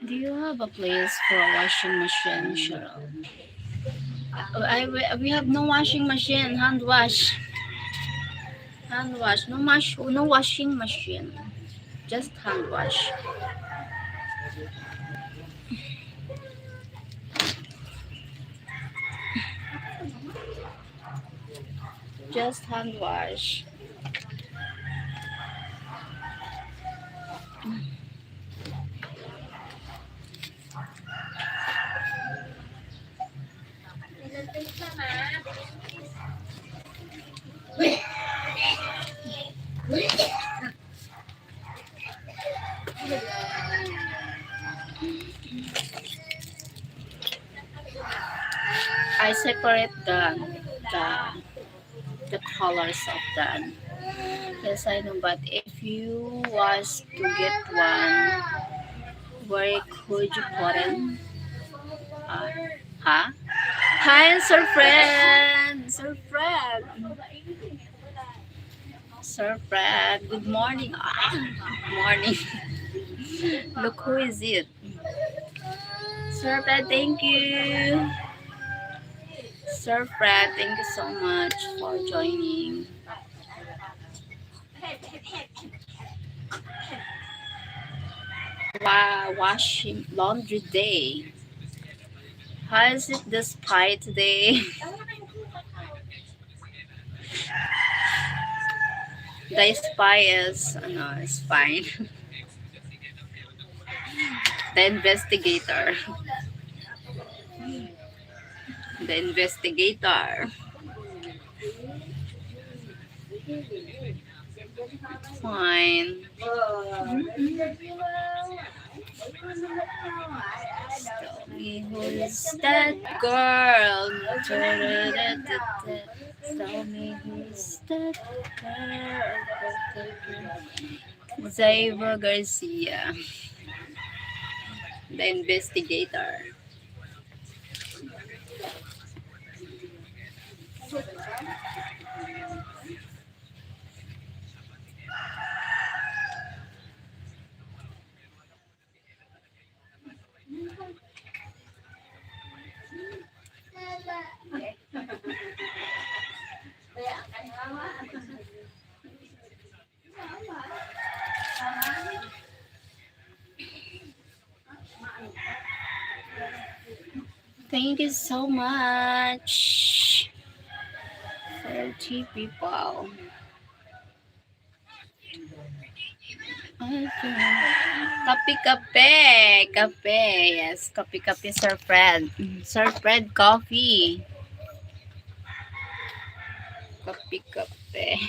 Do you have a place for a washing machine, Cheryl? Uh, I, we, we have no washing machine, hand wash. Hand wash, no mash, no washing machine. Just hand wash. Just hand wash. I separate the, the, the colors of the, yes, I know, but if you was to get one, where could you put it? Uh, huh? Hi, Sir Fred! Sir Fred! Sir Fred, good morning. Ah, morning. Look, who is it? Sir Fred, thank you. Sir Fred, thank you so much for joining. Wow, washing, laundry day. How is it the spy today? The spy is, ano, is fine. The investigator. The investigator. Fine. Tell me who's that girl? Tell me who's that girl? Zaiva Garcia, the investigator. Thank you so much. Thirty people. Okay. Kape-kape. Kape. Yes, kape-kape, Sir Fred. Mm, Sir Fred Coffee. Kape-kape.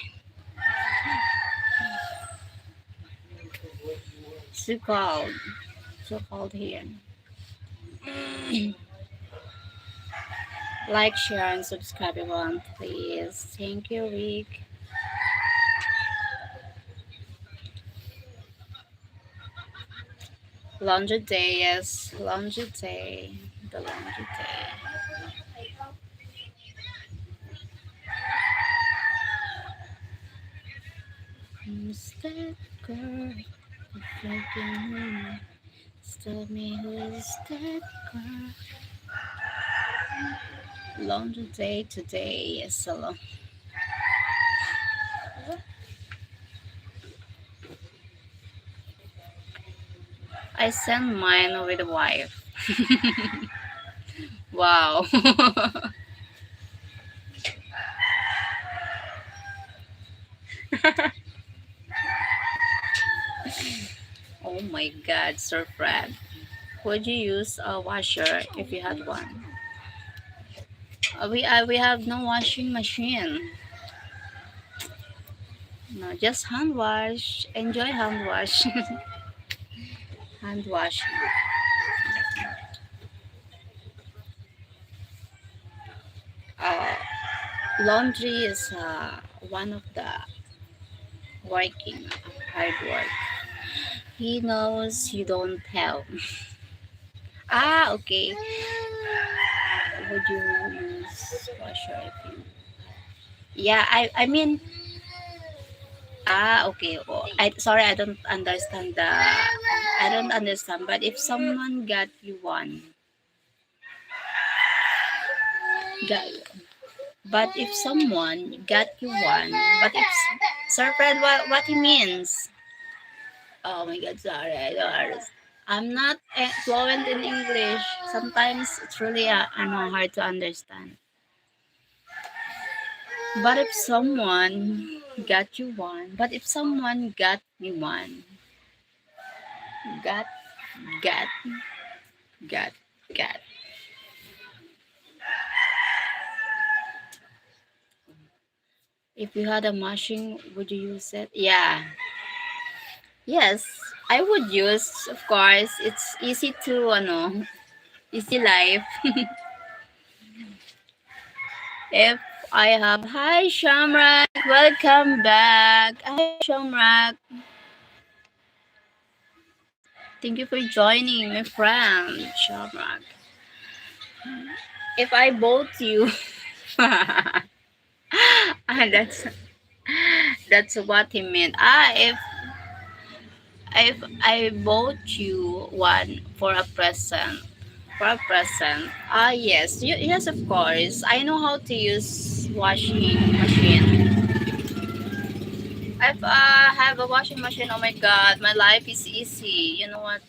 So cold. So cold here. Like, share, and subscribe, everyone, please. Thank you, Rick. Laundry day, yes, laundry day. The laundry day. Who's that girl? Tell me who's that girl? Laundry day today, yes, hello. I send mine with a wife. Wow. Oh my God, Sir Fred. Would you use a washer if you had one? Uh, we, uh, we have no washing machine. No, just hand wash. Enjoy hand wash. Hand wash. Uh, laundry is, uh, one of the working, hard work. He knows you don't help. Ah, okay. Would you use washer if you... Yeah, I, I mean, ah, okay. Oh, I, sorry, I don't understand the, I don't understand. But if someone got you one, got, but if someone got you one, but if, Sir Fred, what, what he means? Oh my God, sorry, I don't understand. I'm not, eh, fluent in English. Sometimes it's really, uh, ano, hard to understand. But if someone got you one, but if someone got me one, got, got, got, got. If you had a machine, would you use it? Yeah. Yes, I would use, of course. It's easy to, ano, easy life. If I have, hi, Shamrock. Welcome back. Hi, Shamrock. Thank you for joining, my friend, Shamrock. If I bought you, ah, that's, that's what he meant. Ah, if, if I bought you one for a present, for a present. Ah, yes. Y-, yes, of course. I know how to use washing machine. If I have a washing machine, oh my God, my life is easy. You know what?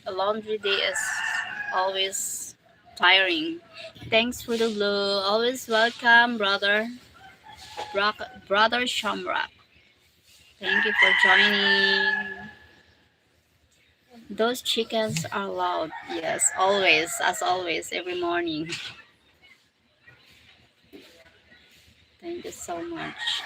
A laundry day is always tiring. Thanks for the blue. Always welcome, brother. Bro-, brother Shamrock. Thank you for joining. Those chickens are loud. Yes, always, as always, every morning. Thank you so much.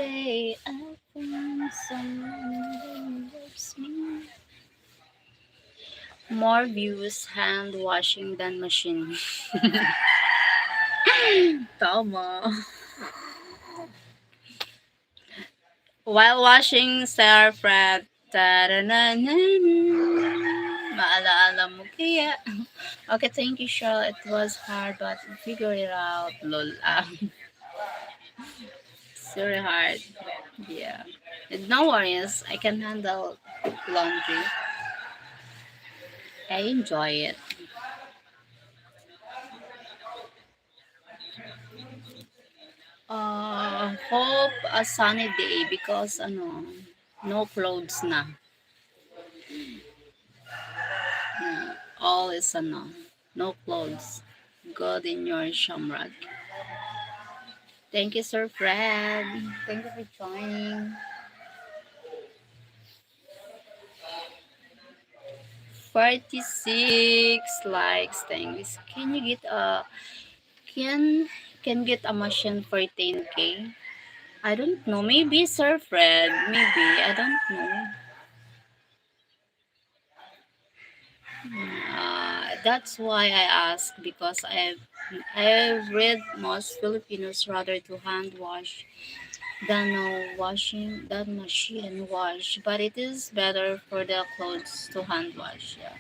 Say I found someone who loves me. More views hand washing than machine. Tama. While washing, Sir Fred. Taranana. Maalaala mo kaya? Okay, thank you, Shell. It was hard, but we figure it out. Lol. Ah. It's very hard. Yeah. And no worries. I can handle laundry. I enjoy it. Uh, hope a sunny day because, ano, no clothes na. Yeah, all is, ano, no clothes. Good in your shamrock. Thank you, Sir Fred. Thank you for joining. Forty-six likes. Thanks. Can you get a, can, can get a machine for ten K? I don't know. Maybe, Sir Fred. Maybe. I don't know. Uh, that's why I ask, because I I read most Filipinos rather to hand wash than, uh, washing, than machine wash. But it is better for the clothes to hand wash. Yeah.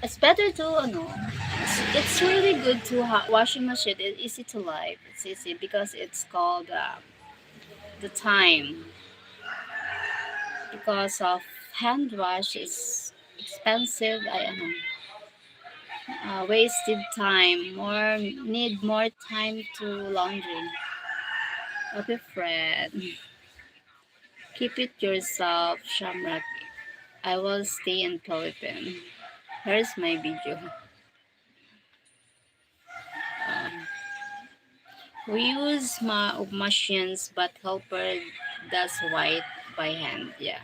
It's better to, ano, it's, it's really good to ha- washing machine. It's easy to life. It's easy because it's called, uh, the time. Because of hand wash is expensive, I, ano, uh, wasted time, more, need more time to laundry. Okay, Fred. Keep it yourself, Shamrock. I will stay in Philippines. Here's my video. Um, we use ma- machines, but helper does white by hand. Yeah.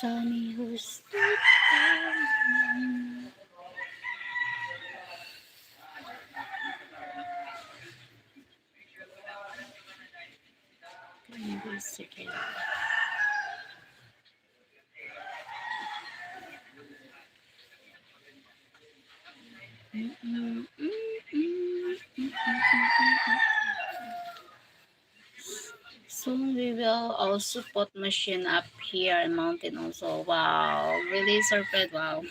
Sunny, who's Sige. Soon we will also put machine up here in mountain also. Wow, really, Sir Fred? Wow.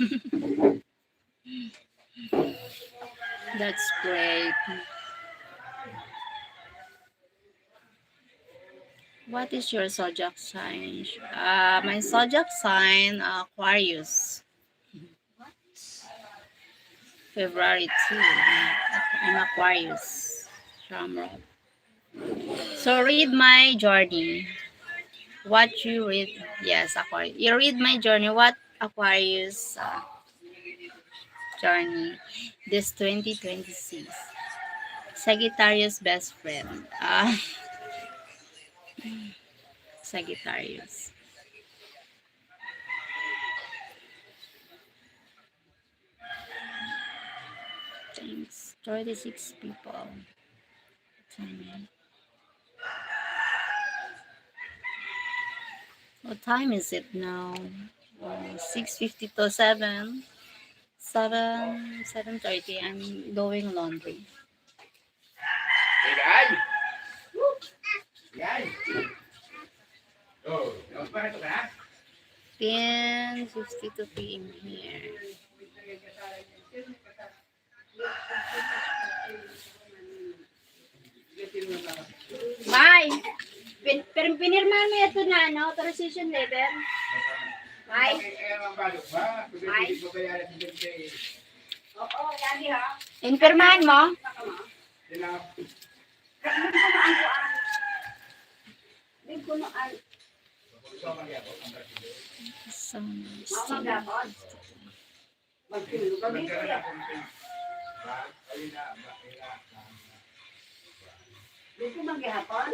That's great. What is your zodiac sign? Uh, my zodiac sign, uh, Aquarius. February two. I'm Aquarius. Shamrock. So read my journey. What you read? Yes, Aquarius. You read my journey. What Aquarius, uh, journey this twenty twenty-six? Sagittarius best friend. Ah, Sagittarius. Thanks. Thirty-six people. Timing. What time is it now? Uh, six fifty-two, seven. Seven, seven thirty. I'm doing laundry. Yan. Oh, yan. Ten fifty-two P M here. May, pin-, pin-, pinirmahan mo ito na, ano, authorization letter? May? May? Oo, yan, ha? Pinirmahan mo? Hindi ko na, ay. Sound still. Magtulog kami, kuya. Dito maghihapon?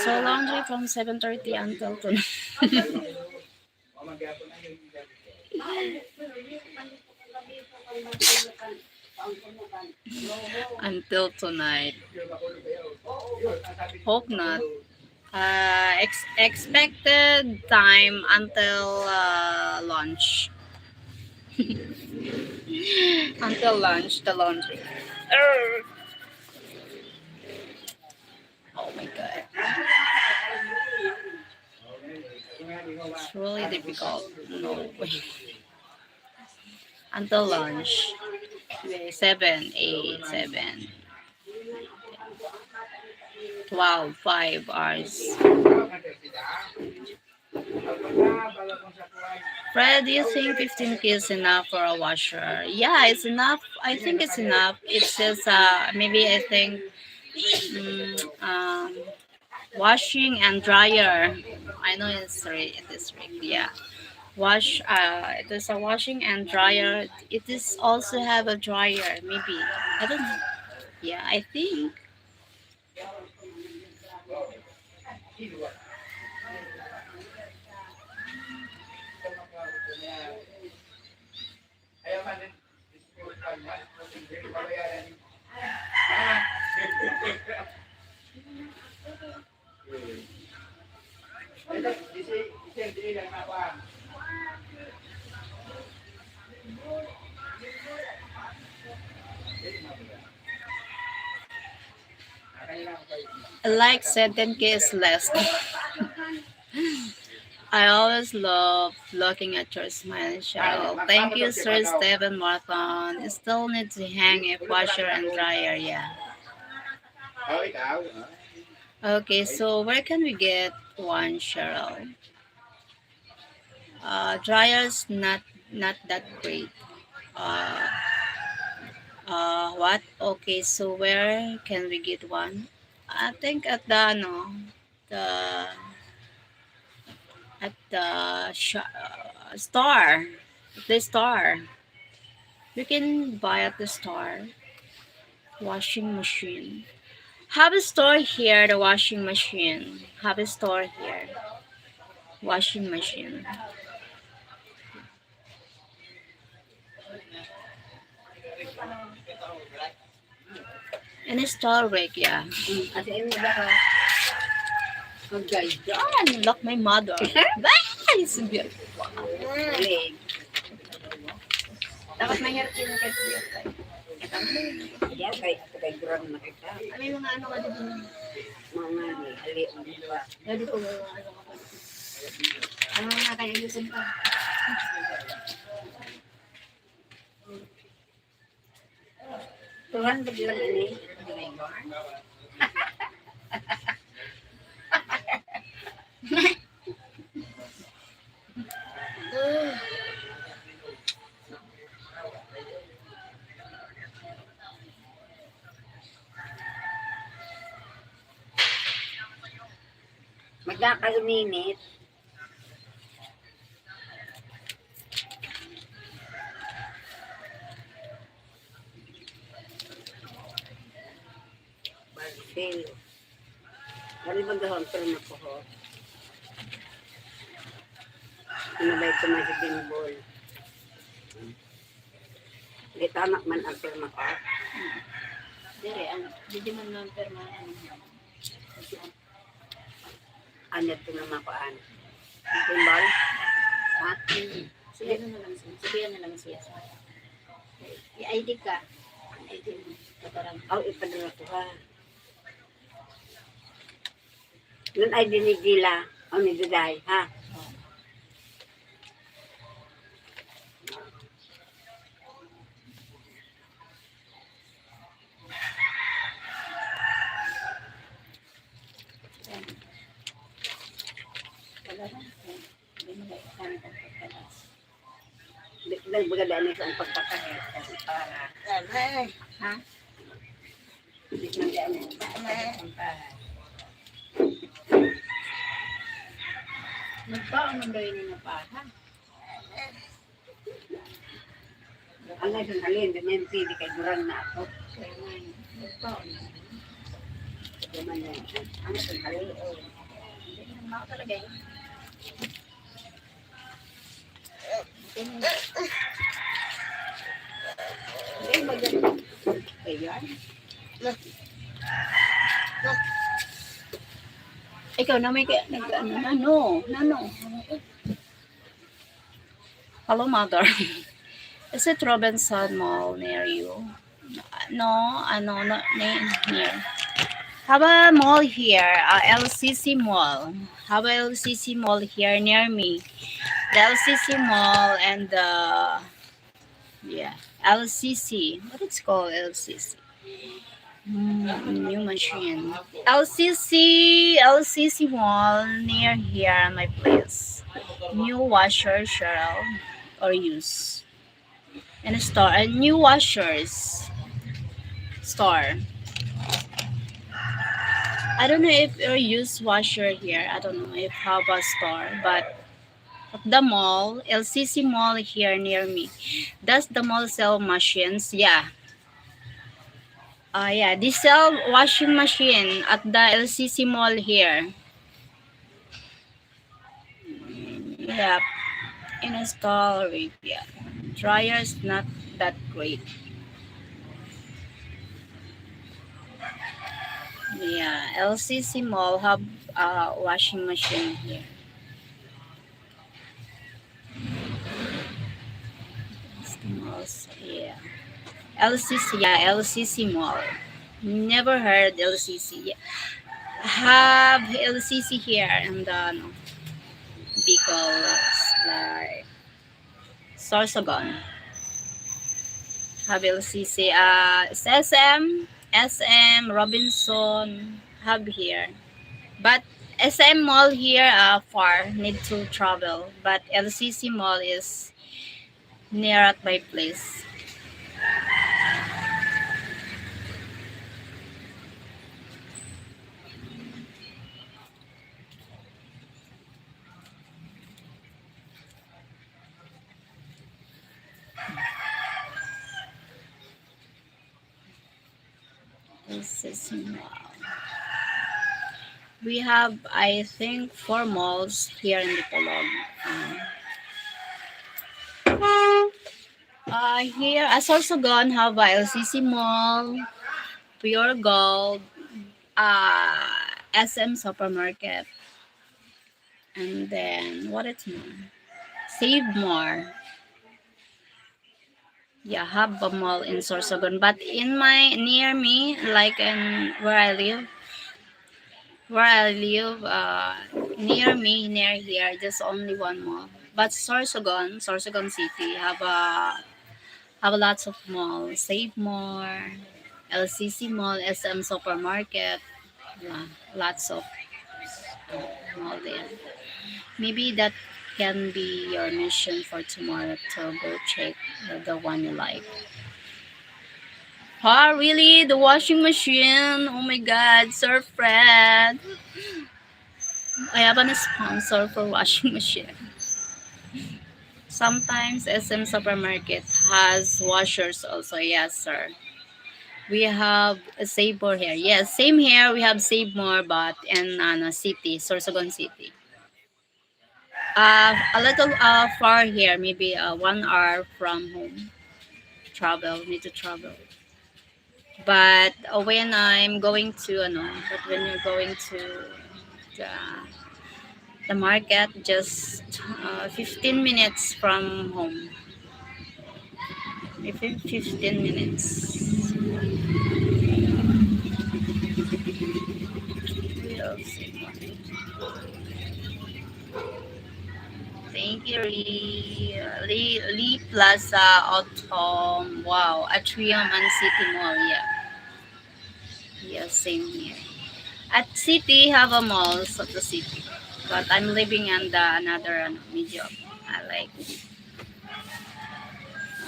So, laundry from seven thirty until tonight. Until tonight. Hope not. Uh, ex- expected time until uh, lunch. Until lunch, the laundry. Arr! Oh my God. It's really difficult. No way. Until lunch. Seven, eight, seven, twelve, five hours. Fred, do you think fifteen K is enough for a washer? Yeah, it's enough. I think it's enough. It's just uh, maybe I think mm, um, washing and dryer. I know it's re- it is re- yeah. Wash uh it is a washing and dryer. It is also have a dryer maybe. I don't know. Yeah, I think. Like said, ten K is less. I always love looking at your smile, Cheryl. Thank you, Sir Steven Marthon. Still need to hang a washer and dryer, yeah. Oh, ikaw, ah. Okay, so where can we get one, Cheryl? Uh, dryer's not not that great. Uh, uh, what? Okay, so where can we get one? I think at the ano, the at the sh- uh, store, at the store. You can buy at the store. Washing machine. Have a store here, the washing machine. Have a store here. Washing machine. An historic, yeah. Kasi ano ba? Magay dyan. Look, my mother. Bah! It's a beautiful. Tapos may hairpin ka dito. Yan, kay, kay Graham na kita. Ano yung mga ano ka dito? Mga ni, ali, ang iba. Pwede po, ano ka pa. Ano nga kaya ayusin pa? Tuhan, biglang ini. Magkakaininit. Basil. Ano ba daw ang term ako, ho? Ano ba ito, mga simbol? Di tama man ang term ako. Dire, ang, di man ang term ang ano. Ano ito na makuan? Timbal? Ha? Sige na lang siya. Sige na lang siya. I-I D ka. I D mo. Kaparang. Aw, ipadala ko ha. Nun ay dinigila. O, nibigay, ha? Nagbaga daan sa pagpakahit. Para. Aray. Ha? Hindi man daan. Aray. Para. Nagpaon ang gawin niya para. Ang nga sa halin, di may pili kay Duran na ako. Kaya nga, ito. Ano sa kali? Oh. Hindi naman ako talaga eh. Hindi, maganda. Ayan. Ikaw na may kaya nag-ano, nano, nano. Hello, mother. Is it Robinson Mall near you? No, ano, no, near. Have a mall here, uh, L C C Mall. Have a L C C Mall here near me. The L C C Mall and the, yeah, L C C. What it's called, L C C? Mm, new machine. L C C, L C C Mall near here, my place. New washer, Cheryl, or use. And a store, a new washers store. I don't know if you use washer here. I don't know if have a store, but at the mall, L C C Mall here near me. Does the mall sell machines? Yeah. Ah, yeah, they sell washing machine at the L C C Mall here. Yep. Install rig, yeah. Dryer is not that great. Yeah, L C C Mall have, uh, washing machine here. Malls, yeah. L C C, yeah, L C C Mall. Never heard L C C. Yeah. Have L C C here in the, ano, Bicol, like Sorsogon. Have L C C, uh, S M, S M, Robinson, have here. But S M Mall here, uh, far, need to travel. But L C C Mall is near at my place. This is now. We have, I think, four malls here in Dipolog. Um, uh, here, uh, Sorsogon have a L C C Mall, Pure Gold, uh, S M Supermarket, and then, what is more? Save More. Yeah, have a mall in Sorsogon. But in my, near me, like, in where I live, where I live, uh, near me, near here, just only one mall. But Sorsogon, Sorsogon City, have a, have lots of malls. Save More, L C C Mall, S M Supermarket, yeah, lots of, uh, mall there. Maybe that can be your mission for tomorrow to go check the, the one you like. Ah, really? The washing machine? Oh my God, Sir Fred. I have a sponsor for washing machine. Sometimes S M Supermarket has washers also. Yes, sir. We have a Save More here. Yes, same here. We have Save More, but in, ano, city, Sorsogon City. Uh, a little, uh, far here, maybe, uh, one hour from home. Travel, need to travel. But, uh, when I'm going to, ano, but when you're going to the, the market, just, uh, fifteen minutes from home. Within fifteen minutes. Thank you, Lee. Lee, Lee Plaza, Autumn. Wow, Atrium and City Mall, yeah. Yeah, same here. At city, have a malls at the city. But I'm living in the another, ano, medyo, I like,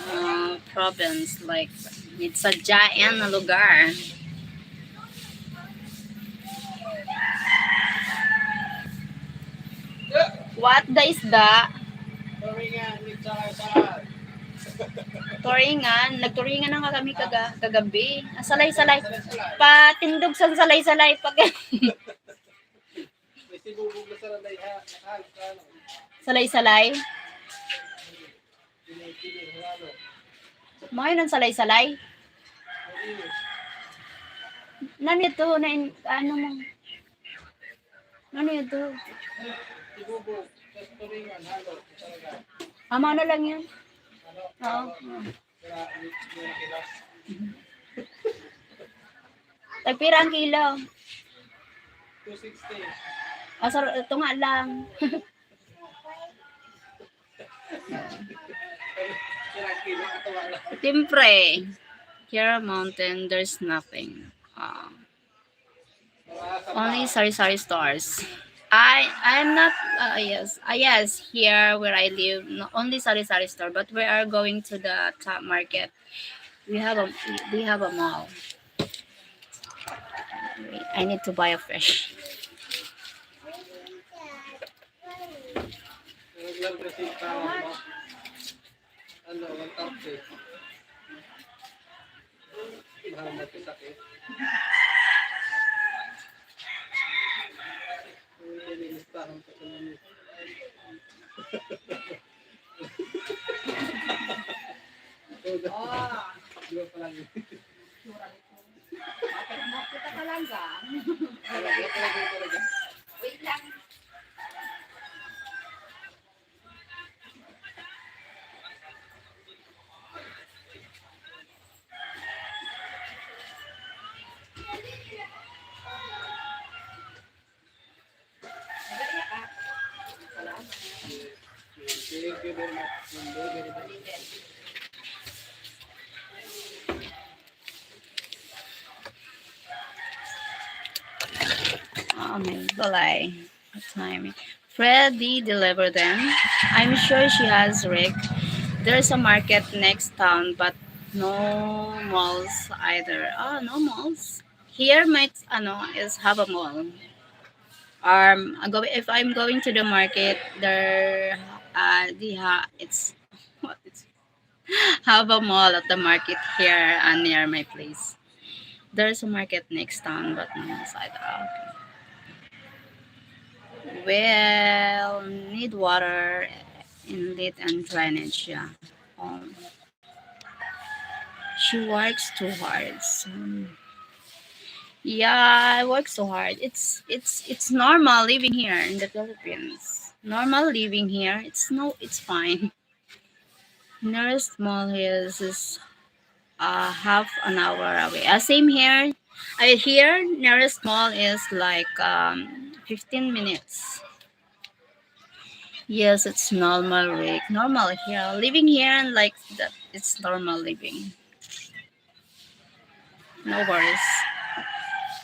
uh, province, like, it's a giant na lugar. What the is that? Turingan, nagturingan na nga kami kaga-, kagabi. Ang salay-salay. Patindog sa salay-salay. Pag May sibubog na sa landay, ha? Ano? Salay-salay. Mga yun ang salay-salay. Nano ito? Na in-, ano mo? Ano ito? Tama na lang yan. Oo. Tagpira ang kilo? Two sixty. Ah, sir, ito nga lang. Siyempre, here mountain, there's nothing. Ah. Only sari-sari stores. I, I'm not, uh, yes. Uh, yes, here where I live, no, only sari-sari store, but we are going to the top market. We have a, we have a mall. I need to buy a fish. Ano, one thirty. Mahal na ito, sakit. Uy, nilistahan ko sa mga. Oh. Di ba pala yun? Bakit mo kita talaga? Talaga, talaga, talaga. Wait lang. Oh, may balay. What time? Freddy deliver them. I'm sure she has, Rick. There's a market next town, but no malls either. Ah, no malls. Here might, ano, is have a mall. Um, I go, if I'm going to the market, there, uh, di ha, it's, what, it's have a mall at the market here and near my place. There's a market next town, but no side. Ah, okay. Well, need water, inlet, and drainage. Yeah. Um, she works too hard. So, yeah, I work so hard. It's it's it's normal living here in the Philippines. Normal living here. It's no, it's fine. Nearest mall is, is, uh, half an hour away. Uh, same here. Uh, here, nearest mall is like, um, fifteen minutes. Yes, it's normal, Rick. Normal here. Living here and like that, it's normal living. No worries.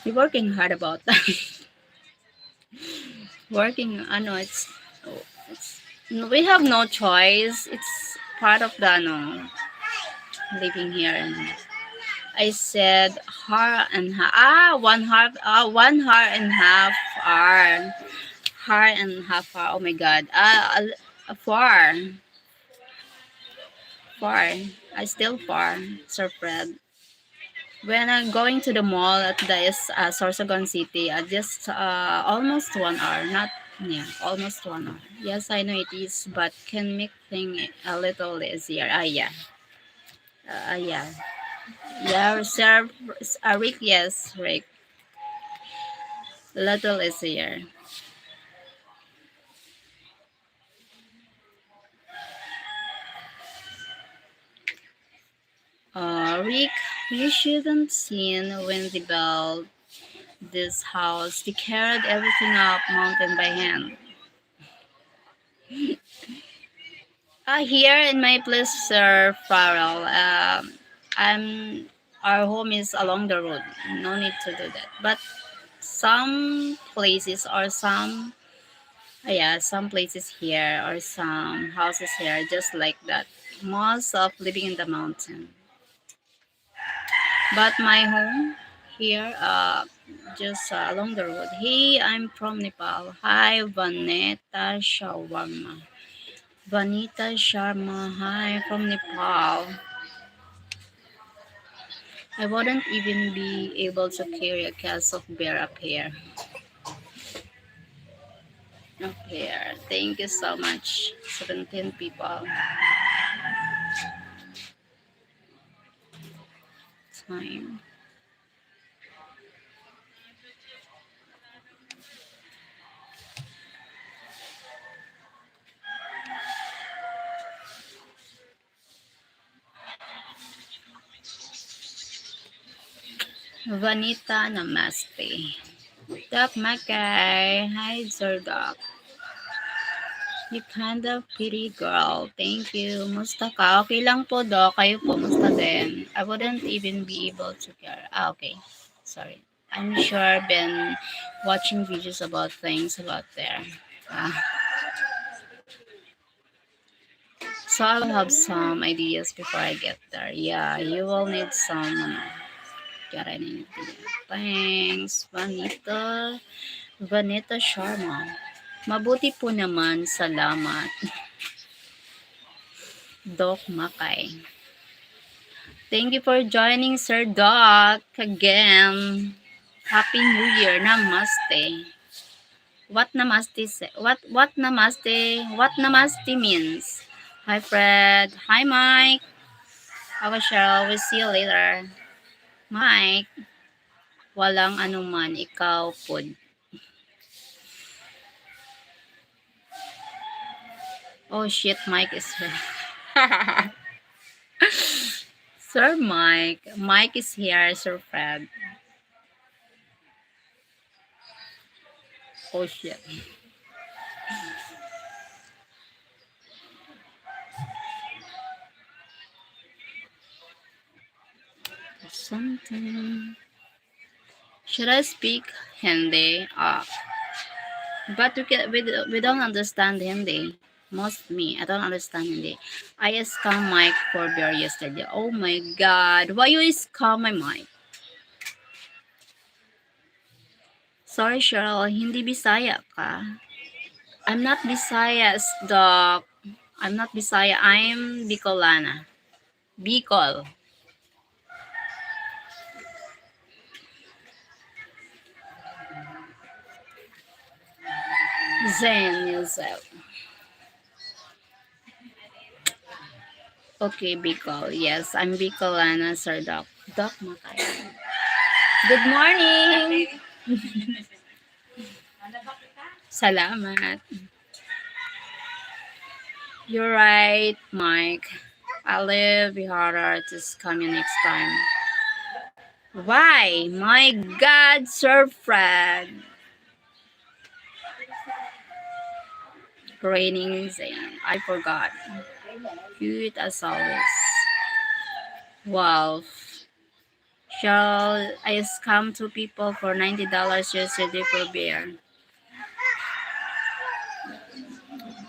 We're working hard about that. Working, ano, it's, it's, we have no choice. It's part of the, ano, living here. And I said, hour and ha-, ah, one half, ah, one hour and half hour. Hour and half hour. Oh my God. Ah, al-, far. Far. I still far, Sir Fred. When I'm going to the mall at the is-, uh, Sorsogon City, uh, just, uh, almost one hour, not, yeah, almost one hour. Yes, I know it is, but can make thing a little easier. Ah, yeah. Uh, yeah. Yeah, Sir, uh, Rick, yes, Rick. Little easier. Uh, Rick, you shouldn't seen when they built this house. They carried everything up mountain by hand. Uh, here in my place, Sir Farrell, um, I'm, our home is along the road. No need to do that. But some places or some, yeah, some places here or some houses here just like that. Most of living in the mountain. But my home here, uh, just, uh, along the road. Hey, I'm from Nepal. Hi, Vaneta Shawarma. Vanita Sharma, hi from Nepal. I wouldn't even be able to carry a case of beer up here. Up here. Thank you so much. Seventeen people. Time. Vanita, namaste. Doc Makay, hi, Sir Doc. You kind of pretty girl. Thank you. Musta ka? Okay lang po, Doc. Kayo po, musta din? I wouldn't even be able to care. Ah, okay. Sorry. I'm sure I've been watching videos about things about there. Ah. So I will have some ideas before I get there. Yeah, you will need some, ano, get an idea. Thanks, Vanita. Vanita Sharma. Mabuti po naman, salamat. Doc Makay. Thank you for joining, Sir Doc, again. Happy New Year. Namaste. What namaste say? What, what namaste? What namaste means? Hi, Fred. Hi, Mike. Ako, Cheryl. We'll see you later. Mike, walang anuman. Ikaw pod. Oh shit, Mike is here. Sir Mike. Mike is here, Sir Fred. Oh shit. Something. Should I speak Hindi? Ah, but we can, we, do- we don't understand Hindi. Most me, I don't understand Hindi. I scam Mike for beer yesterday. Oh my God. Why you scam my Mike? Sorry, Cheryl. Hindi Bisaya ka? I'm not Bisaya, Doc. I'm not Bisaya. I'm Bicolana. Bicol. Zen yourself. Okay, Bicol. Yes, I'm Bicolana, Sir Doc. Doc Makay. Good morning. Salamat. You're right, Mike. I live Bihar artist coming next time. Why? My God, Sir Fred. Raining Zane. I forgot. Cute as always. Wow. Shall I scam two people for ninety dollars yesterday for beer?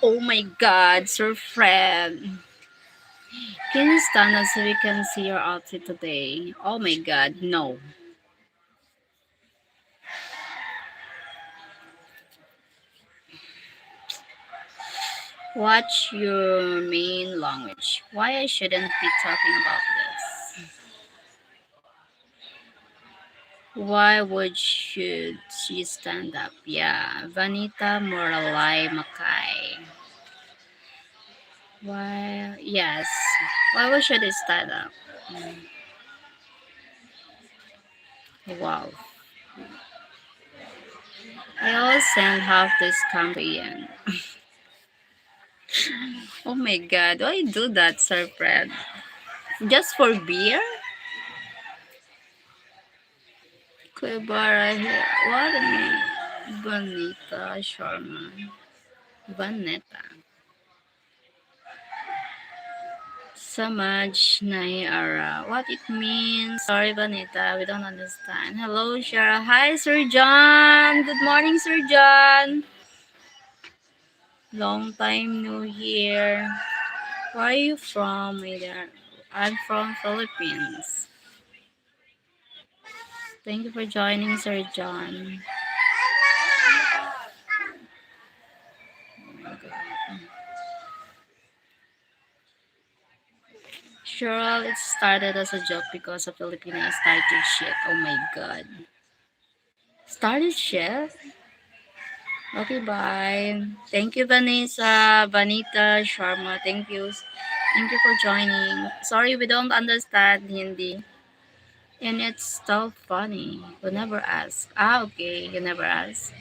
Oh my God, Sir Fred. Can you stand up so we can see your outfit today? Oh my God, no. Watch your main language. Why I shouldn't be talking about this? Why would should she stand up? Yeah, Vanita Moralay Makay. Why? Yes. Why would should I stand up? Mm. Wow. I always send half this country in. Oh my God, why you do that, Sir Fred? Just for beer? Kuya Bara here. What a name. Vanita Sharma. Vanetta. Samaj Nahi Ara. What it means? Sorry, Vanita. We don't understand. Hello, Cheryl. Hi, Sir John. Good morning, Sir John. Long time no hear. Where are you from, my dear? I'm from Philippines. Thank you for joining, Sir John. Cheryl, it started as a joke because a Filipina started shit. Oh my God. Started shit? Okay, bye. Thank you, Vanessa, Vanita Sharma. Thank you. Thank you for joining. Sorry, we don't understand Hindi. And it's still funny. You never ask. Ah, okay. You never ask.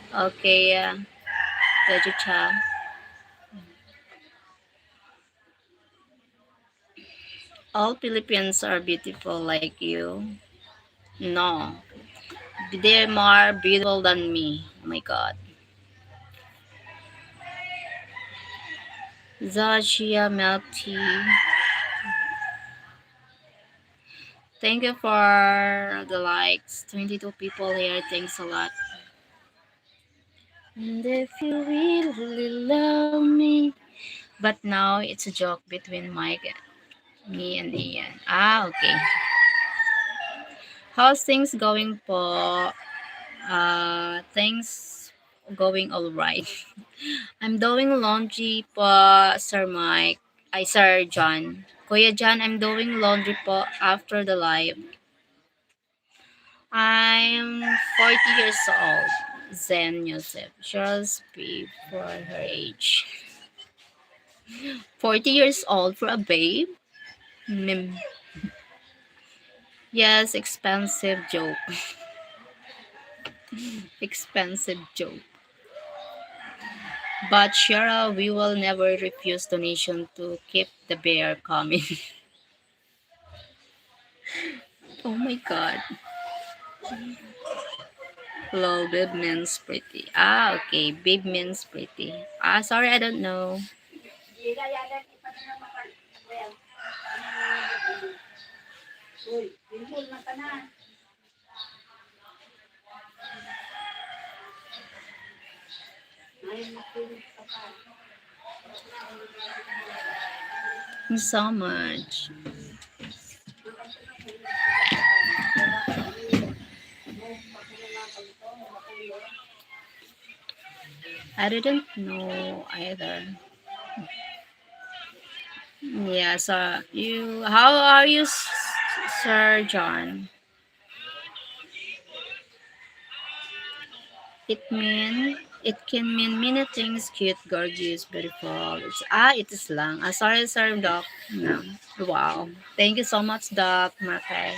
Okay, uh, Teacher Cha. All Philippines are beautiful like you. No. They're more beautiful than me. Oh my God. Zachia Melty. Thank you for the likes. Twenty-two people here. Thanks a lot. And if you really love me. But now, it's a joke between Mike, me, and Ian. Ah, okay. How's things going po? Uh, things going all right. I'm doing laundry po, Sir Mike. Ay, Sir John. Kuya John, I'm doing laundry po after the live. I'm forty years old. Zen Yosef. Just babe for her age. Forty years old for a babe? Mim. Yes, expensive joke. Expensive joke. But Cheryl, we will never refuse donation to keep the bear coming. Oh my God. Lol, babe means pretty. Ah, okay. Babe means pretty. Ah, sorry, I don't know. So much. I didn't know either. Yeah, so you, how are you, s-, Sir John? It mean, it can mean many things, cute, gorgeous, beautiful. It's, ah, it is lang. Ah, sorry, Sir Doc. No. Wow. Thank you so much, Doc Makay.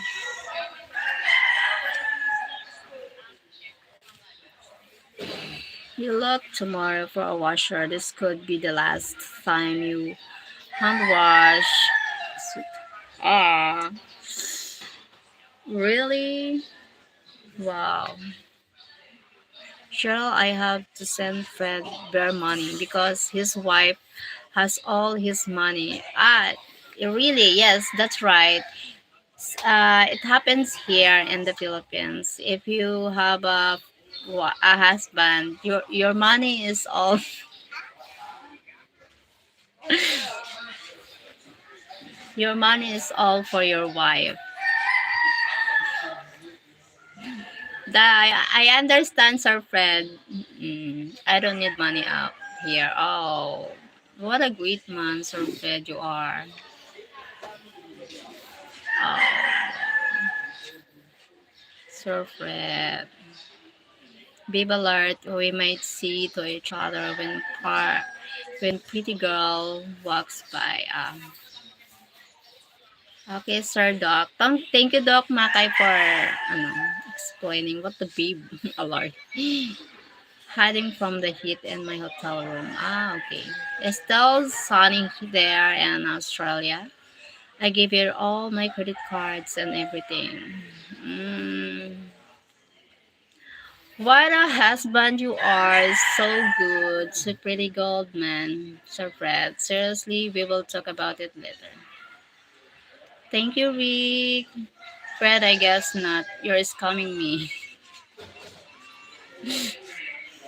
You look tomorrow for a washer. This could be the last time you hand wash. Ah. Really? Wow. Cheryl, I have to send Fred bare money because his wife has all his money. Ah, really? Yes, that's right. S-, uh, it happens here in the Philippines. If you have a wa-, a husband, your, your money is all, your money is all for your wife. That, I, I understand, Sir Fred. Mm, I don't need money out here. Oh, what a great man, Sir Fred, you are. Oh. Sir Fred. Babe alert, we might see to each other when par-, when pretty girl walks by. Um, okay, Sir Doc. Thank, thank you, Doc Makay, for, ano, explaining what the babe alert. Hiding from the heat in my hotel room. Ah, okay. It's still sunny there in Australia. I gave her all my credit cards and everything. Mm. What a husband you are. So good. So pretty, Goldman. Sir Fred. Seriously, we will talk about it later. Thank you, Rick. Fred, I guess not. You're scamming me.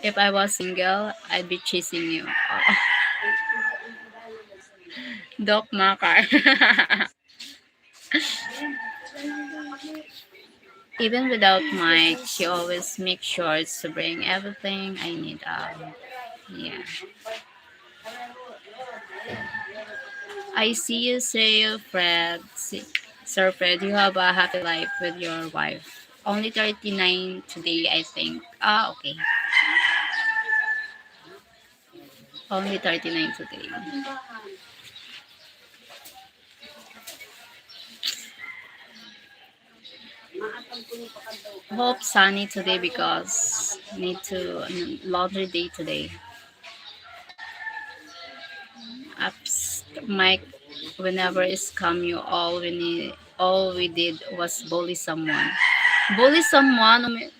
If I was single, I'd be chasing you. Doc Makar. Even without Mike, she always makes sure to bring everything I need out. Yeah. I see you, Sir Fred. Si-, Sir Fred, you have a happy life with your wife. Only thirty-nine today, I think. Ah, okay. Only thirty-nine today. Hope sunny today because need to, um, laundry day today. Ups, Mike, whenever is come you, all we need, all we did was bully someone. Bully someone?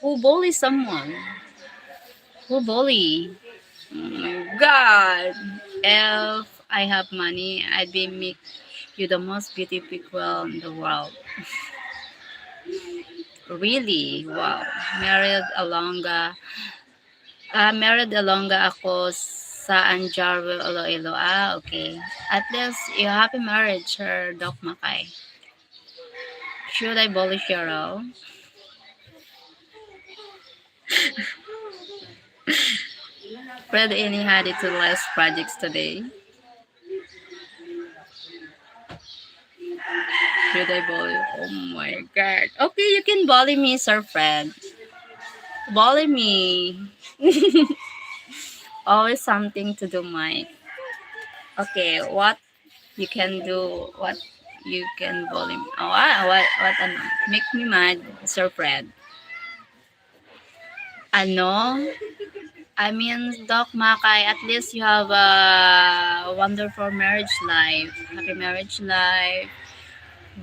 Who bully someone? Who bully? Oh my God. If I have money, I'd be make you the most beautiful girl in the world. Really? Wow. Married Alonga. Ah, married Alonga ako sa Anjarville, Iloilo. Ah, okay. At least, you happy marriage, Sir Doc Makay. Should I bully Cheryl? Fred Ini had it to less projects today. Should I bully? Oh my God. Okay, you can bully me, Sir Fred. Bully me. Always something to do, Mike. Okay, what you can do, what you can bully me. Oh, ah, what, what, ano? Make me mad, Sir Fred. Ano? I mean, Doc Makay, at least you have a wonderful marriage life. Happy marriage life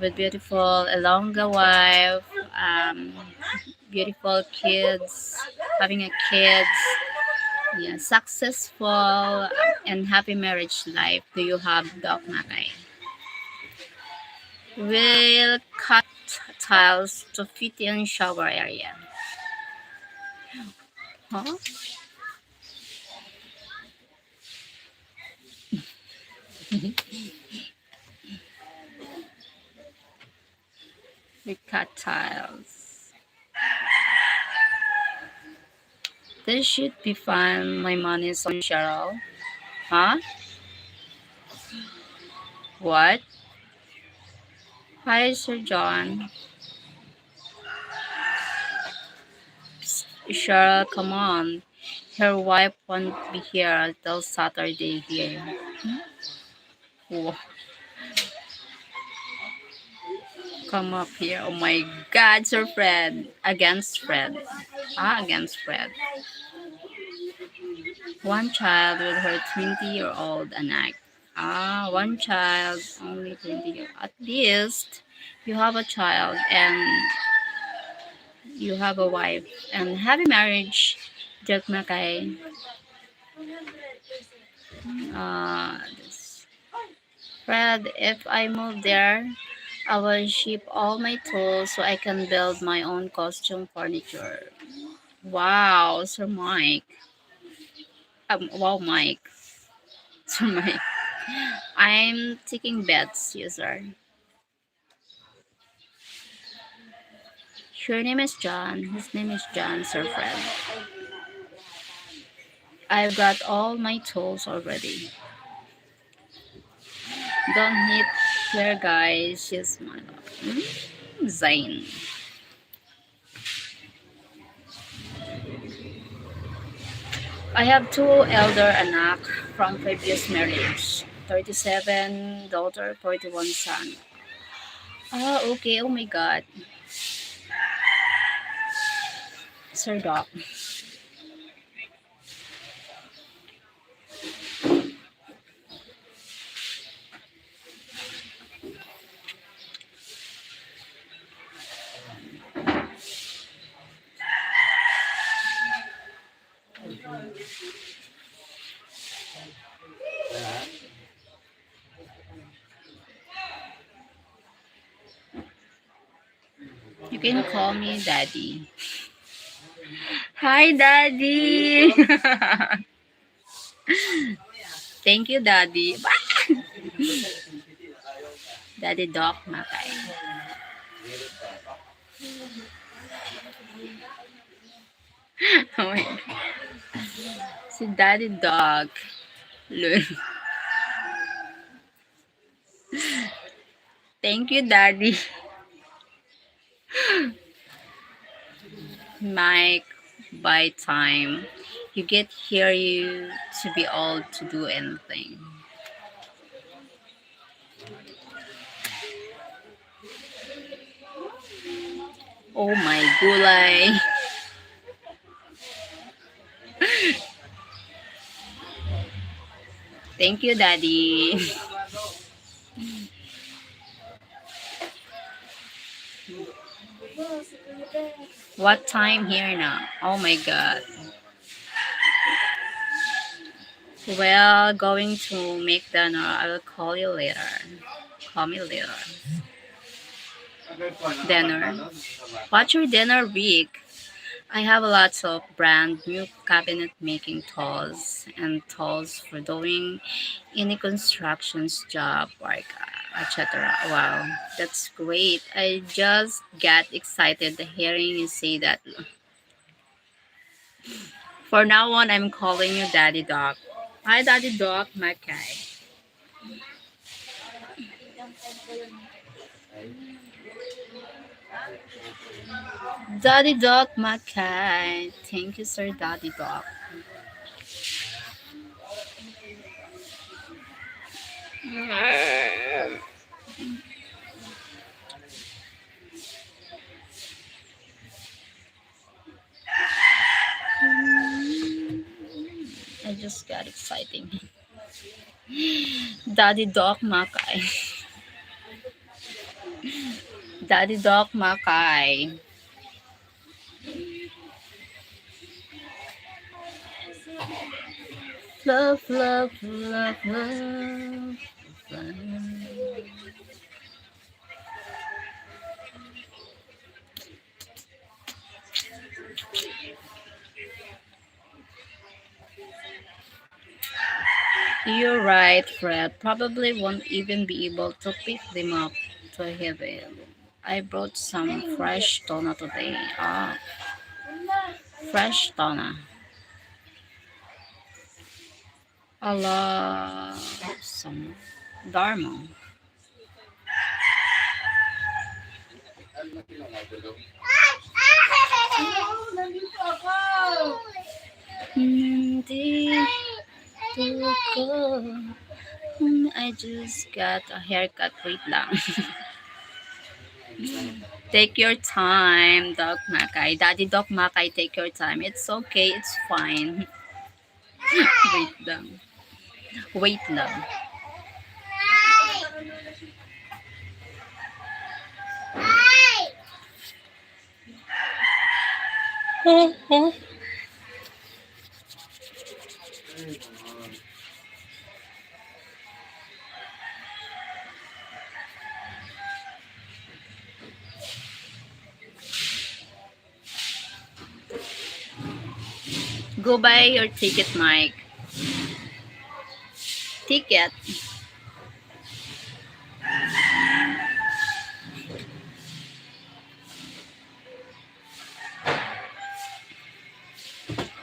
with beautiful Ilongga wife, um, beautiful kids, having a kids, yeah, successful and happy marriage life do you have, Doc Makay? We'll cut tiles to fit in shower area. Huh? We cut tiles. This should be fun. My money is on Cheryl. Huh? What? Hi, Sir John. Psst, Cheryl, come on. Her wife won't be here until Saturday here. Hmm? Wow. Come up here. Oh my God, Sir Fred. Against Fred. Ah, against Fred. One child with her twenty-year-old anak. Ah, one child, only twenty years. At least, you have a child and you have a wife. And happy marriage, Doc Makay. Uh, this. Fred, if I move there, I will ship all my tools so I can build my own custom furniture. Wow, Sir Mike. Um, wow, Mike. Sir Mike. I'm taking bets, yes, sir. Your name is John. His name is John, Sir Fred. I've got all my tools already. Don't hit here, guys. She's my love. Mm, Zayn. I have two elder anak from previous marriage. Thirty-seven daughter, forty-one son. Ah, okay. Oh my God. Sir Doc. You can call me Daddy. Hi, Daddy! Thank you, Daddy. Daddy Doc Makay. Oh my God. Si Daddy Doc. Lul. Thank you, Daddy. Mike, by time you get here, you to be old to do anything. Oh my gulay. Thank you, Daddy. What time here now? Oh my God. Well, going to make dinner. I will call you later. Call me later. Dinner. What's your dinner, Vic? I have lots of brand new cabinet making tools and tools for doing any constructions job, like, uh, et cetera. Wow, that's great. I just get excited hearing you say that. For now on, I'm calling you Daddy Doc. Hi, Daddy Doc, Makay. Daddy Doc Makay. Thank you, Sir Daddy Doc. I just got exciting. Daddy Doc Makay. Daddy Doc Makay. Love, love, love, love, love. You're right, Fred. Probably won't even be able to pick them up to heaven. I brought some fresh tuna today. Ah, fresh tuna. Ala, some Dharma. Nandito ako. Nandito ako. Hmm, I just got a haircut. Wait lang. Take your time, Doc Makay. Daddy Doc Makay, take your time. It's okay. It's fine. Wait lang. Wait lang. Oh, oh. Go buy your ticket, Mike. Ticket.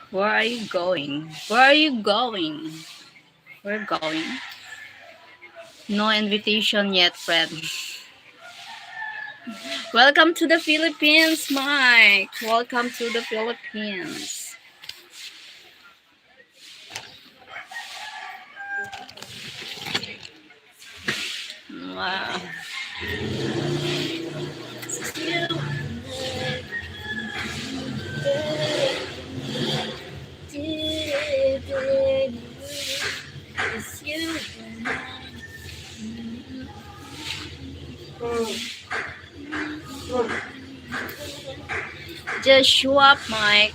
Where are you going? Where are you going? We're going. No invitation yet, Fred. Welcome to the Philippines, Mike. Welcome to the Philippines. Wow. Just show up, Mike.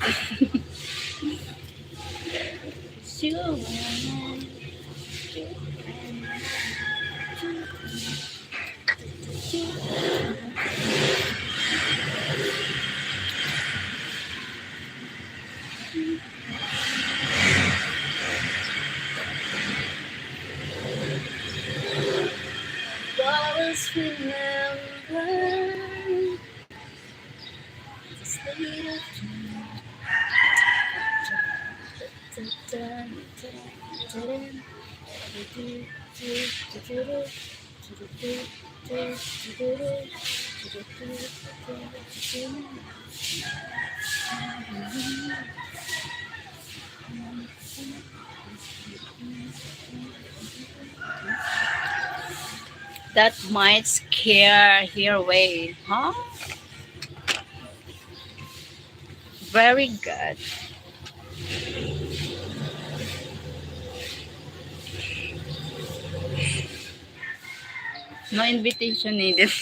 Always remember the state of That might scare her away, huh? Very good. No invitation needed.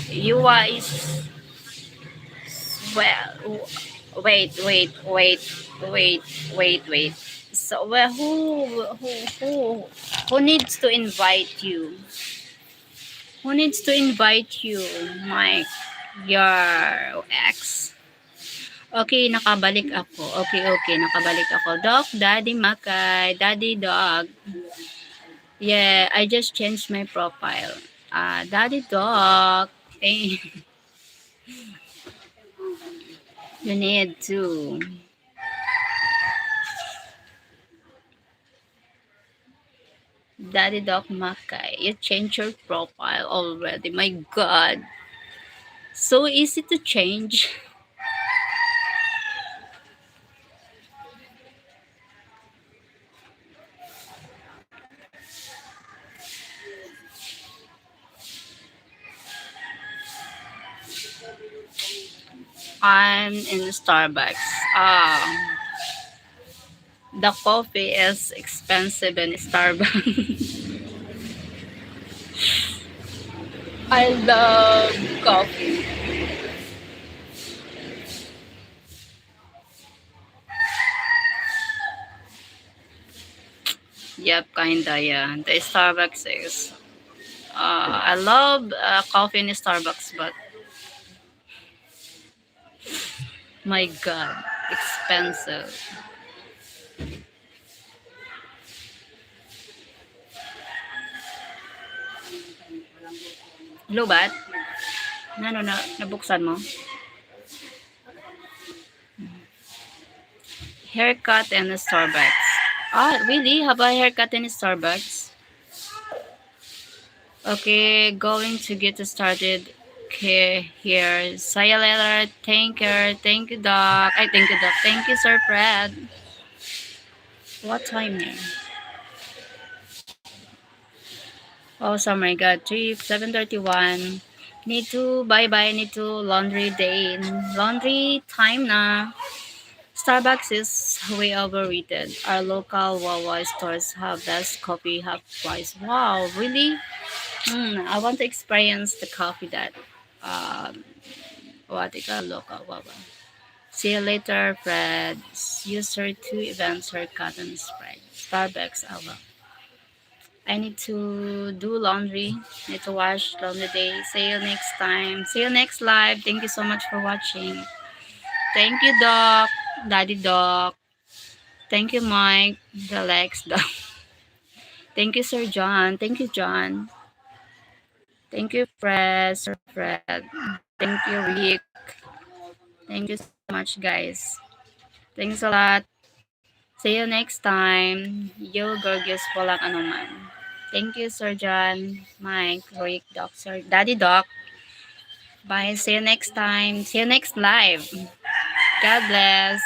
Yuwa is, well, wait, wait, wait, wait, wait, wait. So, well, who, who, who, who needs to invite you? Who needs to invite you, Mike? Your ex? Okay, nakabalik ako. Okay, okay, nakabalik ako. Doc, Daddy Makay, Daddy Dog. Yeah, I just changed my profile. Ah, Daddy Doc. Eh, you need to. Daddy Doc Makay, you changed your profile already. My God. So easy to change. I'm in Starbucks. Ah, the coffee is expensive in Starbucks. I love coffee. Yep, kinda, yeah. The Starbucks is, uh, I love, uh, coffee in Starbucks, but my God, expensive. Lobat? Ano na, nabuksan mo? Haircut and Starbucks. Ah, really? Have a haircut and Starbucks? Okay, going to get started. Okay, here. See you later. Thank you. Thank you, Doc. Ay, thank you, Doc. Thank you, Sir Fred. What time here? Oh, so my God. Three, seven thirty-one. Need to, bye-bye. Need to laundry day. Laundry time na. Starbucks is way overrated. Our local Wawa stores have best coffee half price. Wow, really? Hmm, I want to experience the coffee that, um, what they call local Wawa. See you later, Fred. User two events haircut and spread. Starbucks, Awa. I need to do laundry. Need to wash laundry day. See you next time. See you next live. Thank you so much for watching. Thank you, Doc. Daddy Doc. Thank you, Mike. The Lex Doc. Thank you, Sir John. Thank you, John. Thank you, Fred. Sir Fred. Thank you, Rick. Thank you so much, guys. Thanks a lot. See you next time. Yo, Gorgeous, walang anuman. Thank you, Sir John, Mike, Rick, Doc, Sir, Daddy Doc. Bye. See you next time. See you next live. God bless.